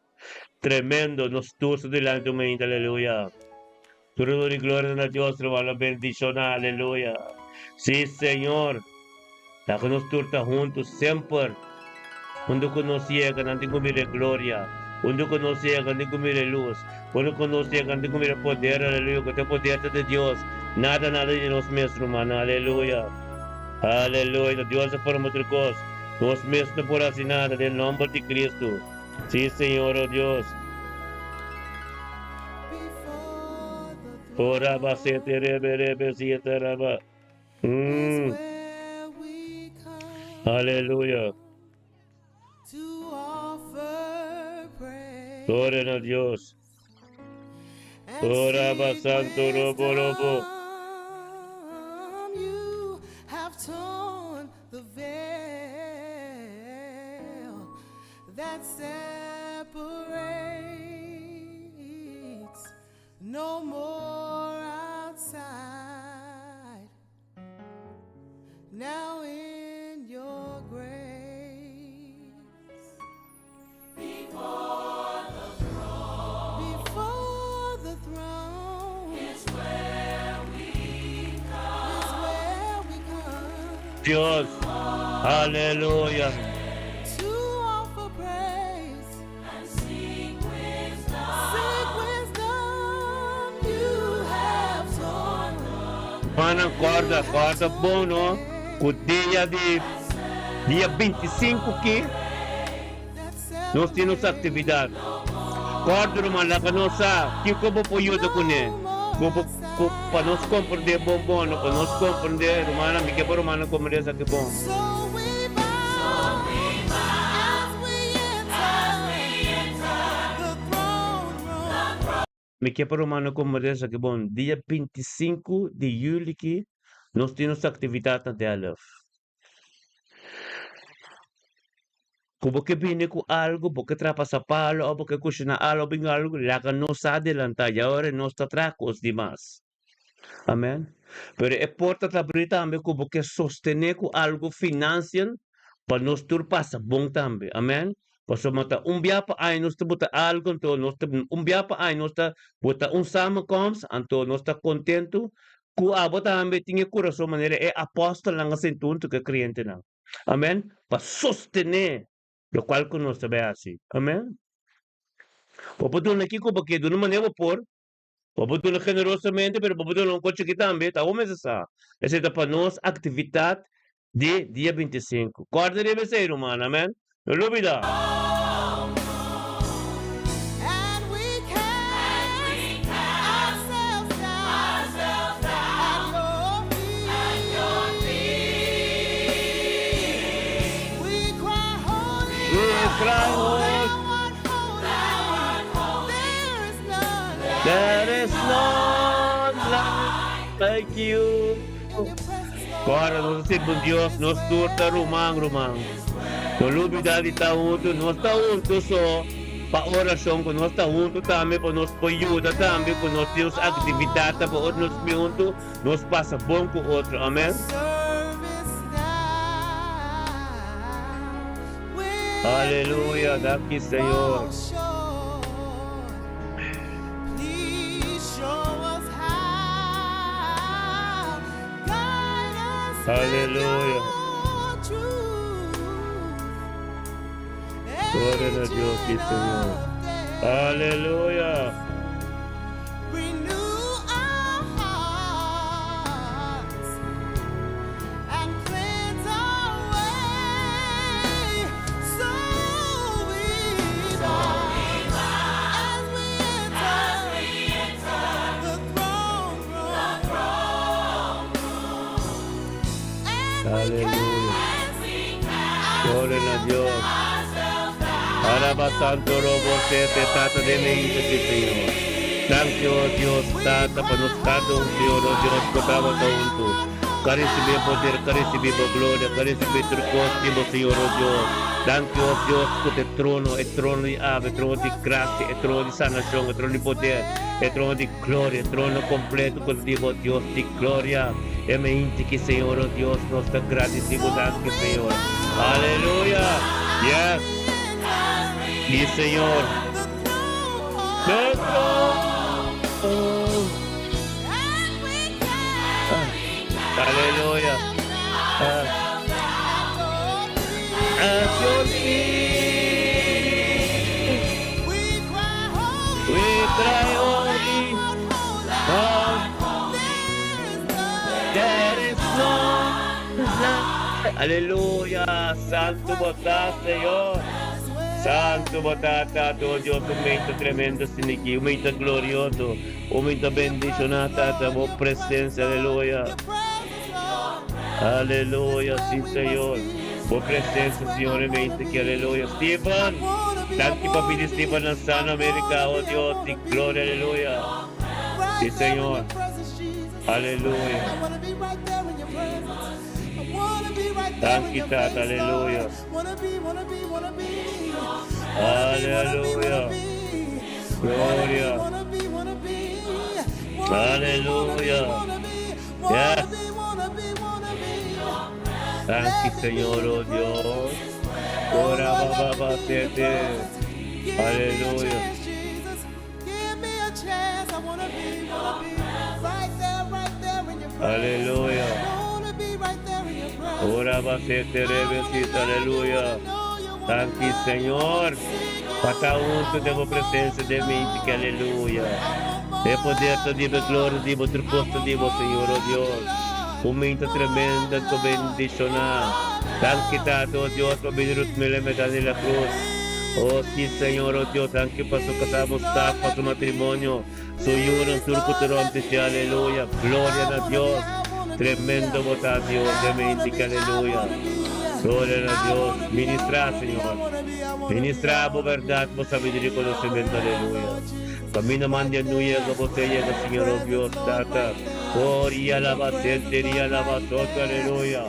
Tremendo. Nos tur su dilanti un momento. Aleluya. Trono di gloria na Dios. Lo lo bendiciona. Aleluya. Sí, Señor. Laga nos tur ta huntu semper. Unda ku nos yega, nan tin ku mira e gloria. Unda ku nos yega, nan tin ku mira e lus. Unda ku nos yega, nan tin ku mira e poder, aleluya, ku ta e poder ta di Dios. Nada, nada di nos mes, rumannan, aleluya. Aleluya, ta Dios a forma tur kos. Nos mes no por hasi nada, den nomber di Cristo. Sí, Señor, oh Dios. Ora ba sete rebe rebe siete raba. Mm. Aleluya. Gloria na Dios. Ora ba santo robo robo. No more outside Now in your grace Before the throne Before the throne Is where we come Is where we come Dios, aleluya. To offer praise And seek wisdom. Seek wisdom. You have torn Manan corda, corda bon no, cu dia di dia 25 ki nos tin nos actividad. Kòrda ruman, laga nos sa kiko bo por yuda kuné. Bo por ku pa nos komprendé bon bon, pa nos komprendé rumannan, mi ke pa rumannan komprendé esaki bon. Mi ke pa rumannan komprendé esaki bon. Dia 25 di yüli ki nos tin nos aktividat na Delft. Ku bo ke bini ku algu, bo ke trapasa palo òf bo ke kushiná algu òf bin algu, laga nos sa adelantá, ya ora nos ta traha kos di mas. Amèn. Pero e porta ta abrí tambe ku bo ke sostené ku algu finansiel pa nos tur pasa bon tambe. Amèn. Pasobra ta un bia pa aña nos ta buta algu, anto nos ta un bia pa aña nos ta buta un samenkomst, anto nos ta kontentu ku abo tambe tin e kurason manera e apòstelnan a sinti huntu ku e krientenan. Amèn. Pa sostené lokual ku nos ta bai hasi. Amèn. Bo por duna kiko bo ke, duna manera bo por. Bo por duna generosamente, pero bo por duna un kos chikí tambe. Ta bo mester sa. Esei ta pa nos aktividat di dia 25. Kòrda riba esei, ruman. Amèn. No lubidá. We cry holy. There is none like you. Ora nos ta sirbi un Dios, nos tur ta ruman, ruman. No lubida di ta huntu, nos ta huntu so pa orashon, ku nos ta huntu tambe pa nos por yuda tambe ku nos tin nos aktividatnan pa ora nos bin huntu nos pasa bon ku otro. Amen. Aleluya, danki Señor. Aleluya. Gloria na Dios, sí, Señor. Aleluya. Aleluya. Gloria na Dios. Araba Santo Robo Sete, Tata de mente, sí, Señor. Dank you, oh Dios, Tata, pa nos cada un, Señor, oh Dios, ku tabata huntu. Ka recibi e poder, ka recibi bo gloria, ka recibi tur cos di bo, Señor, oh Dios. Dank you, oh Dios, ku ta e trono, e trono di ave, e trono di gracia, e trono di sanacion, e trono di poder, e trono di gloria, e trono completo ku ta di bo, Dios di gloria. E mente ki, Señor, oh Dios, nos ta gradici bo, danki, Señor. Aleluya! Yes! Sí, Señor. The throne. Aleluya. Ah. At your feet. We cry holy. Oh. There is no Aleluya. Santu bo ta, Señor. Santu bo ta, Tata, oh Dios, un momento tremendo siniki, un momento glorioso, un momento bendicionado, Tata, bo presencia, aleluya. Aleluya, sí, Señor. Bo presencia, Señor, en mente que aleluya. Stephen, danki papi di Stephen Lanzano, América, oh Dios, di gloria, aleluya. Sí, Señor. Aleluya. Danki, Tata, aleluya. Aleluya. Gloria. Aleluya. Yes. Danki, Señor, oh Dios. Ora, ba, ba, ba, te, te. Aleluya. Aleluya. Ora, ba, se, te, rebe, si, aleluya. Danki, Señor. Pa ta huntu den bo presencia den mente que aleluya. E poder ta di bo, gloria di bo, tur cos ta di bo, Señor, oh Dios. Un mente tremendo to bendiciona. Danki, Tata, oh Dios, pa bini Ruth Miller Medani la Cruz. Oh sí, Señor, oh Dios, danki pa su kasá Mustafa, su matrimonio, su yunan, tur ku ta rònt di dje, aleluya. Gloria na Dios. Tremendo bo ta, Dios, den mi indica, aleluya. Gloria na Dios. Ministrá, Señor. Ministrá bo bèrdat, bo sabiduria i konosementu, aleluya. Kaminda manda nu yega, bo ta yega, Señor, oh Dios, Tata. Oh, ria laba sente, ria laba soto, aleluya.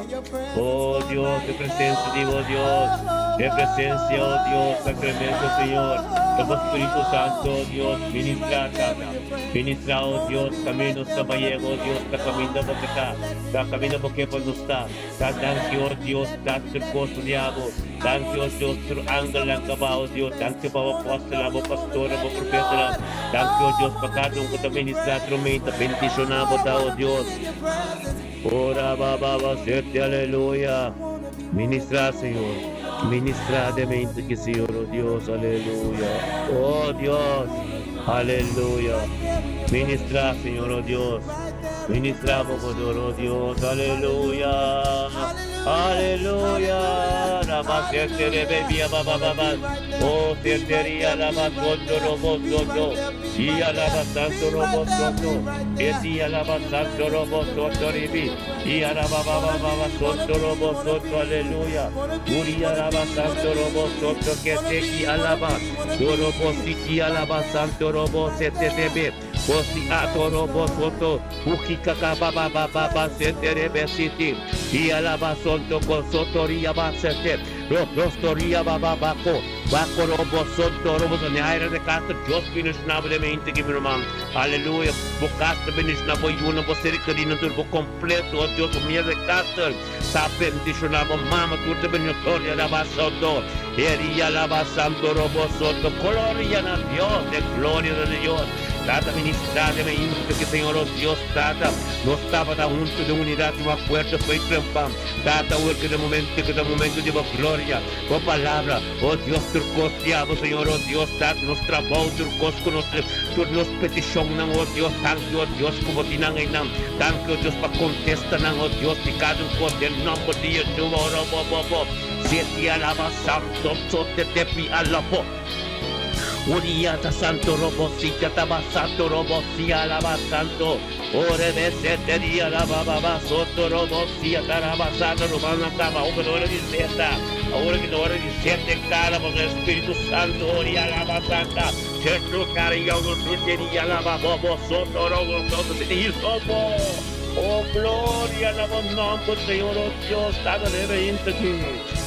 Oh Dios, e presencia di bo Dios, e presencia, oh Dios, ta tremendo, Señor. E bo Spiritu Santo, oh Dios, ministra, Tata. Ministra, oh Dios, camino ta bayega, oh Dios, ta caminda bo ke ta, ta caminda bo ke pa nos ta. Ta danki, oh Dios, ta tur cos di abo. Danki, oh Dios, tur angelnan ka ba, oh Dios. Danki pa bo apostelnan, bo pastornan, bo profetanan. Danki, oh Dios, pa cada un cu ta ministra tur mei, ta bendiciona bo ta, oh Dios. Ora ba ba ba sete aleluya. Ministra Señor. Ministra den mente ki Señor oh Dios aleluya. Oh Dios aleluya. Ministra Señor oh Dios. Ministra bo poder oh Dios aleluya. Aleluya. Raba sete rebe bia ba ba ba ba. Oh sete ria laba soto robo soto. Ia laba santo robo soto. Eti alaba santo robo soto ribi. Ia laba ba ba ba ba soto robo soto aleluya. Uria laba santo robo soto que te i alaba. Dorobo siti alaba santo robo sete tebe. Bosi ato robo soto. Uki kaka ba ba ba ba ba sete rebe siti. I alaba santo ko soto ria ba sete. Ro rosto ria ba ba ba ko. Bako robo soto robo so ne aire de casa Dios bendiciona bo den mente ki mi ruman. Aleluya. Bo kas ta bendiciona bo yunan bo ser kerinan tur bo kompleto oh Dios bo mia de casa ta bendiciona bo mama tur ta bendiciona gloria na ba soto eria la ba santo robo soto gloria na Dios e gloria na Dios Tata ministra den mente ki Señor oh Dios Tata nos tabata hunto den unidad di un akuerdo foi trempan Tata awor ki ta momento ki ta momento di bo gloria bo palabra Oh Dios tur kos di abo Señor oh Dios dat nos trabou tur kos ku nos tur nos petishonnan oh Dios danki oh Dios ku bo tin nan einan danki oh Dios pa kontesta nan oh Dios di kada un kos den nomber di Yeshua oh robo bo bo seti alaba santo sote tepi alabo Uriata santo robo sita taba santo robo si alaba santo ore be sete di alaba baba soto robo si ataraba santo romana kaba ora ora di seta Ora ki ta ora di sete kara pasobra e Spiritu Santu ora i alaba santa Sertu kara i yògò sushi di alaba bo bo soto rogo soto sete i sopo. O gloria na bo nòmber Señor o Dios Tata den reinta aki.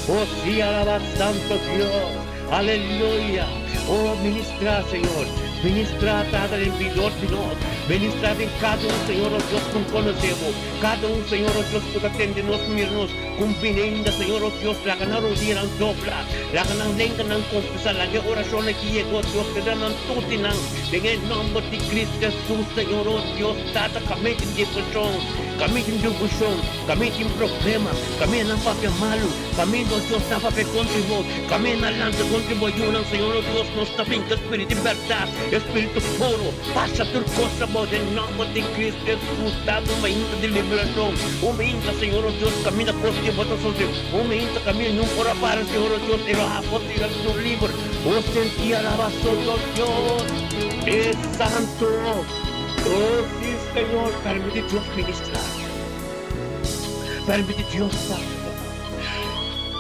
O si alaba Santo Dios. Aleluya. O ministra Señor. Ministra Tata den bidor di nos. Ministra den kada un Señor o Dios ku konosé bo. Kada un Señor o Dios ku ta tende nos mira nos. Kumpli ainda, Señor, oh Dios, laga nan rodianan dobla, laga nan lenganan konfesá, laga e orashonnan ki yega, oh Dios, keda nan tuti nan, den e nòmber di Cristo Hesus, Señor, oh Dios, Tata, kami tin depreshon, kami tin devoshon, kami tin problema, kami nan papia malu, kami, oh Dios, nan papia kontra bo, kami nan lanta kontra bo yunan, Señor, oh Dios, nos ta finka spiritu di bèrdat, e spiritu puro, pasa tur kos abou den nòmber di Cristo Hesus, Tata, un mainta di liberashon. Un minta, Señor, oh Dios, caminda cos di bo ta sufri. Un minta caminda niun por a para, Señor, oh Dios, e lo a por tira tur liber. O senti alabaso, oh Dios, e santo. Oh, si, Señor, permiti Dios ministra. Permiti Dios pasa.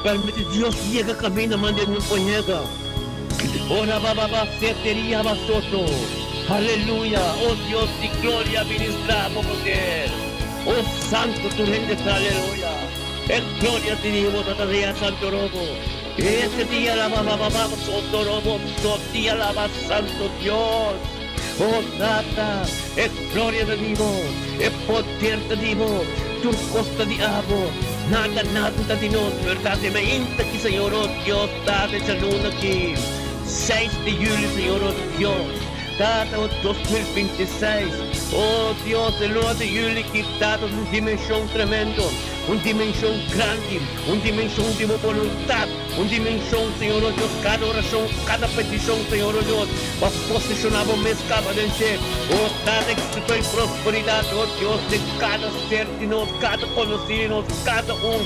Permiti Dios yega caminda mande niun por yega. Ora ba ba ba seteria ba soto. Aleluya! Oh Dios di gloria, ministra bo poder. Oh santo tur hende sa aleluya. E gloria di Dios ta ria santo robo. Ese dia laba ba ba ba soto robo sotia laba santo Dios. Oh Tata, e gloria ta di bo, e poder ta di bo, tur cos ta di abo, nada nada ta di nos, verdad e mainta ki Señor oh Dios Tata e djaluna ki 6 di juli Señor oh Dios Tata oh 2026 oh Dios e luna di juli ki Tata un dimension tremendo un dimension grandi un dimension di bo voluntad un dimension Señor oh Dios cada oracion cada peticion Señor oh Dios bo a posiciona bo mes caba den dje oh Tata exito y prosperidad oh Dios den cada ser di nos cada conoci di nos cada un.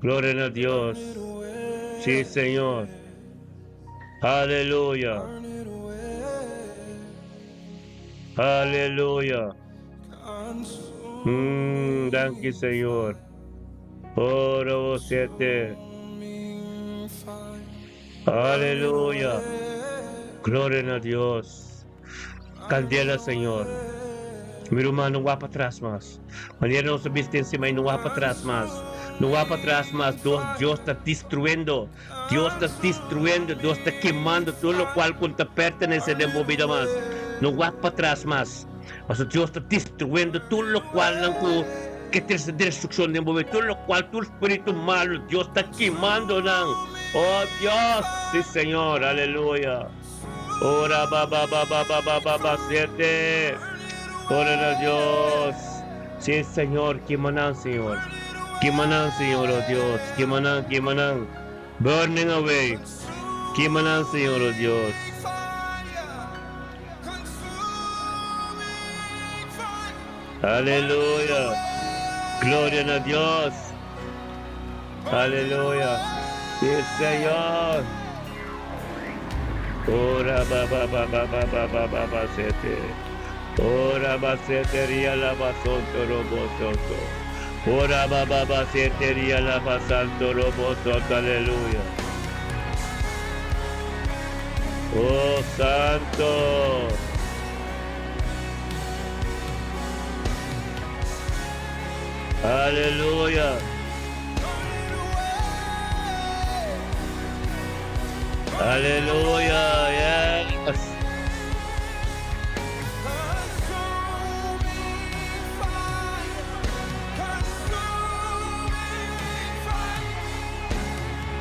Gloria na Dios. Sí, Señor. Aleluya. Aleluya. Danki, Señor. Ora bo sete. Aleluya. Gloria na Dios. Candela, Señor. Mi ruman, no wak patras mas. Manera nos a bisti encima y no wak patras mas. No wak patras mas. Dios, Dios ta destruyendo. Dios ta destruyendo. Dios ta quemando todo lo cual cu ta pertenece den bo bida mas. No wak patras mas. Pasobra Dios ta destruyendo tur lo cual nan cu ke trece destruccion den bo bida. Tur lo cual, tur spiritu malo, Dios ta quemando nan. Oh Dios! Si Señor. Aleluya. Ora ba ba ba ba ba ba ba ba siete. Ora na Dios. Si Señor, kima nan, Señor. Kima nan, Señor, oh Dios. Kima nan, kima nan. Burning away. Kima nan, Señor, oh Dios. Aleluya. Gloria na Dios. Aleluya. Sí, Señor. Ora ba ba ba ba ba ba ba ba ba sete. Ora ba sete ria la ba sonto robo soto. Ora ba ba ba sete ria la ba santo robo soto. Aleluya. Oh Santo. Aleluya. Aleluya. Yes.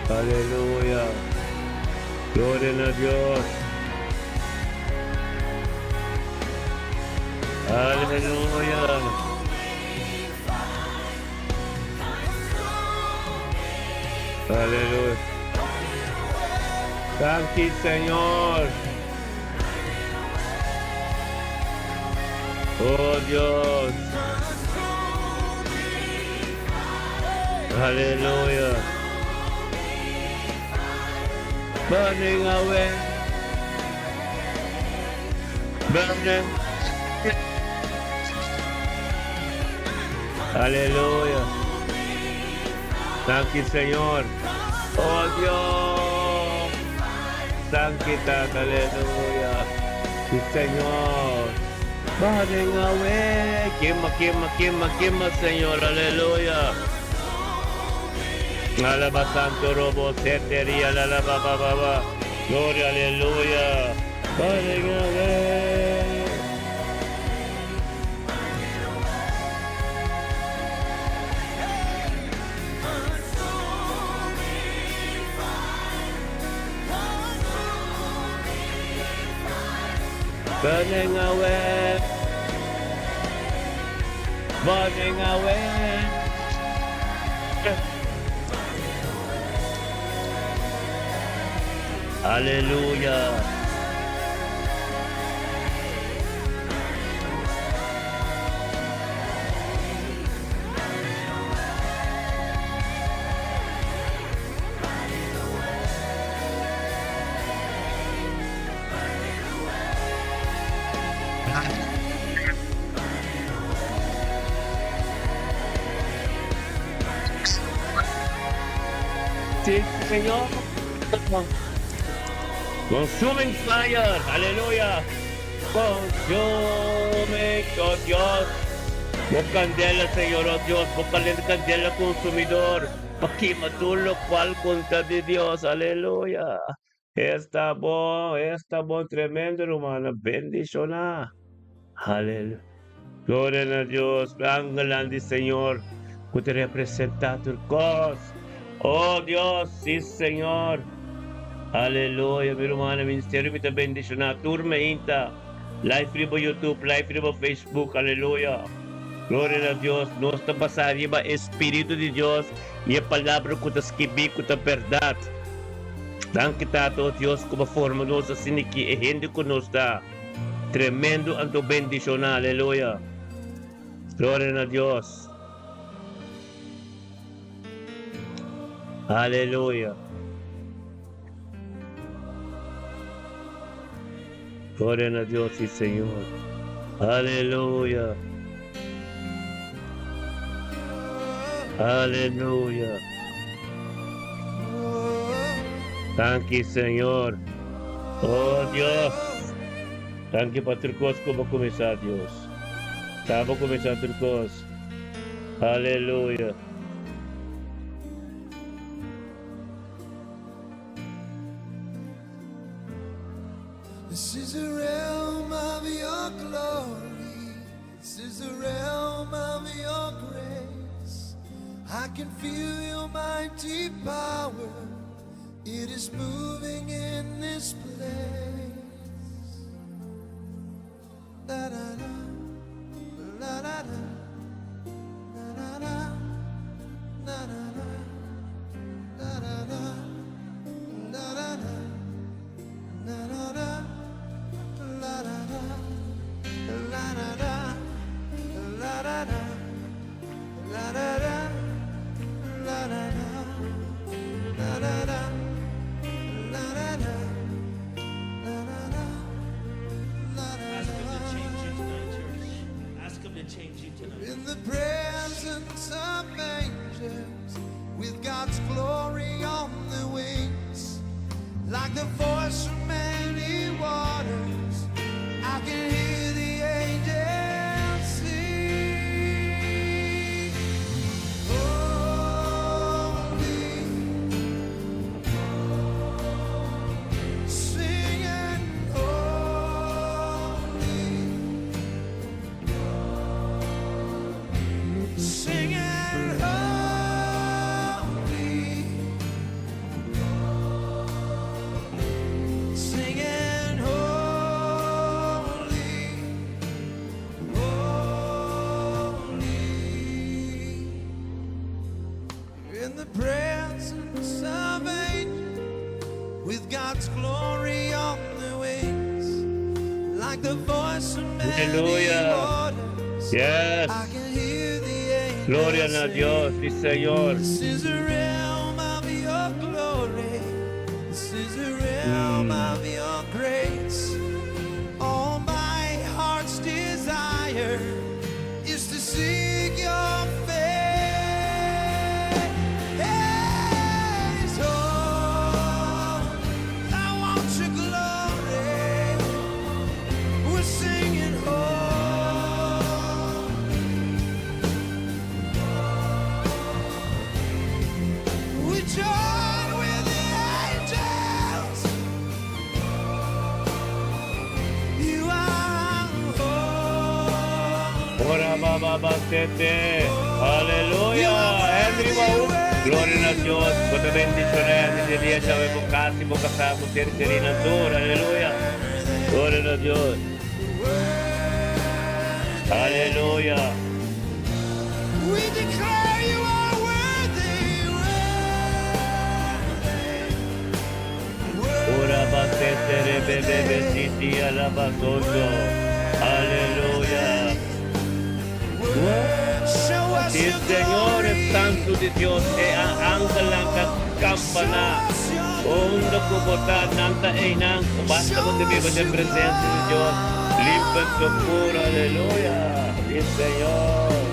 Aleluya. Gloria na Dios. Aleluya. Aleluya. Danki, Señor. Oh Dios. Aleluya. Burning away. Burning. Aleluya. Danki, Señor. Oh Dios. Danki, Tata. Aleluya. Sí, Señor. Burning away. Kima, kima, kima, kima, Señor. Aleluya. Alaba Santo Robo, Seteria, la la ba ba ba ba. Gloria, aleluya. Burning away. Burning away. Burning away. Aleluya. Sí, Señor. Consuming fire. Aleluya. Consuming, oh Dios. Bo candela, Señor, oh Dios. Bo candela consumidor. Pa kima tur locual cu ta di Dios. Aleluya. Esta bon, esta bon, tremendo, hermano. Bendiciona. Aleluya. Gloria na Dios. Angelnan di Señor. Cu ta representa tur cos. Oh Dios, sí, Señor. Aleluya, mi ruman, ministerio mi ta bendiciona. Tur meinta. Live riba YouTube, live riba Facebook. Aleluya. Gloria na Dios. Nos ta basa riba Espíritu di Dios y e palabra cu ta skibi cu ta berdad. Danki Tata, oh Dios, cu bo forma nos asina ki e hende cu nos ta. Tremendo anto bendiciona. Aleluya. Gloria na Dios. Aleluya. Gloria na Dios y Señor. Aleluya. Aleluya. Danki Señor. Oh Dios. Danki pa tur kos ku bo kuminsá Dios. Ta bo kuminsá tur kos. Aleluya. This is the realm of your glory. This is the realm of your grace. I can feel your mighty power. It is moving in this place. La da da, la da da, la da da, la da da, la da da, la da da, la da da, la da da, la da da, la da da, la da da, la da da, la da da, la da da, la da da, la da Ask him to da. change you tonight, church. Ask him to change you tonight. In the presence of angels, with God's glory on the wings, like the voice of many waters, I can hear the angels sing. Holy, singing holy. Singing holy, singing holy, holy. In the presence of angels, with God's glory on the wings, like the voice of many Aleluya. waters. Yes. I can hear the angels Gloria na sing. Dios, sí Señor. This is the realm of your glory. This is the realm of your grace. All my heart's desire is to seek your face. Oh, I want your glory. We're singing oh. We join with the angels. You are holy. Ora ba ba sete. Aleluya. Henry Mau. Gloria na Dios. Ku ta bendishoná di dia djawe bo kas i bo kasá bo ser kerí nan tur. Aleluya. Gloria na Dios. Aleluya. We declare you are worthy, worthy, Ora ba sete re be be be siti alabasoto. Aleluya. Show us Si your Señor glory. Santo di Dios e angelnan ta kampana. Unda ku bo ta nan ta einan basta bo ta biba den presensia di Dios. Limpi i puru, aleluya. Si Señor.